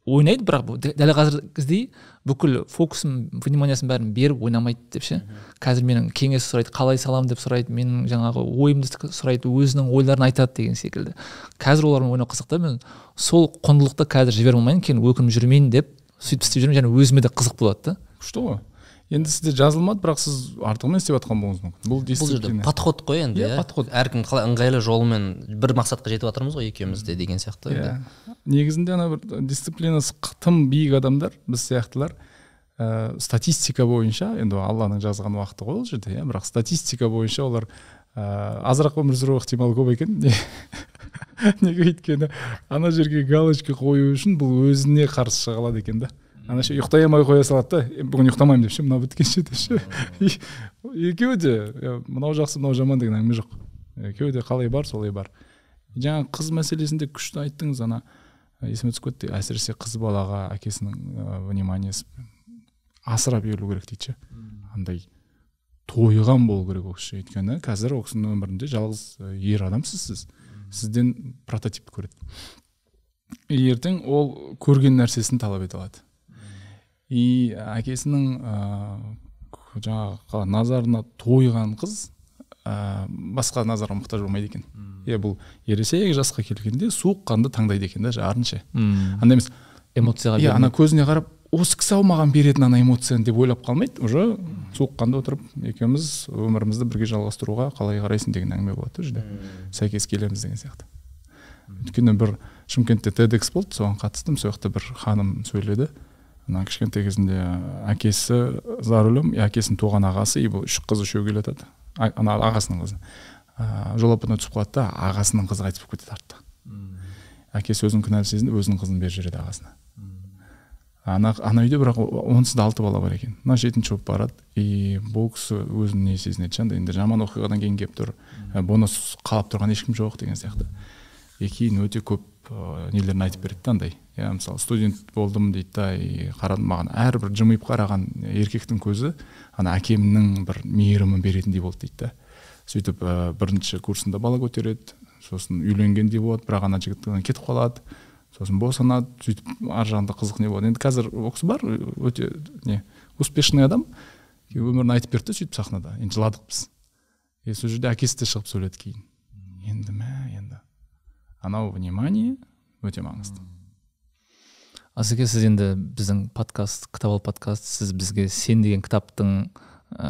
ойнайды, бірақ бұл дәл қазіргідей бүкіл фокусын, вниманиясын бәрін беріп ойнамайды деп ше. Қазір менің кеңес сұрайды, қалай саламын деп сұрайды, менің жаңағы ойымды сұрайды, өзінің ойларын айтады деген секілді. Қазір олармен ойнау қызық та. Мен сол құндылықты қазір жібере алмайын, кейін өкініп жүрмейін деп сөйтіп істеп жүрмін және өзіме де қызық болады да. Күшті ғой. Енді сізде жазылмады, бірақ сіз артығымен істеп жатқан болуыңыз мүмкін. Бұл Бұл жерде дисциплина. подход қой енді. Иә, Иә, подход. Әркім қалай ыңғайлы жолымен, бір мақсатқа жетіп жатырмыз ғой екеуміз де деген сияқты енді. Иә, негізінде ана бір дисциплинасы тым биік адамдар, біз сияқтылар, статистика бойынша, енді ол Алланың жазған уақыты ғой ол жерде, иә, бірақ статистика бойынша олар азырақ өмір сүру ықтималы көп екен. Неге? Өйткені ана жерге галочка қою үшін бұл өзіне қарсы шыға алады екен да. Ана ше ұйықтай алмай қоя салады да, бүгін ұйықтамаймын деп ше, мынау біткенше деп ше. Екеуі де мынау жақсы, мынау жаман деген әңгіме жоқ. Екеуі де қалай бар, солай бар. Жаңа қыз мәселесінде күшті айттыңыз, ана есіме түсіп кетті. Әсіресе қыз балаға әкесінің вниманиесі асыра берілу керек дейді ше. Андай тойған болу керек ол кісі. Өйткені қазір ол кісінің өмірінде жалғыз ер адамсыз сіз. Сізден прототип көреді. Ертең ол көрген нәрсесін талап ете алады. И әкесінің жаңағы назарына тойған қыз басқа назарға мұқтаж болмайды екен. Бұл ересек жасқа келгенде суыққанды таңдайды екен да, жарын ше. Андай емес, эмоцияға бермейді. Ана көзіне қарап, осы кісі ау маған беретін ана эмоцияны деп ойлап қалмайды. Уже суыққанды отырып, екеуміз өмірімізді бірге жалғастыруға қалай қарайсың деген әңгіме болады ол жерде. Сәйкес келеміз деген сияқты. Өйткені бір Шымкентте TEDx болды, соған қатыстым. Сол жақта бір ханым сөйледі. Ана кішкентай кезінде әкесі за рулем, әкесінің туған ағасы, и бұл үш қыз үшеу келе жатады. Ана ағасының қызы. Жол апатына түсіп қалады да, ағасының қызы қайтыс болып кетеді артта. Әкесі өзін кінәлі сезініп, өзінің қызын беріп жібереді ағасына. Ана үйде бірақ онсыз да 6 бала бар екен. Мына 7-ші болып барады. И бұл кісі өзін не сезінеді, андай енді жаман оқиғадан кейін келіп тұр. Бұны қалап тұрған ешкім жоқ деген сияқты. И кейін өте көп нелерін айтып береді да андай. Я, мысалы, студент болдым дейді да, и қарадым, маған әрбір жымиып қараған еркектің көзі ана әкемнің бір мейірімін беретіндей болды дейді да. Сөйтіп бірінші курсында бала көтереді, сосын үйленгендей болады, бірақ ана жігіт кетіп қалады, сосын босанады, сөйтіп ар жағында қызық не болады. Енді қазір ол кісі бар, өте не успешный адам, өмірін айтып берді сөйтіп сахнада. Енді жыладық біз. И сол жерде әкесі де шығып сөйледі кейін. Енді енді анау внимание өте маңызды. Асеке, сіз енді біздің подкаст, Кітап ал подкаст, сіз бізге «Сен» деген кітаптың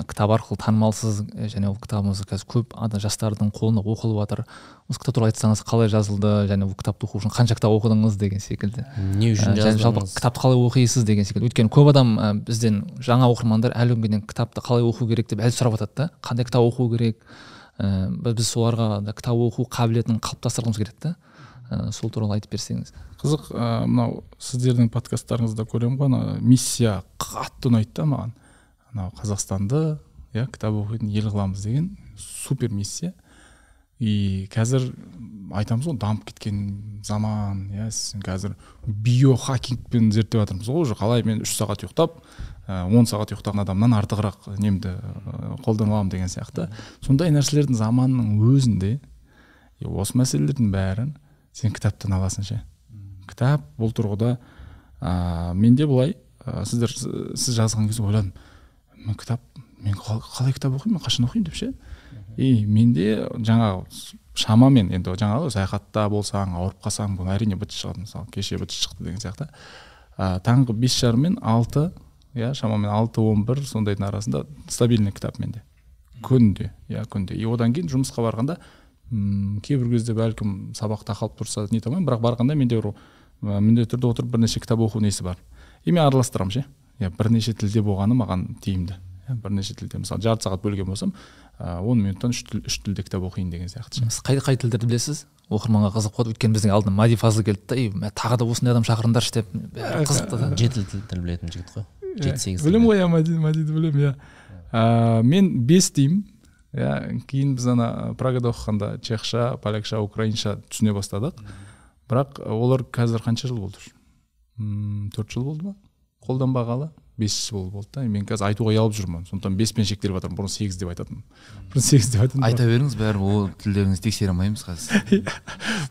кітап арқылы танымалсыз, және ол кітабыңыз қазір көп адам жастардың қолында оқылып жатыр. Осы кітап туралы айтсаңыз, қалай жазылды және бұл кітапты оқу үшін қанша кітап оқыдыңыз деген секілді. Не үшін жаздыңыз? Жалпы кітапты қалай оқисыз деген секілді. Өйткені көп адам бізден, жаңа оқырмандар әлі күнге дейін кітапты қалай оқу керек деп әлі сұрап жатады да. Қандай кітап оқу керек? Біз соларға да кітап оқу қабілетін қалыптастырғымыз келеді да. Сол туралы айтып берсеңіз. Қызық, мынау сіздердің подкасттарыңызда көремін ғой, ана миссия қатты ұнайды да маған. Анау Қазақстанды, иә, кітап оқитын ел қыламыз деген супер миссия. И қазір айтамыз ғой, дамып кеткен заман, иә, қазір биохакингпен зерттеп жатырмыз ғой, уже қалай мен 3 сағат ұйықтап, 10 сағат ұйықтаған адамнан артығырақ немді қолдана аламын деген сияқты. Сондай нәрселердің заманның өзінде осы мәселелердің бәрін сен кітаптан аласың ше. Кітап бұл тұрғыда менде былай, сіз жазған кезде ойладым, мен кітап, мен қалай кітап оқимын, мен қашан оқимын деп ше. И менде жаңағы шамамен, енді жаңағы саяхатта болсаң, ауырып қалсаң, бұл әрине быт шығады, мысалы, кеше быт шықты деген сияқты. Таңғы 5:30 мен 6, иә, шамамен 6:11 сондайдың арасында стабильный кітап менде. Күнде, иә, күнде. И одан кейін жұмысқа барғанда, кейбір кезде бәлкім сабақта қалып тұрса не ете алмаймын, бірақ барғанда менде бір міндетті түрде отырып бірнеше кітап оқу несі бар. И мен араластырамын ше. Иә, бірнеше тілде болғаны маған тиімді. Бірнеше тілде, мысалы, жарты сағат бөлген болсам, 10 минуттан үш тілде кітап оқиын деген сияқты. Сіз қай тілдерді білесіз? Оқырманға қызық болады. Өйткені біздің алдына Мади Фазыл келді да, и тағы да осындай адам шақырыңдаршы деп бәрі қызықты да. 7 тіл білетін жігіт қой. 7-8. Білемін ғой, Мадиді білемін, иә. Мен 5 деймін. Иә, кейін біз ана Прагада оқығанда чехша, полякша, украинша түсіне бастадық. Бірақ олар қазір қанша жыл болды? 4 жыл болды ма? Қолданбағалы 5 жыл болды да. Мен қазір айтуға ұялып жүрмін. Сондықтан 5-пен шектеліп жатырмын. Бұрын 8 деп айтатынмын. Бұрын 8 деп айтатынмын. Айта беріңіз, бәрі ол тілдеріңізді тексере алмаймыз қазір.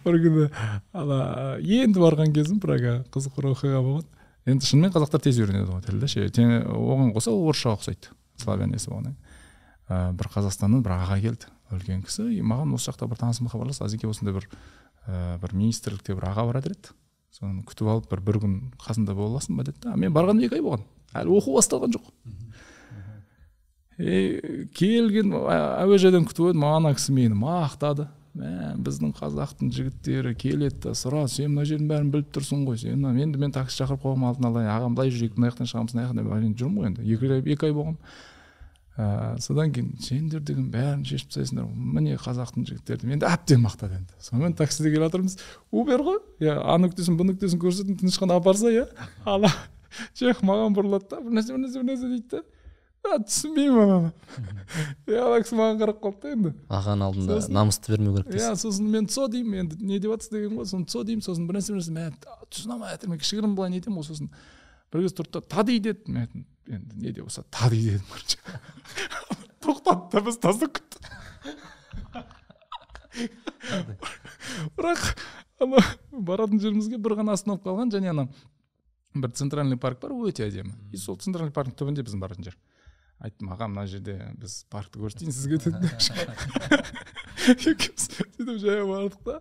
Бір күні ана енді барған кезім Прага, қызық бір оқиға болған. Енді шынымен қазақтар тез үйренеді ғой тілді ше. Оған қоса ол орысшаға ұқсайды. Славян несі болғаннан. Бір Қазақстаннан бір аға келді, үлкен кісі. И маған осы жақта бір танысым хабарласты. Азеке, осындай бір министрлікте бір аға барады деді. Соны күтіп алып бір күн қасында бола аласың ба деді. Мен барғаным 2 ай болған. Әлі оқу басталған жоқ. Келген әуежайдан күтіп едім, ана кісі мені мақтады. Біздің қазақтың жігіттері келеді да сұрады, сен мына жердің бәрін біліп тұрсың ғой, сен енді мен такси шақырып қойғанмын алдын ала, ағам былай жүрейік, мына жақтан шығамыз, мына жақтан, енді жүрмін ғой енді, 2 ай болған. Содан кейін сендер деген бәрін шешіп тастайсыңдар, міне қазақтың жігіттері енді әбден мақтады енді. Сонымен таксиде келе жатырмыз, Убер ғой, иә, А нүктесін, Б нүктесін көрсетіп тыныш қана апарса, иә, ана чех маған бұрылады да, бір нәрсе, бір нәрсе, бір нәрсе дейді да, түсінбеймін ананы. Иә, ана кісі маған қарап қалды да енді. Ағаның алдында намысты бермеу керек дейсің. Иә, сосын мен цо деймін, енді не деп жатсыз деген ғой, сосын цо деймін, сосын бір нәрсе, бір нәрсе, мен түсіне алмай жатырмын, кішігірім былай не етемін ғой, сосын бір кез тұрды да, тади деді, мен айттым, енді не де болса тади дедім, короче. Тоқтады да, біз тастап кеттік. Бірақ ана баратын жерімізге бір ғана остановка қалған, және ана бір центральный парк бар, өте әдемі. И сол центральный парктың түбінде біздің баратын жер. Айттым, аға, мына жерде біз паркті көрсетейін сізге дедім. Екеуміз сөйтіп жаяу бардық та,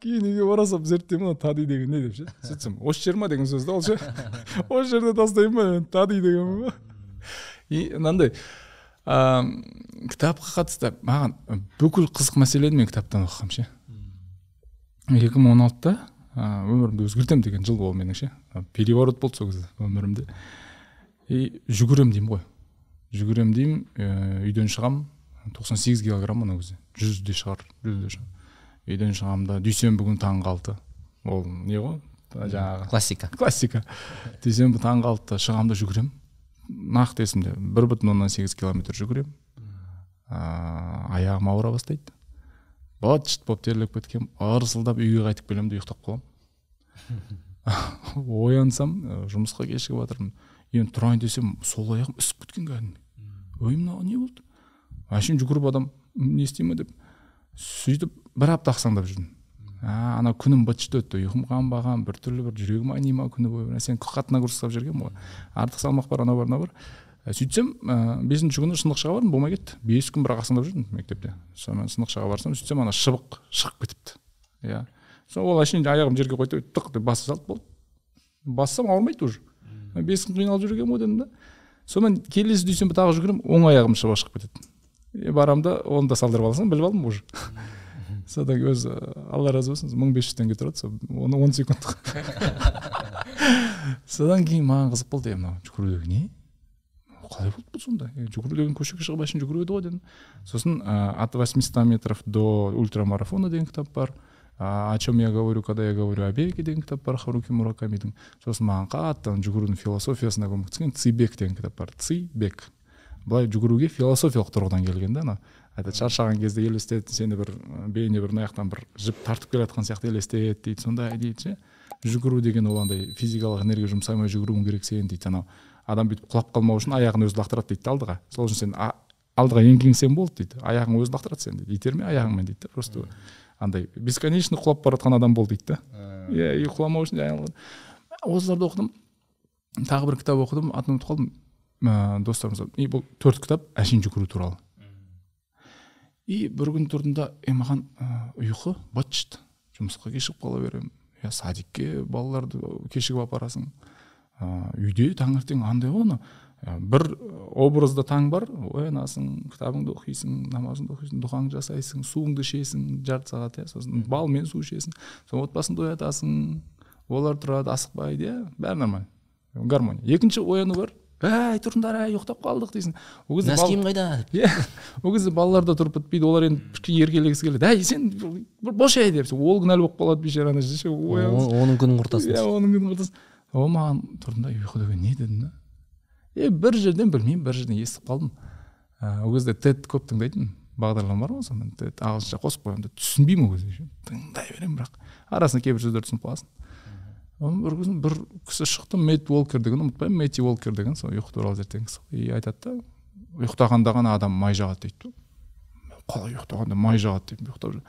кейін үйге бара салып зерттеймін, мына тади деген не деп ше. Сөйтсем, осы жер ма деген сөз да ол ше. Осы жерде тастаймын ба, тади деген ба. И мынандай кітапқа қатысты маған бүкіл қызық мәселені мен кітаптан оқығанмын ше. 2016-та өмірімді өзгертемін деген жыл ол менің ше. Переворот болды сол кезде өмірімде. И жүгірем деймін ғой. Жүгірем деймін, үйден шығам, 98 килограмм ана кезде, 100-де шығар, 100-де шығар. Үйден шығамын да, дүйсенбі күні таңғы 6. Ол не ғой? Жаңағы классика. Классика. Дүйсенбі таңғы 6-та шығамын да жүгірем. Нақты есімде 1,8 километр жүгірем. Аяғым ауыра бастайды. Быт-шыт болып терлеп кеткем, ырсылдап үйге қайтып келемін де ұйықтап қаламын. Оянсам, жұмысқа кешігіп жатырмын. Енді тұрайын десем, сол аяғым ісіп кеткен кәдімгі. Ой, мынау не болды? Әшейін жүгіріп адам не істей ме деп. Сөйтіп бір апта ақсаңдап жүрдім. Ана күнім быт-шыт өтті, ұйқым қанбаған, біртүрлі бір жүрегім айни ма күні бойы. Сен қатты нагрузка ұстап жүргенмін ғой. Артық салмақ бар, анау бар, мынау бар. Сөйтсем, 5-ші күні сынықшыға бардым, болмай кетті. 5 күн бірақ ақсаңдап жүрдім мектепте. Сонымен сынықшыға барсам, сөйтсем ана шыбық шығып кетіпті. Иә. Сол ол әшейін аяғым жерге қойды, тық деп баса салды, болды. Бассам ауырмайды уже. 5 күн қиналып жүргенмін ғой дедім да. Сонымен келесі дүйсенбі тағы жүгірем, оң аяғым шыбық шығып кетеді. Барамын да, оны да салдырып алсам, біліп алдым уже. Содан өзі, Алла разы болсын, 1500 теңге тұрады, сол оны 10 секундтық. Содан кейін маған қызық болды, мынау жүгіру деген не? Қалай болды бұл сонда? Жүгіру деген көшеге шығып әшейін жүгіру еді ғой дедім. Сосын от 800 метров до ультрамарафона деген кітап бар. О чем я говорю, когда я говорю о беге деген кітап бар, Харуки Муракамидің. Сосын маған қатты жүгірудің философиясына көмектескен Цибек деген кітап бар. Цибек. Былай жүгіруге философиялық тұрғыдан келген да, ана айтады, шаршаған кезде елестет, сені бір бейне бір аяқтан бір жіп тартып келе жатқан сияқты елестет дейді, сондай дейді ше. Жүгіру деген ол андай физикалық энергия жұмсамай жүгіруің керек сен дейді. Анау адам бүйтіп құлап қалмау үшін аяғын өзі лақтырады дейді алдыға. Сол үшін сен алдыға еңкейсең болды дейді, аяғың өзі лақтырады сені дейді, итерме аяғыңмен дейді да. Просто андай бесконечно құлап бара жатқан адам бол дейді да. Иә, и құламау үшін осыларды оқыдым. Тағы бір кітап оқыдым, атын ұмытып қалдым. Достарымыз, и бұл 4 кітап әшейін жүгіру туралы. И бір күн тұрдым да, маған ұйқы быт-шыт, жұмысқа кешігіп қала беремін, я садикке балаларды кешігіп апарасың, үйде таңертең андай ғой, ана бір образда таң бар, оянасың, кітабыңды оқисың, намазыңды оқисың, дұғаңды жасайсың, суыңды ішесің жарты сағат, иә, сосын балмен су ішесің, сосын отбасыңды оятасың, олар тұрады, асықпайды, иә, бәрі нормально, гармония. Екінші ояну бар, әй тұрыңдар, әй ұйықтап қалдық дейсің. Ол кезде носкиім қайда? Иә, ол кезде балалар да тұрып бітпейді, олар енді кішкене еркелегісі келеді. Әй сен бош әй деп, ол кінәлі болып қалады бейшара ана жерде ше, оның күнін құртасың. Иә, оның күнін құртасың. Ол маған тұрдым да, ұйқы деген не дедім да. Бір жерден білмеймін, бір жерден естіп қалдым. Ол кезде TED көп тыңдайтын бағдарлама бар ғой, сонымен TED ағылшынша қосып қоямын да, түсінбеймін ол кезде, тыңдай беремін, бірақ арасында кейбір сөздерді түсініп қаласың. Бір күні бір кісі шықты, Мэтт Уолкер деген, ұмытпаймын, Мэтти Уолкер деген, сол ұйқы туралы зерттеген кісі. И айтады да, ұйықтағанда ғана адам май жағады дейді. Қалай ұйықтағанда май жағады деп ұйықтап жүр.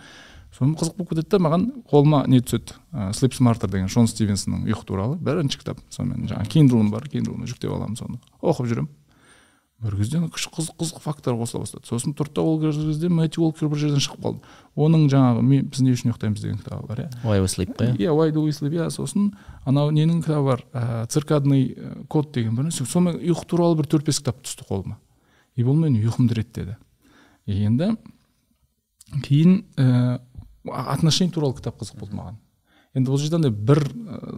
Сонымен қызық болып кетеді да, маған қолыма не түседі, Sleep Smarter деген Шон Стивенсонның ұйқы туралы бірінші кітап. Сонымен жаңағы Kindle-ым бар, Kindle-ыма жүктеп аламын, соны оқып жүремін. Бір кезде қызық факттар қосыла бастады. Сосын тұрды да, ол кезде Мэтью Уолкер бір жерден шығып қалды. Оның жаңағы біз не үшін ұйықтаймыз деген кітабы бар, иә. Why we sleep қой. Иә, Why do we sleep, иә. Сосын анау ненің кітабы бар, циркадный код деген бір нәрсе. Сонымен ұйқы туралы бір 4-5 кітап түсті қолыма. И бұл менің ұйқымды реттеді. Енді кейін отношение туралы кітап қызық болды маған. Енді бұл жерде бір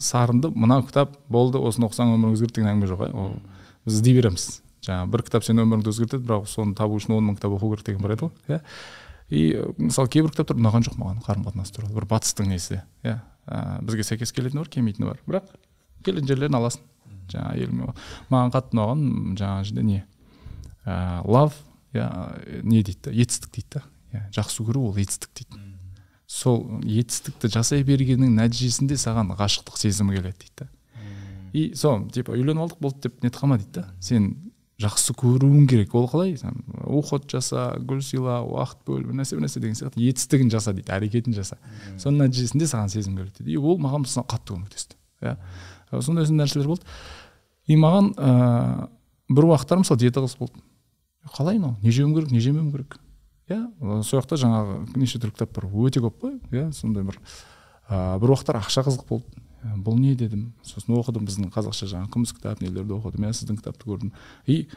сарынды мына кітап болды, осыны оқысаң өмірің өзгерді деген әңгіме жоқ, ол біз іздей береміз. Жаңағы бір кітап сенің өміріңді өзгертеді, бірақ соны табу үшін 10 000 кітап оқу керек деген бар еді ғой, иә. И мысалы, кейбір кітаптар ұнаған жоқ маған, қарым қатынас туралы, бір батыстың несі, иә. Бізге сәйкес келетіні бар, келмейтіні бар, бірақ келетін жерлерін аласың. Жаңағы әйеліме маған қатты ұнаған жаңағы жерде не, love, иә, не дейді да, етістік дейді да, иә, жақсы көру ол етістік дейді. Сол етістікті жасай бергеннің нәтижесінде саған ғашықтық сезімі келеді дейді да. И сол типа үйленіп алдық болды деп нетіп қалма дейді да, сен жақсы көруің керек. Ол қалай? Сен уход жаса, гүл сыйла, уақыт бөл, бір нәрсе, бір нәрсе деген сияқты, етістігін жаса дейді, әрекетін жаса, соның нәтижесінде саған сезім келеді дейді. И ол маған мысалы қатты көмектесті, иә. Сондай сондай нәрселер болды. И маған бір уақыттар мысалы диета қызық болды. Қалай мынау, не жеуім керек, не жемеуім керек, иә. Сол жақта жаңағы неше түрлі кітап бар, өте көп қой, иә. Сондай бір бір уақыттар ақша қызық болды. Бұл не дедім, сосын оқыдым, біздің қазақша жаңағы күміс кітап нелерді оқыдым, иә, сіздің кітапты көрдім. И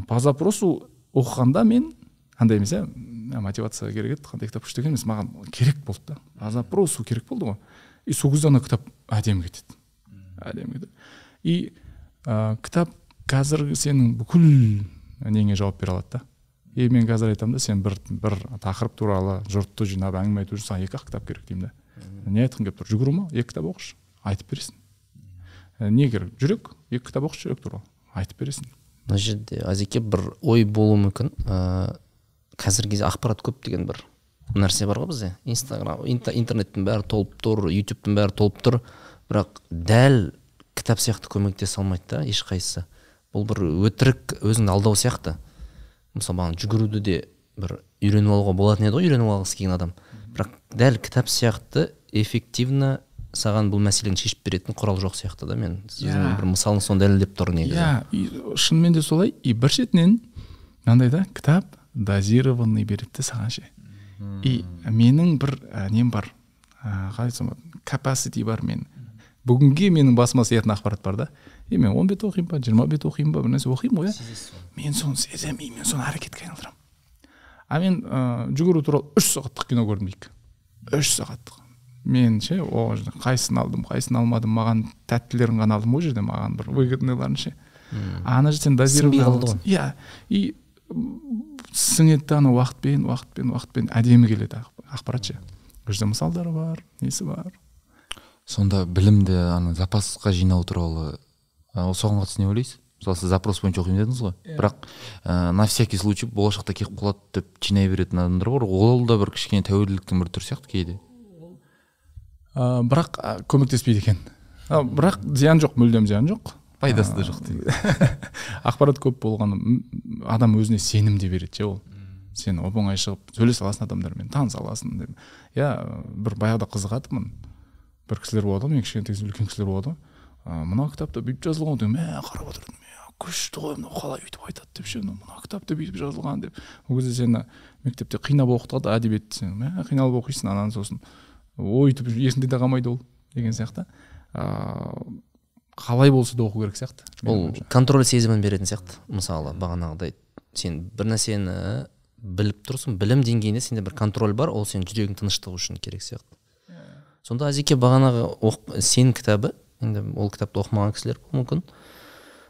по запросу оқығанда мен андай емес, иә, мотивация керек еді, қандай кітап күшті екен емес, маған керек болды да, по запросу керек болды ғой. И сол кезде ана кітап әдемі кетеді, әдемі кетеді. И кітап қазір сенің бүкіл неңе жауап бере алады да. И мен қазір айтамын да, сен бір тақырып туралы жұртты жинап әңгіме айту үшін саған екі ақ кітап керек деймін да. Не айтқың келіп тұр? Жүгіру ма? Екі кітап оқышы, айтып бересің. Не керек? Жүрек? Екі кітап оқышы жүрек туралы, айтып бересің. Мына жерде, Азеке, бір ой болуы мүмкін. Қазіргі кезде ақпарат көп деген бір нәрсе бар ғой бізде. Инстаграм, интернеттің бәрі толып тұр, ютубтың бәрі толып тұр, бірақ дәл кітап сияқты көмектесе алмайды да ешқайсысы. Бұл бір өтірік, өзіңді алдау сияқты. Мысалы, маған жүгіруді де бір үйреніп алуға болатын еді ғой, үйреніп алғысы келген адам, бірақ дәл кітап сияқты эффективно саған бұл мәселені шешіп беретін құрал жоқ сияқты да. Мен сіздің бір мысалыңыз соны дәлелдеп тұр негізі. Иә, и шынымен де солай. И бір шетінен мынандай да, кітап дозированный береді де саған ше. И менің бір нем бар, қалай айтсам болады, capacity бар мен бүгінге, менің басыма сиятын ақпарат бар да. И мен 10 бет оқимын ба, 20 бет оқимын ба, бір нәрсе оқимын ғой, иә, мен соны сеземін и мен соны әрекетке айналдырамын. А мен жүгіру туралы 3 сағаттық кино көрдім дейік, 3 сағаттық. Мен ше, о қайсысын алдым, қайсысын алмадым, маған тәттілерін ғана алдым ол жерде, маған бір выгодныйларын ше. А ана жерде сен Сіңбей дозированный қалды ғой. Иә, и сіңеді да ана уақытпен, уақытпен, уақытпен әдемі келеді ақпарат ше. Ол жерде мысалдар бар, несі бар. Сонда білімді ана запасқа жинау туралы, соған қатысты не ойлайсыз? Мысалы, сіз запрос бойынша оқимын дедіңіз ғой. Иә. Бірақ на всякий случай болашақта келіп қалады деп жинай беретін адамдар бар. Ол да бір кішкене тәуелділіктің бір түрі сияқты кейде. Бірақ көмектеспейді екен. Бірақ зиян жоқ, мүлдем зиян жоқ. Пайдасы да жоқ дейді. Ақпарат көп болғаны адам өзіне сенім де береді ше ол. Сен оп оңай шығып сөйлесе аласың адамдармен, таныса аласың деп. Иә, бір баяғыда қызығатынмын. Бір кісілер болады ғой, мен кішкентай кезде үлкен кісілер болады ғой. Мына кітапта бүйтіп жазылған деп, мә, қарап отырдым, мә, күшті ғой, мынау қалай өйтіп айтады деп ше, мынау кітапта бүйтіп жазылған деп. Ол кезде сені мектепте қинап оқытады әдебиетті, сен мә, қиналып оқисың, анан сосын өйтіп есіңде де қалмайды ол деген сияқты. Қалай болса да оқу керек сияқты, менің Ол ойымша. контроль сезімін беретін сияқты. Мысалы, бағанағыдай сен бір нәрсені біліп тұрсың, білім деңгейінде сенде бір контроль бар, ол сенің жүрегің тыныштығы үшін керек сияқты. Сонда, Азеке, бағанағы сен кітабы, енді ол кітапты оқымаған кісілер болуы мүмкін.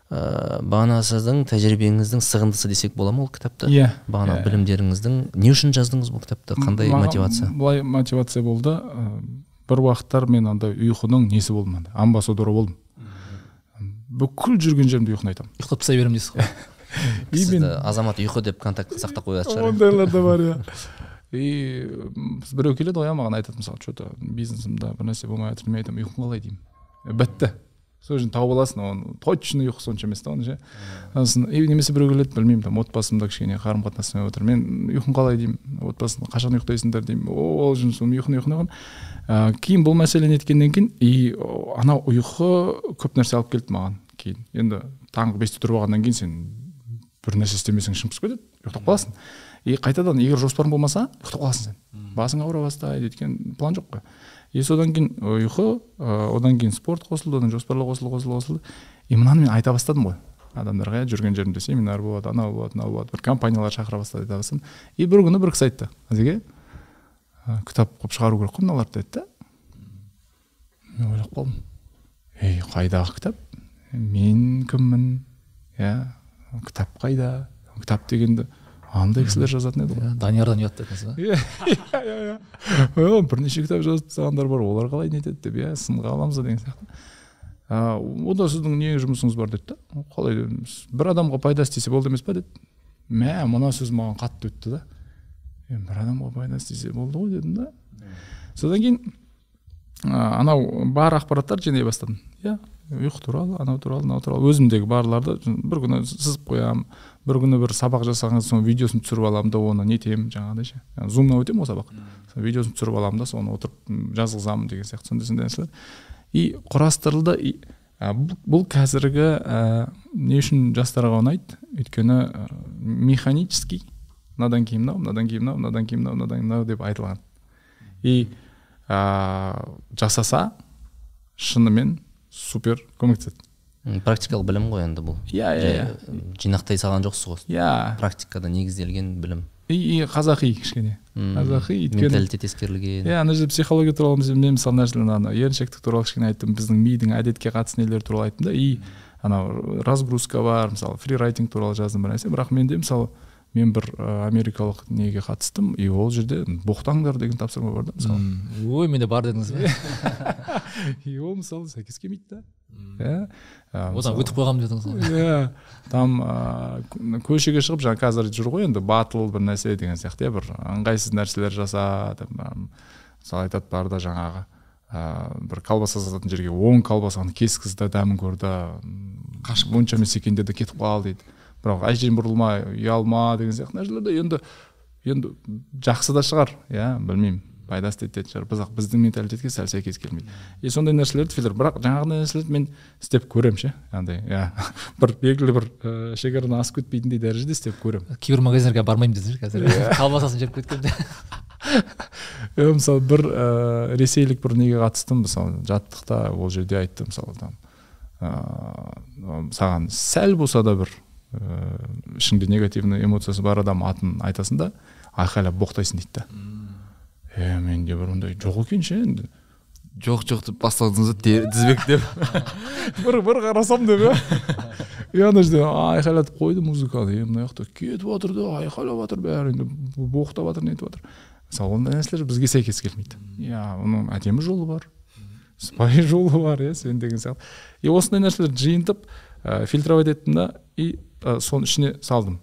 Бағана сіздің тәжірибеңіздің сығындысы десек бола ма ол кітапты? Иә. Бағана Иә. білімдеріңіздің, не үшін жаздыңыз бұл кітапты? Қандай Маған мотивация? Былай мотивация болды. Бір уақыттар мен андай ұйқының несі болдым, андай амбассадоры болдым. Бүкіл жүрген жерімде ұйқыны айтамын. Ұйықтап тастай беремін дейсіз ғой. И Сізді мен Азамат ұйқы деп контактқа сақтап қоятын шығар. Ондайлар да бар, иә. И біреу келеді ғой, иә, маған айтады, мысалы, че-то бизнесімде бір нәрсе болмай жатыр, мен айтамын, ұйқың қалай деймін. Бітті. Сол жерден тауып аласың, оны точно ұйқы сонша емес та оның ше. Сосын, и немесе біреу келеді, білмеймін, там отбасымда кішкене қарым қатынас болмай отыр. Мен ұйқың қалай деймін, отбасын қашан ұйықтайсыңдар деймін. Ол үшін сол ұйқыны, ұйқыны, ұйқыны. Кейін бұл мәселені неткеннен кейін, и анау ұйқы көп нәрсе алып келді маған кейін. Енді таңғы 5-те тұрып алғаннан кейін сен бір нәрсе істемесең ішің пысып кетеді, ұйықтап қаласың. И қайтадан егер жоспарың болмаса, ұйықтап қаласың сен. Басың ауыра бастайды, өйткені план жоқ қой. И содан кейін ұйқы, одан кейін спорт қосылды, одан жоспарлар қосылды, қосылды, қосылды. И мынаны мен айта бастадым ғой адамдарға, иә, жүрген жерімде семинар болады, анау болады, мынау болады, бір компаниялар шақыра бастады, айта бастадым. И бір күні бір кісі айтты, Азеке, кітап қылып шығару керек қой мыналарды деді да. Мен ойлап қалдым, ей, қайдағы кітап, мен кіммін, иә, Кітап қайда? Кітап дегенді андай кісілер жазатын еді ғой. Даниярдан ұят дедіңіз ба? Иә, иә, иә. Бірнеше кітап жазып тастағандар бар, олар қалай нетеді деп, иә, сынға аламыз деген сияқты. Онда сіздің не жұмысыңыз бар деді да. Қалай дедім, бір адамға пайдасы тисе болды емес па деді. Мә, мына сөз маған қатты өтті да. Бір адамға пайдасы тисе болды ғой дедім да. Содан кейін анау бар ақпараттарды жинай бастадым. Иә, ұйқы туралы, анау туралы, мынау туралы, өзімдегі барларды бір күні сызып қоямын, бір күні бір сабақ жасаған соң видеосын түсіріп аламын да, оны нетемін жаңағыдай ше. Зумнан өтемін ғой сабақ. Сол видеосын түсіріп аламын да, соны отырып жазғызамын деген сияқты сондай сондай нәрселер. И құрастырылды. И бұл қазіргі не үшін жастарға ұнайды? Өйткені механический, мынадан кейін мынау, мынадан кейін мынау, мынадан кейін мынау, мынадан кейін мынау деп айтылған. И жасаса шынымен супер көмектеседі. Практикалық білім ғой енді бұл. Иә, иә, иә. Жинақтай салған жоқсыз ғой. Иә. Практикада негізделген білім. И қазақи кішкене. Қазақи, өйткені менталитет ескерілген. Иә, ана жерде психология туралы мен мысалы нәрселер, ана еріншектік туралы кішкене айттым, біздің мидың әдетке қатысты нелер туралы айттым да, и анау разгрузка бар, мысалы фрирайтинг туралы жаздым бір нәрсе, бірақ менде мысалы мен бір америкалық неге қатыстым, и ол жерде боқтаңдар деген тапсырма бар да, мысалы. Ой, менде бар дедіңіз бе? И ол мысалы сәйкес келмейді да. Иә. Одан өтіп қойғанмын дедіңіз ғой. Иә, там көшеге шығып, жаңа қазір жүр ғой енді батыл бір нәрсе деген сияқты, иә, бір ыңғайсыз нәрселер жаса деп, мысалы айтады бар да жаңағы бір колбаса сататын жерге 10 колбасаны кескізді, дәмін көрді, қашып онша емес екен деді, кетіп қал дейді. Бірақ әжең бұрылма, ұялма деген сияқты нәрселер де енді жақсы да шығар, иә, білмеймін, пайдасы тиетін шығар, бірақ біздің менталитетке сәл сәйкес келмейді. И сондай нәрселерді фильтр, бірақ жаңағындай нәрселерді мен істеп көремін ше, андай, иә, бір белгілі бір шекарадан асып кетпейтіндей дәрежеде істеп көремін. Кейбір магазиндерге бармаймын десеңші қазір. Колбасасын жеп кеткен. Мысалы бір ресейлік бір неге қатыстым, мысалы жаттықта, ол жерде айтты, мысалы там саған сәл болса да бір ішіңде негативный эмоциясы бар адам атын айтасың да, айқайлап боқтайсың дейді да. Менде бір ондай жоқ екен ше енді. Жоқ жоқ деп бастадыңыз тізбектеп. Бір қарасам деп, иә. Ана жерде айқайлатып қойды музыканы, мына жақта кетіп жатыр да, айқайлап жатыр бәрі, енді боқтап жатыр, нетіп жатыр. Мысалы ондай нәрселер бізге сәйкес келмейді. Иә, оның әдемі жолы бар, сыпайы жолы бар, иә, сен деген сияқты. И осындай нәрселерді жиынтып, фильтровать еттім да, и соның ішіне салдым.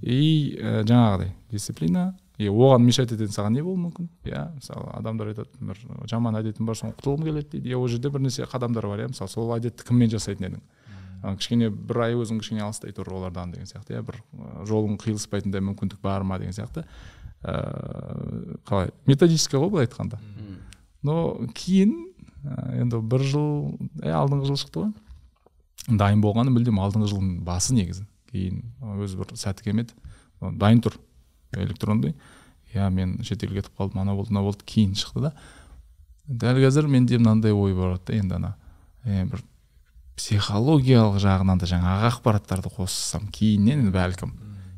И жаңағыдай дисциплина, и оған мешать ететін саған не болуы мүмкін? Иә, мысалы адамдар айтады, бір жаман әдетім бар, соны құтылғым келеді дейді. Иә, ол жерде бірнеше қадамдар бар, иә, мысалы сол әдетті кіммен жасайтын едің? Кішкене бір ай өзің кішкене алыстай тұр олардан деген сияқты, иә, бір жолың қиылыспайтындай мүмкіндік бар ма деген сияқты. Қалай, методический ғой былай айтқанда. Но кейін енді бір жыл, алдыңғы жыл шықты ғой. Дайын болғаны мүлдем алдыңғы жылдың басы негізі. Кейін өзі бір сәті келмеді. Дайын тұр электронды. Я, мен шетелге кетіп қалдым, ана болды, мына болды, кейін шықты да. Дәл қазір менде мынандай ой бар да, енді ана бір психологиялық жағынан да жаңағы ақпараттарды қоссам кейіннен енді бәлкім.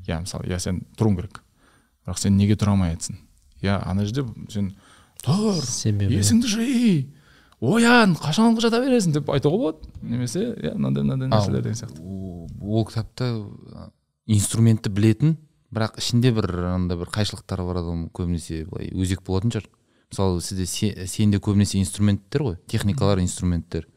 Я, мысалы, я, сен тұруың керек. Бірақ сен неге тұра алмай жатсың? Я, ана жерде сен тұр, есіңді жи, оян, қашан жата бересің деп айтуға болады. Немесе, иә, мынандай нәрселер деген сияқты. Ол кітапта инструментті білетін, бірақ ішінде бір андай бір қайшылықтар бар адам көбінесе былай өзек болатын шығар. Мысалы, сізде сенде көбінесе инструменттер ғой, техникалар, инструменттер.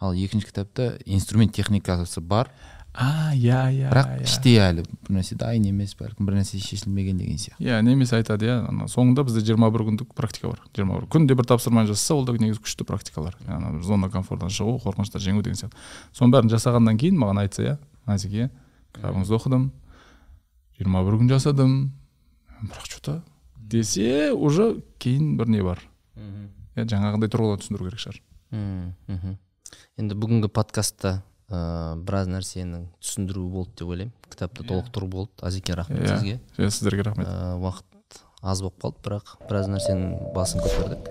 Ал екінші кітапта инструмент техникасы бар. Иә, иә. Бірақ іште әлі бір нәрсе дайын емес, бәлкім бір нәрсе шешілмеген деген сияқты. Иә, немесе айтады, иә, соңында бізде 21 күндік практика бар. 21 күнде бір тапсырманы жасаса, ол да негізі күшті практикалар. Яғни зона комфорттан шығу, қорқыныштан жеңу деген сияқты. Соның бәрін жасағаннан кейін маған айтса, иә, Назеке, кітабыңызды оқыдым, 21 күн жасадым, бірақ что-то десе, уже кейін бір не бар. Иә, жаңағындай тұрғыдан түсіндіру керек шығар. Енді бүгінгі подкастта біраз нәрсенің түсіндіруі болды деп ойлаймын. Кітапты толықтыру болды. Азеке, рахмет сізге. Иә, сіздерге рахмет. Уақыт аз болып қалды, бірақ біраз нәрсенің басын көтердік.